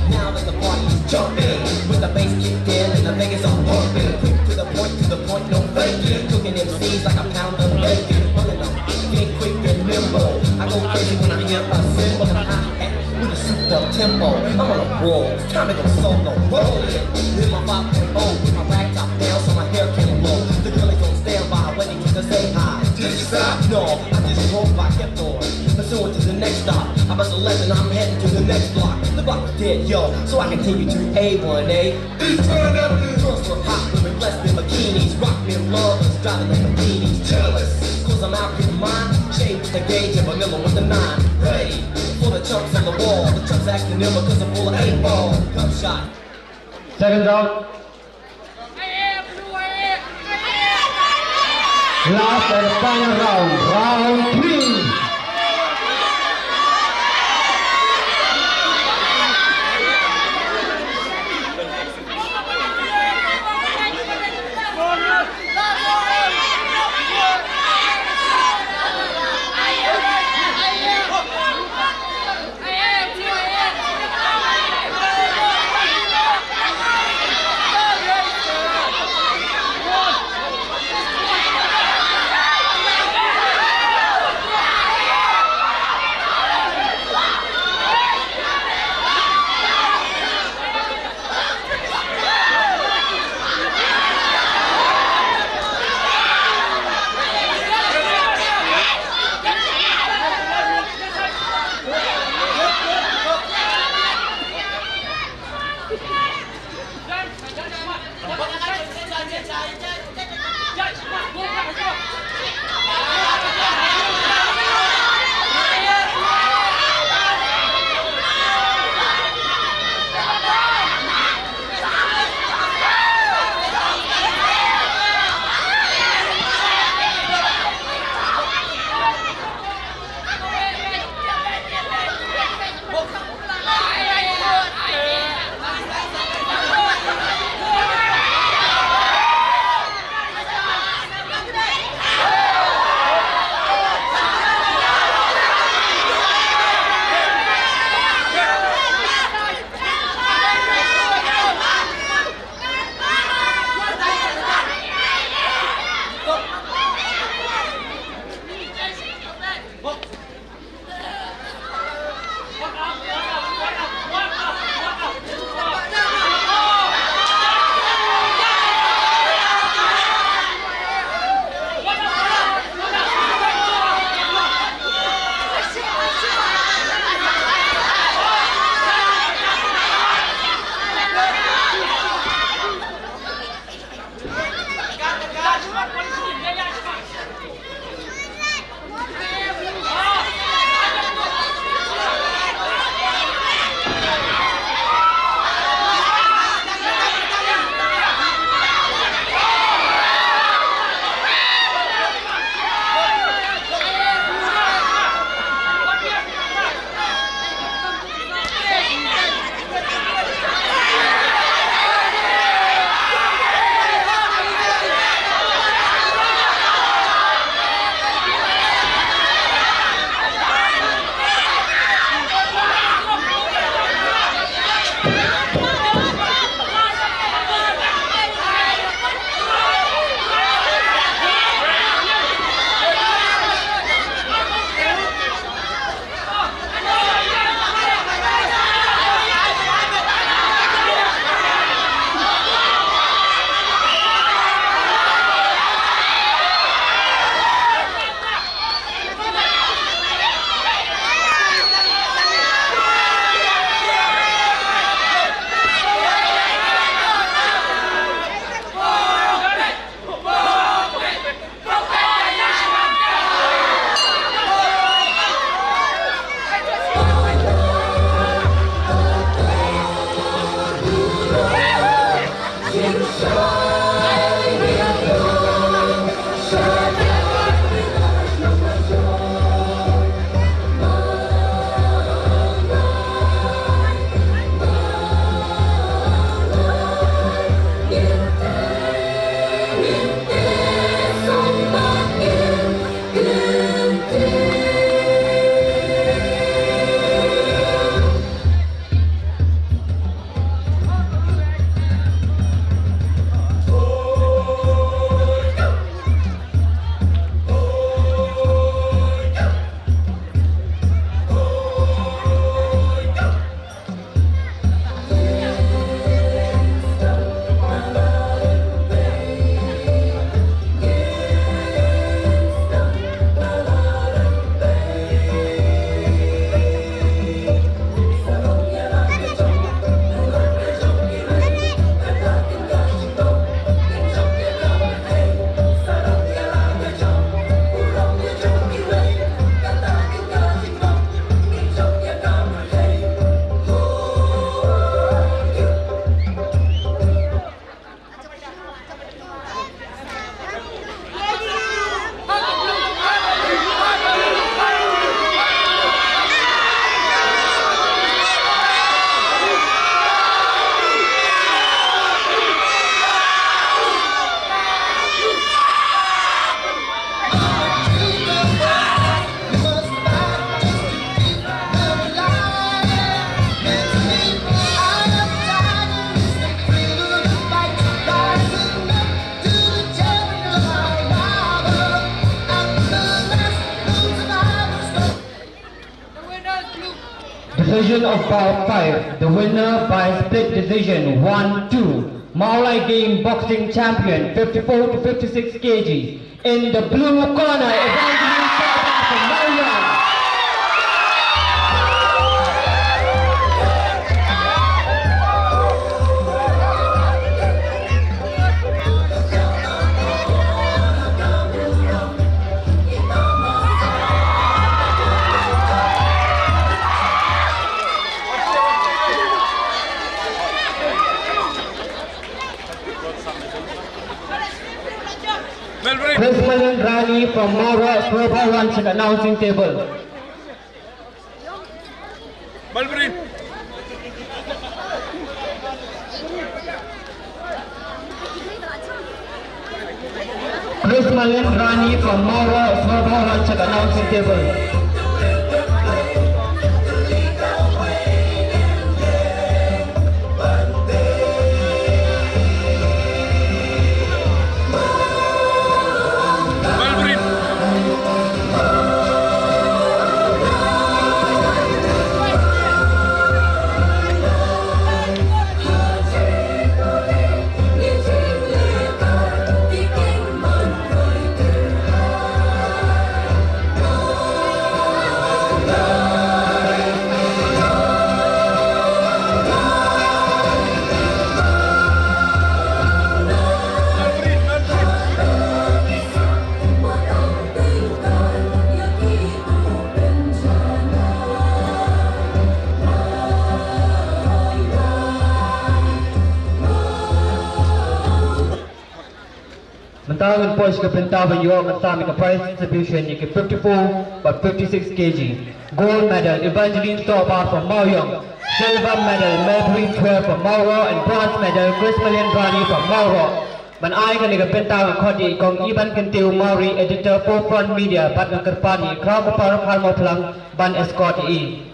Now that the party is jumping, with the bass kicked in and the Vegas all pumping, quick to the point, to the point, no faking. Cooking M Cs like a pound of bacon. Running up, get quick and nimble. I go crazy when I hear a cymbal and a hi-hat with a souped up tempo. I'm on a roll, it's time to go solo. Rolling in my five point oh with my rag top down so my hair can blow. The girlies on standby waiting to say hi. Did you stop? No, I just drove by, kept on. Pursuing to the next stop. I bust a left and I'm heading to the next block. The block was dead, yo, so I continue to A one A. These turn up the girls were hot, women dressed in bikinis, rock men lovers, driving Lamborghinis, jealous. Cause I'm out getting mine, shame The gauge and Manila with the nine. Hey, for the chumps on the wall. The chumps acting ill because I'm full of eight ball. Come shot. Second round. Last and final round, round three. Decision of bout five, the winner by split decision, one two, Mawlai Game boxing champion, fifty-four to fifty-six K G. In the blue corner, Evangeline Sawba from Maryang. Chris Malin Rani from Mawroh, Snow Bhawan, announcing table. Melbourne. Chris Malin Rani from Mawroh, Snow Bhawan, announcing table. Mynta ngin poi sha ka bynta ba ïoh mynta, ka prize distribution ïa ki fifty-four bad fifty-six K G. Gold medal, Evangeline Sawba from Mawiong. Silver medal, Melbourne Square from Mawroh, and bronze medal, Chris Malin Rani from Mawroh. Ban ai kane ka bynta nga khot ïa i Kong Iban Kyntiew Mawrie, editor, Forefront Media, bad nga kyrpad ïa i Khraw Kpar Kharmawphlang ban escort ïa i.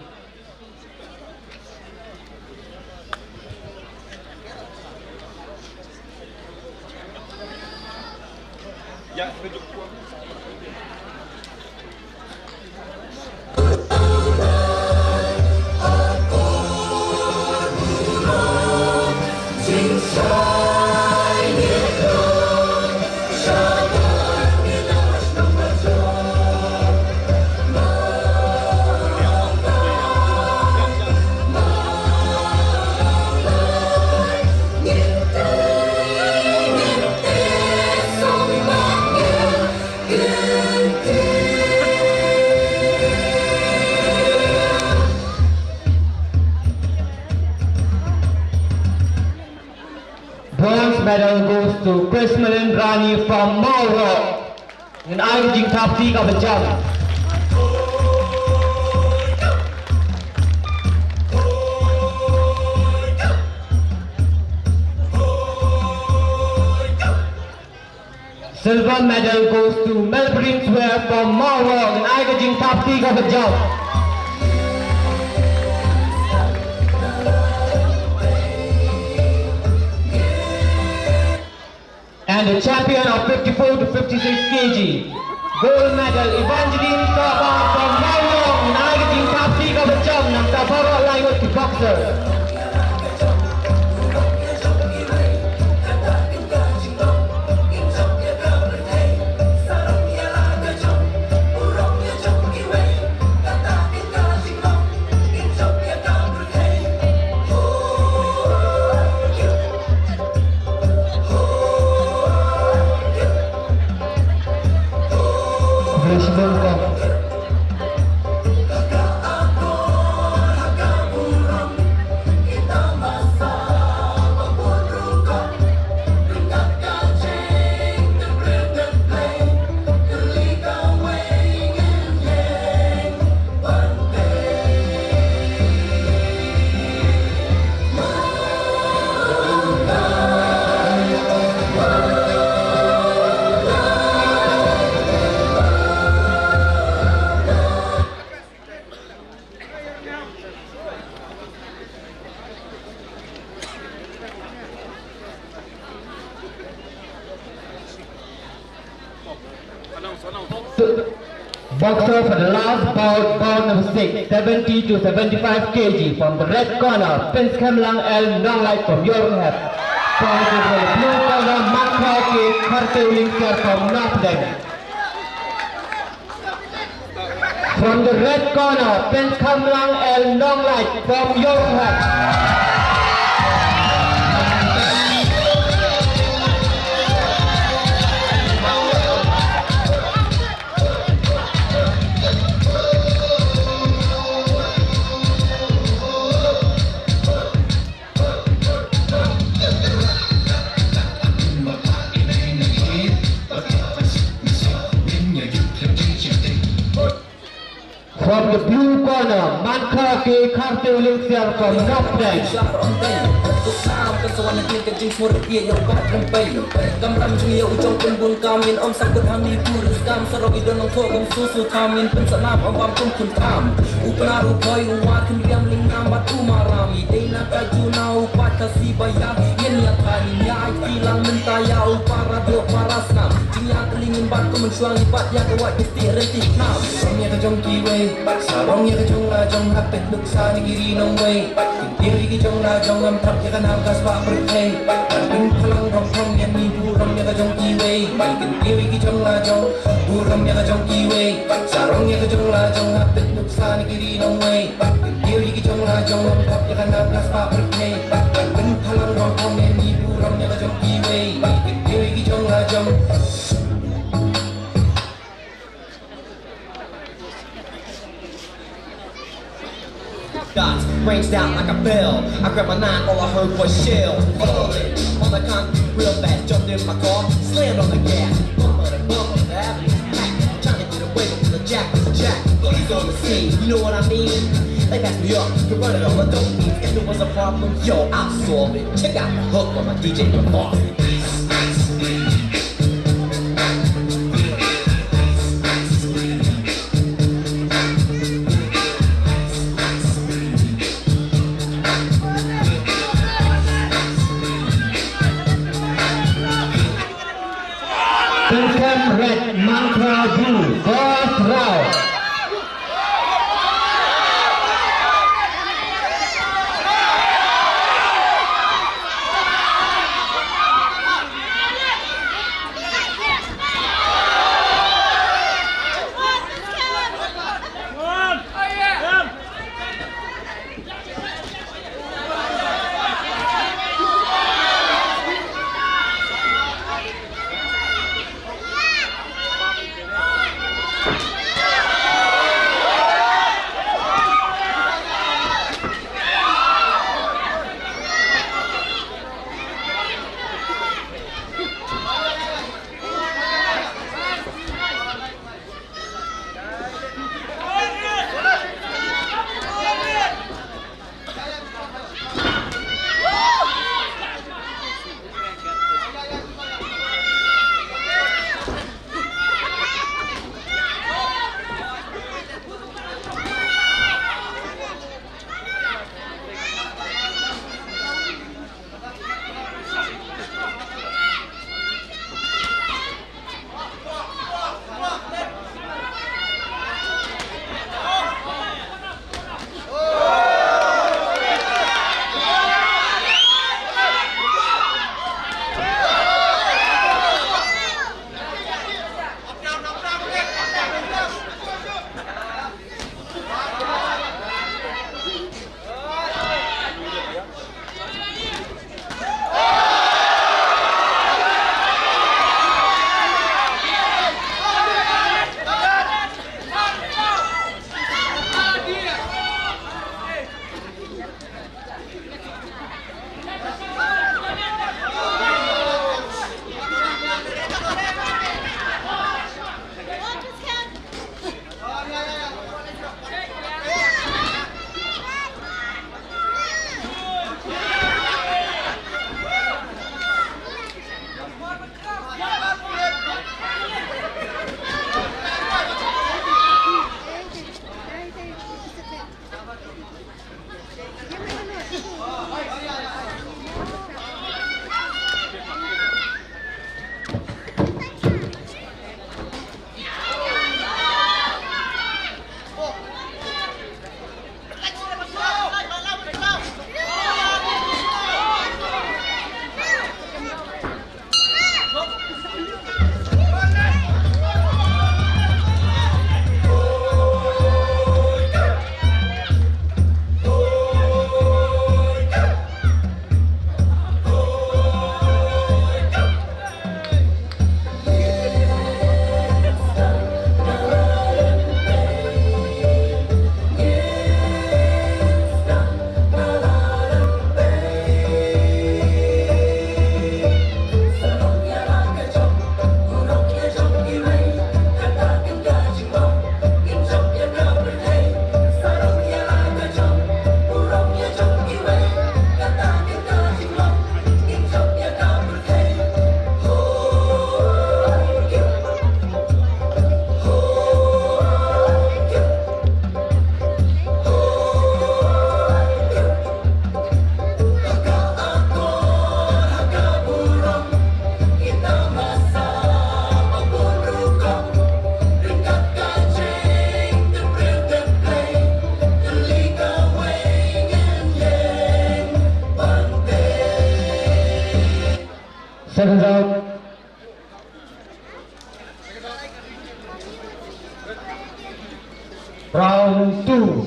Bronze medal goes to Chris Malin Rani from Mawroh. Ngin ai ka jingthap kti kaba jam. Silver medal goes to Melbourne Square from Mawroh. Ngin ai ka jingthap kti kaba jam. And the champion of fifty-four to fifty-six K G, gold medal, Evangeline Sawba from Mawroh. Ngin ai ka jingthap kti kaba jam na ka bynta baroh lai ngut ki boxer. Boxer for the last bout, bout number six, seventy to seventy-five K G, from the red corner, Prince Khemlang L Nonglait from Yornghep. Boxer for the blue corner, Mangkha K Kharteu Lingsiar from North Deng. From the red corner, Prince Khemlang L Nonglait from Yornghep. From the blue corner, Mangkha K Kharteu Lingsiar from North Deng. Rom ïa ka jong kiwei, sarong ïa ka jong la jong, hap peit nuksa na ki ri nongwei. Kyntiew ïa ki jong la jong, ngam thap ïa ka nam ka spah pyrthei. Ban pynphalang rong rong ïa ngi, burom ïa ka jong kiwei. Ban kyntiew ïa ki jong la jong, burom ïa ka jong kiwei. Sarong ïa ka jong la jong, hap peit nuksa na ki ri nongwei. Ban kyntiew ïa ki jong la jong, ngam thap ïa ka nam ka spah pyrthei. Ban pynphalang rong rong ïa ngi, burom ïa ka jong kiwei. Ban kyntiew ïa ki jong la jong. Guns ranged out like a bell. I grabbed my nine, all I heard was shells falling on the concrete real fast. Jumped in my car, slammed on the gas. Bumper to bumper, the avenue was packed. Trying to get away from the jack, the jack. Police on the scene, you know what I mean? They passed me up, could run it all, I don't mean if it was a problem, yo, I'll solve it. Check out the hook on my D J Boss. Pynkem red, Mangkra blue, first round. Seconds out. Round two.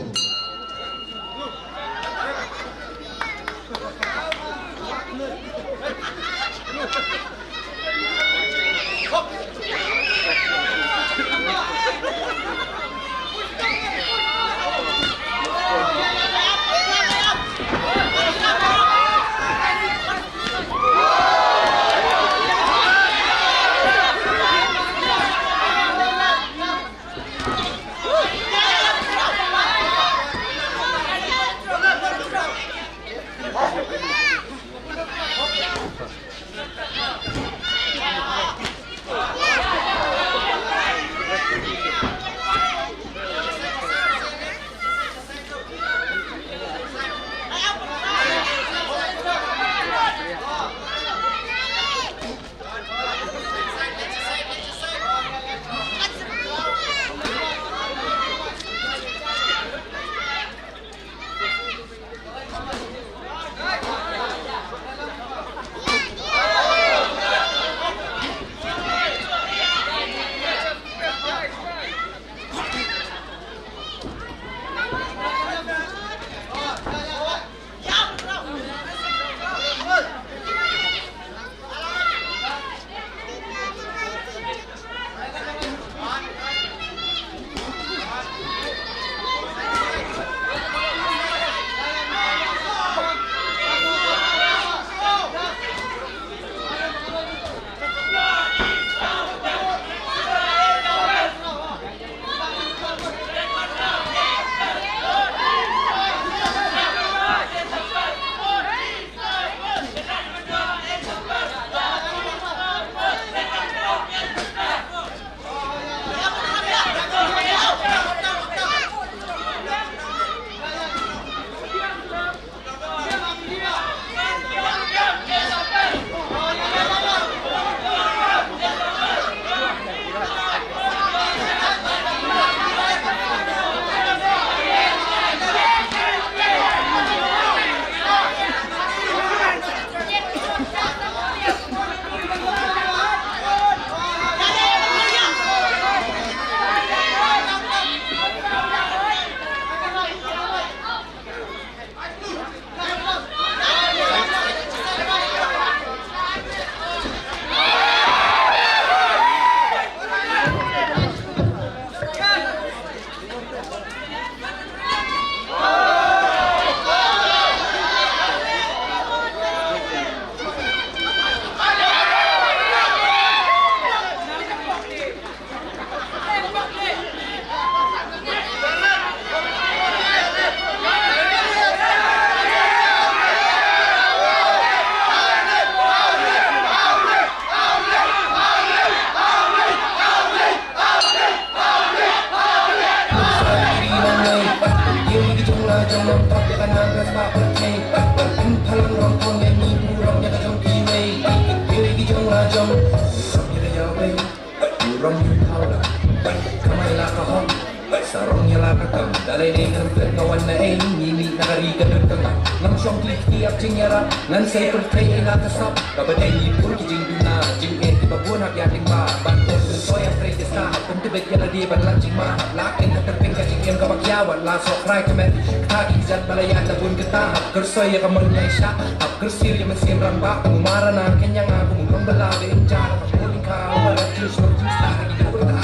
Sarong ïa la ka kam, da lei dei kan pynlong wan na ei, ngi mih na ka ri ka dud ka ngap. Ngam shong kli kti ap jingïarap, ngan sei pyrthei ei la ka sap. Kaba dei ngi bun ki jingduna, jingeh kiba bun hap ïa lyngba. Ban bun pynpoi ïa trei ki sa hap, pyntbit ïa lade ban lait jingma hap. La kren ka tyrpeng ka jingim kaba khia wat la soh krai ka met. Kata ki jait ba la ïaid la bun kata hap, kyrsoi ïa ka mon ïaishah hap. Kyrsir ïa mynsiem rangbah, kum u Maharana Kynjang, kum u nongbylla ba im ja, ka bun ka ba la jus nong jus ta ha ki dei ta.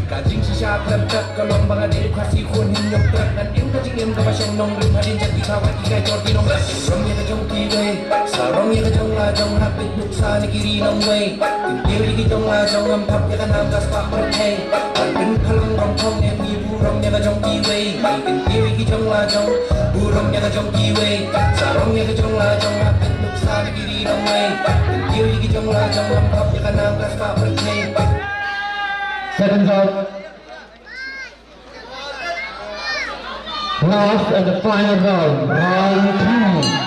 Ka jingshisha khlem tat ka long ba nga dei u Khasi khun hynñiewtrep, ngan im ka jingim kaba shong nongrim hadien jait ki thaw ki kai jor ki nongrep. Rong ïa ka jong kiwei, sarong ïa ka jong la jong, hap bit nuksa na ki ri nongwei. Kyntiew ïa ki jong la jong, ngam thap ïa ka nam ka spah pyrthei. Ban pynphalong rong thong em ngi burom ïa ka jong kiwei. Ban kyntiew ïa ki jong la jong, burom ïa ka jong kiwei. Sarong ïa ka jong la jong, hap bit nuksa na ki ri nongwei. Kyntiew ïa ki jong la jong, ngam thap ïa ka nam ka spah pyrthei. Seconds out. Last and the final round, round three.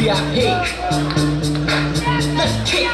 Got hit. Let's kick.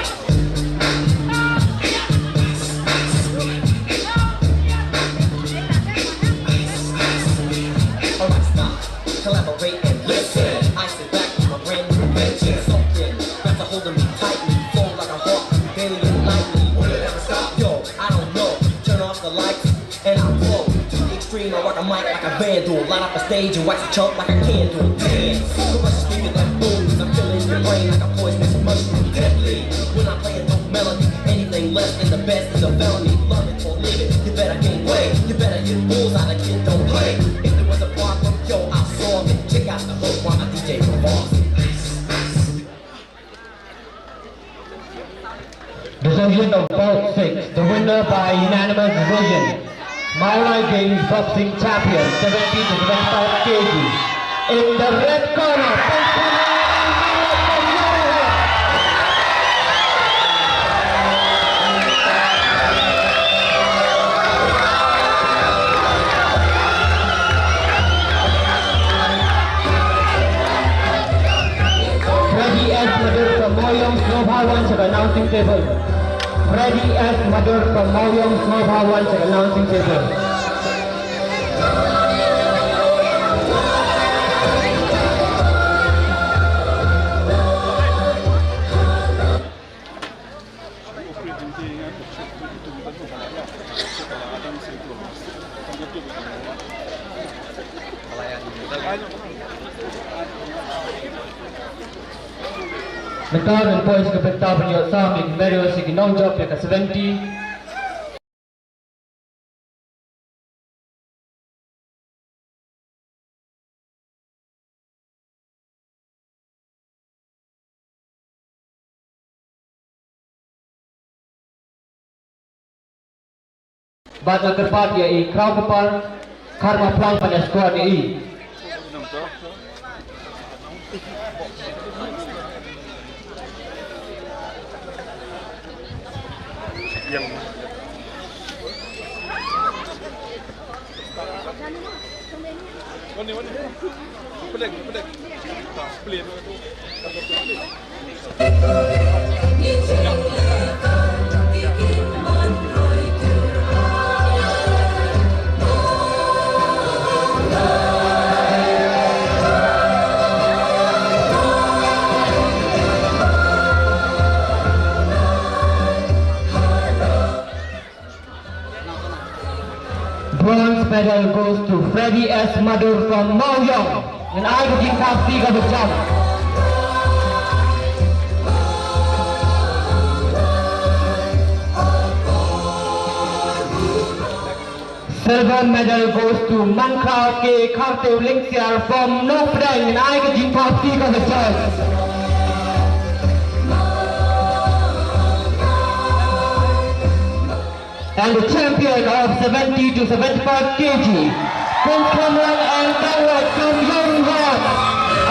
Alright, stop. Collaborate and listen. I sit back with my brand new invention. Something grabs a hold of me tightly. Flow like a hawk, daily and nightly. Will it ever stop? Yo, I don't know. Turn off the lights and I blow. To the extreme, I rock a mic like a vandal. Light up a stage and wax a chump like a candle. Dance. Crush the speaker like booms. I'm filling your brain like a poisonous mushroom. Deadly. When I play a dope melody, anything less than the best is a felony. Love it or leave it. You better gain weight. You better hit bulls out of kid don't play. If there was a problem, yo, I'll solve it. Check out the hook while my D J performs. Decision of bout six, the winner by unanimous decision, Mawlai Games boxing champion, seventy to seventy-five K G. In the red corner, Freddy S Madur from Mawiong, Snowball One to the announcing table. Freddy S Madur from Mawiong, Snowball One to the announcing table. Mynta ngin poi sha ka bynta ban ïoh sam ïa ki medal sha ki nongjop ïa ka seventy. Bad nga kyrpad ïa i Kraw Kpar Kharmaplang ban escort ïa i. Bronze medal goes to Freddy S Madur from Mawiong. Ngan ai ka jingthaphti kaba jam. Silver medal goes to Mankhraw K Khartew Lingsiar from Nongpdeng. Ngan ai ka jingthaphti kaba jam. And the champion of seventy to seventy-five K G, Kong Khamlang and Bangwat from Youngwan.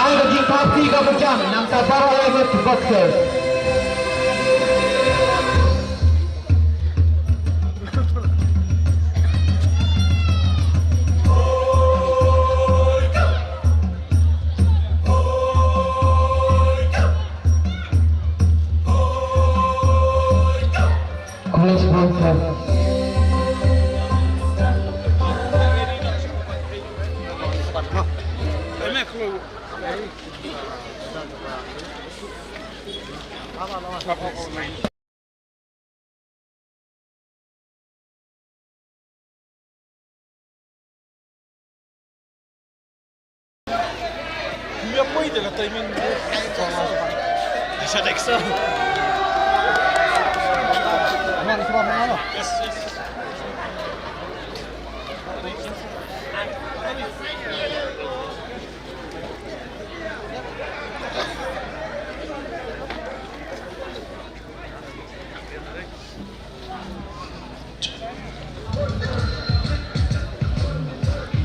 Ai ka jingthaphti kaba jam na ka bynta baroh ki boxers. College Board of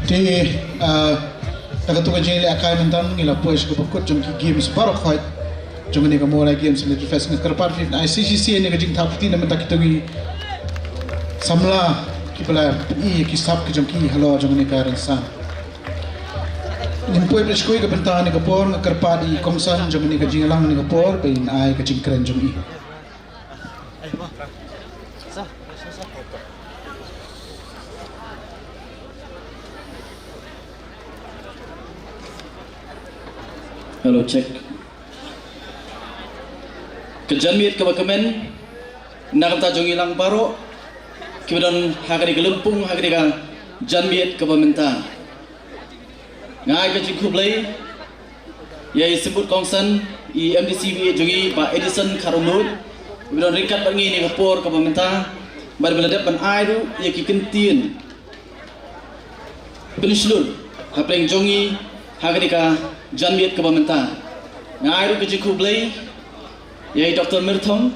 Te, ah, da katu ka jingleh kai mynta ngi la poi sha kaba kut jong ki games baroh khoit jong kane ka Mawlai Games and Literature Fest. Nga kyrpad ïa ka C C C ïa ka jingthaphti na bynta kito ki samla kiba la ïoh ki sap ki jong ki halor jong kane ka rynsan. Ngin poi pyrshah ka bynta ne ka por, nga kyrpad ïa i kongsan jong ne ka jingïalang ne ka por ba in ai ka jingkren jong i. Hello, check. Ka janmiet kaba kmen na ka bynta jong ngi lang baroh kiba don ha kane ka lympung, ha kane ka janmiet kaba mynta. Nga ai ka jingkhublei ïa i symbud kongsan, i M D C ba ïeit jong ngi, Bah Edison Kharumnuid, ba don ryngkat bad ngi ha kane ka por kaba mynta, bad ba la dep ban ai ruh ïa ki kyntien pynshlur hapdeng jong ngi ha kane ka janmiet kaba mynta. Nga ai ruh ka jingkhublei ïa i Doctor Mirthong,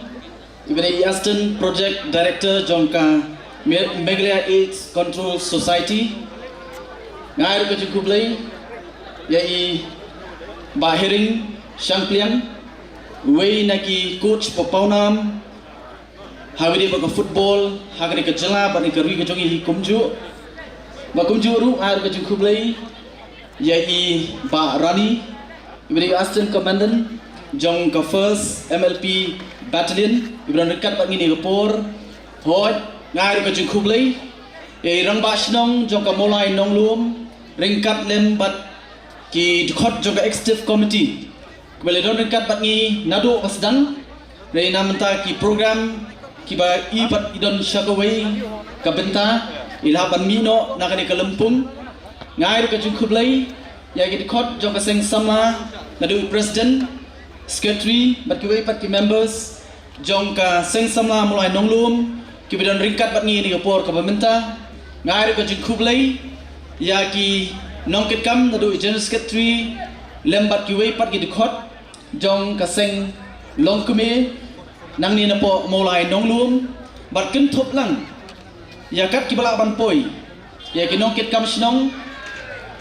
iba dei i Assistant Project Director jong ka Me-, Meghalaya AIDS Control Society. Nga ai ruh ka jingkhublei ïa i Bah Hering Shangpliang, uwei na ki coach ba pawnam ha kawei pat ka football ha kane ka jylla bad ne ka ri ka jong ngi hi kumjuh. Bad kumjuh ruh nga ai ruh ka jingkhublei ïa i Bah Rani, iba dei i Assistant Commandant jong ka First M L P Battalion, iba don ryngkat bad ngi ha kane ka por. Hooid, nga ai ruh ka jingkhublei ïa i Rangbah Shnong jong ka Mawlai Nonglum ryngkat lem bad ki dkhot jong ka Executive Committee kiba la don ryngkat bad ngi naduh ba sdang, hynrei na mynta ki program kiba i pat i don sha kawei ka bynta, i la hap ban mih noh na kane ka lympung. Nga ai ruh ka jingkhublei ïa ki dkhot jong ka Seng Samla, naduh i President, Secretary bad kiwei pat ki members jong ka Seng Samla Mawlai Nonglum kiba don ryngkat bad ngi ha kane ka por kaba mynta. Nga ai ruh ka jingkhublei ïa ki nongkitkam, naduh i General Secretary lem bad kiwei pat ki dkhot jong ka Seng Longkmie nangne napoh Mawlai Nonglum, bad kynthup lang ïa kat kiba lah ban poi ïa ki nongkitkam shnong,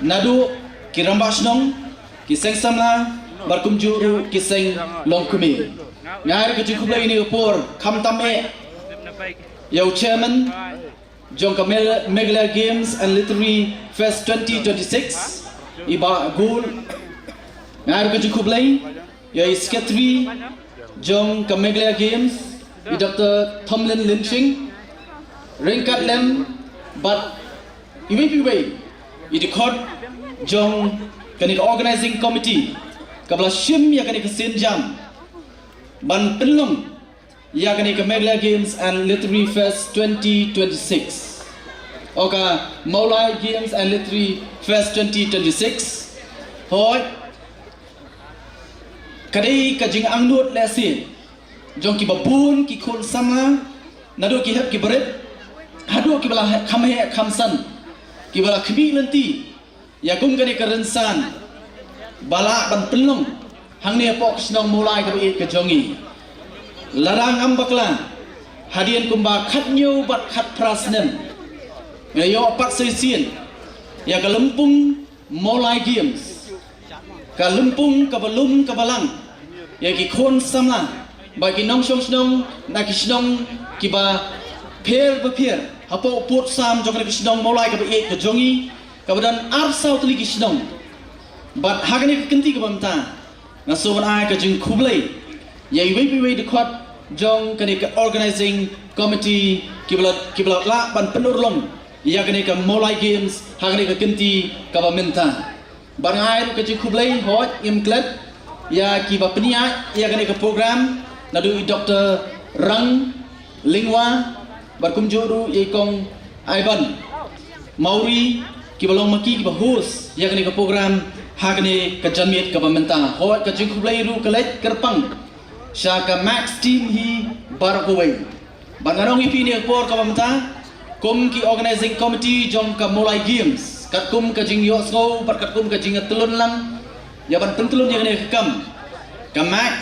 naduh ki Rangbah Shnong, ki Seng Samla bad kumjuh ruh ki Seng Longkmie. Nga ai ruh ka jingkhublei ha kane ka por khamtam eh ïa u Chairman jong ka Me-, Meghalaya Games and Literary Fest twenty twenty-six, i Bah Gul. Nga ai ruh ka jingkhublei ïa i Secretary jong ka Meghalaya Games, i Doctor Thomlin Lynshing, ryngkat lem bad iwei pa iwei i dkhot jong kane ka Organizing Committee kaba la shim ïa kane ka sienjam ban pynlong ïa kane ka Meghalaya Games and Literary Fest twenty twenty-six, o ka Mawlai Games and Literary Fest twenty twenty-six. Hooid, ka dei ka jingangnud lehse jong kiba bun ki khun samla, naduh ki hep ki barit haduh kiba la kham heh kham san, kiba la khmih lynti ïa kum kane ka rynsan ba lah ban pynlong hangne hapoh ka shnong Mawlai kaba ïeit ka jong ngi. Lada ngam bakla, hadien kumba khathynñiew bad khatphra snem nga ïoh pat sa shisien ïa ka lympung Mawlai Games, ka lympung kaba lum kaba lang ïa ki khun samla bad ki nongshong shnong na ki shnong kiba pher bapher hapoh u pud sam jong kane ka shnong Mawlai kaba ïeit ka jong ngi, kaba don arsaw tylli ki shnong. Bad ha kane ka kynti kaba mynta nga sngewbha ban ai ka jingkhublei ïa iwei pa iwei dkhot jong kane ka Organizing Committee kiba la, kiba la lah ban pynurlong ïa kane ka Mawlai Games ha kane ka kynti kaba mynta. Bad nga ai ruh ka jingkhublei, hooid, ngim klet, ïa kiba pynïaid ïa kane ka program, naduh i Doctor Rang Lyngwa bad kumjuh ruh ïa i Kong Aiban Mawrie, kiba long ma ki kiba host ïa kane ka program ha kane ka janmiet kaba mynta. Hooid, ka jingkhublei ruh ka leit kyrpang sha ka Max team hi baroh kawei. Bad ngan ong ïa phi ha kane ka por kaba mynta, kum ki Organizing Committee jong ka Mawlai Games, katkum ka jingïohsngew bad katkum ka jingïatyllun lang ïa ban pyntyllun ïa kane ka kam, ka Max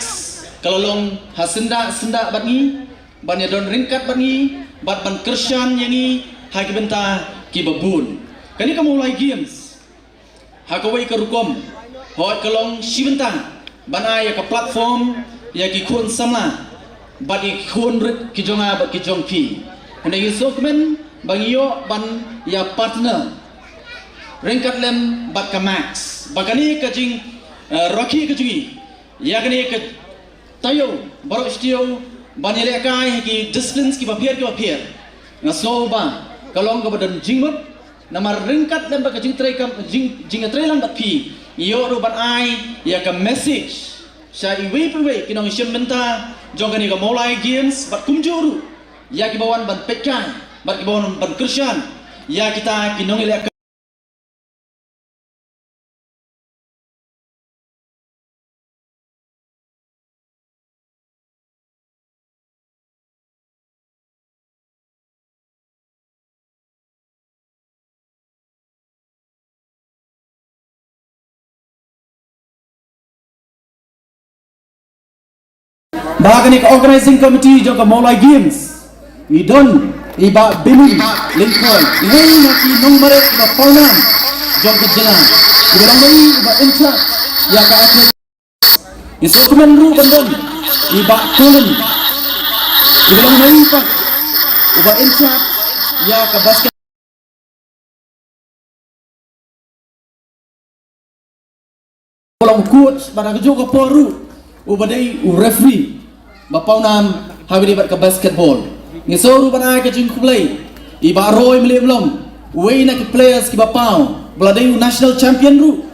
ka la long ha syndah syndah bad ngi, ban ïadon ryngkat bad ngi bad ban kyrshan ïa ngi ha ki bynta kiba bun. Kane ka Mawlai Games ha kawei ka rukom, hooid, ka long shi bynta ban ai ïa ka platform ïa ki khun samla bad ïa ki khun rit ki jong nga bad ki jong phi. Hynrei ngi sngewkmen ba ngi ïoh ban ïa partner Ryngkat lem bad ka Max ba kane ka jing, eh, rakhi ka jong ngi ïa kane ka taïew baroh shi taïew ban ïalehkai ha ki disciplines kiba pher kiba pher. Nga sngew ba ka long kaba don jingmut namar ryngkat lem bad ka jingtrei kam jing jingtrei lang bad phi ïoh ruh ban ai ïa ka message sha iwei pa iwei ki nongshim bynta jong kane ka Mawlai Games bad kumjuh ruh ïa kiba wan ban peitkai bad kiba wan ban kyrshan ïa kita ki nongïalehkai. Ba kane ka organizing committee jong ka Mawlai Games ngi don i Bah Bini Lyngkhoi, i hei na ki nongmareh ba pawnam jong ka jylla. I ba long i ba in charge ïa ka athletics. I sngewkmen ruh ban don i Bah Colin, i ba long i pat i ba in charge ïa ka basket. Ba long coach bad ha kajuh ka por ruh u ba dei u referee ba pawnam ha kane bad ka basketball. Ngi sngew ruh ban ai ka jingkhublei i Bah Roy Mlih Mlom, uwei na ki players kiba paw ba la dei u national champion ruh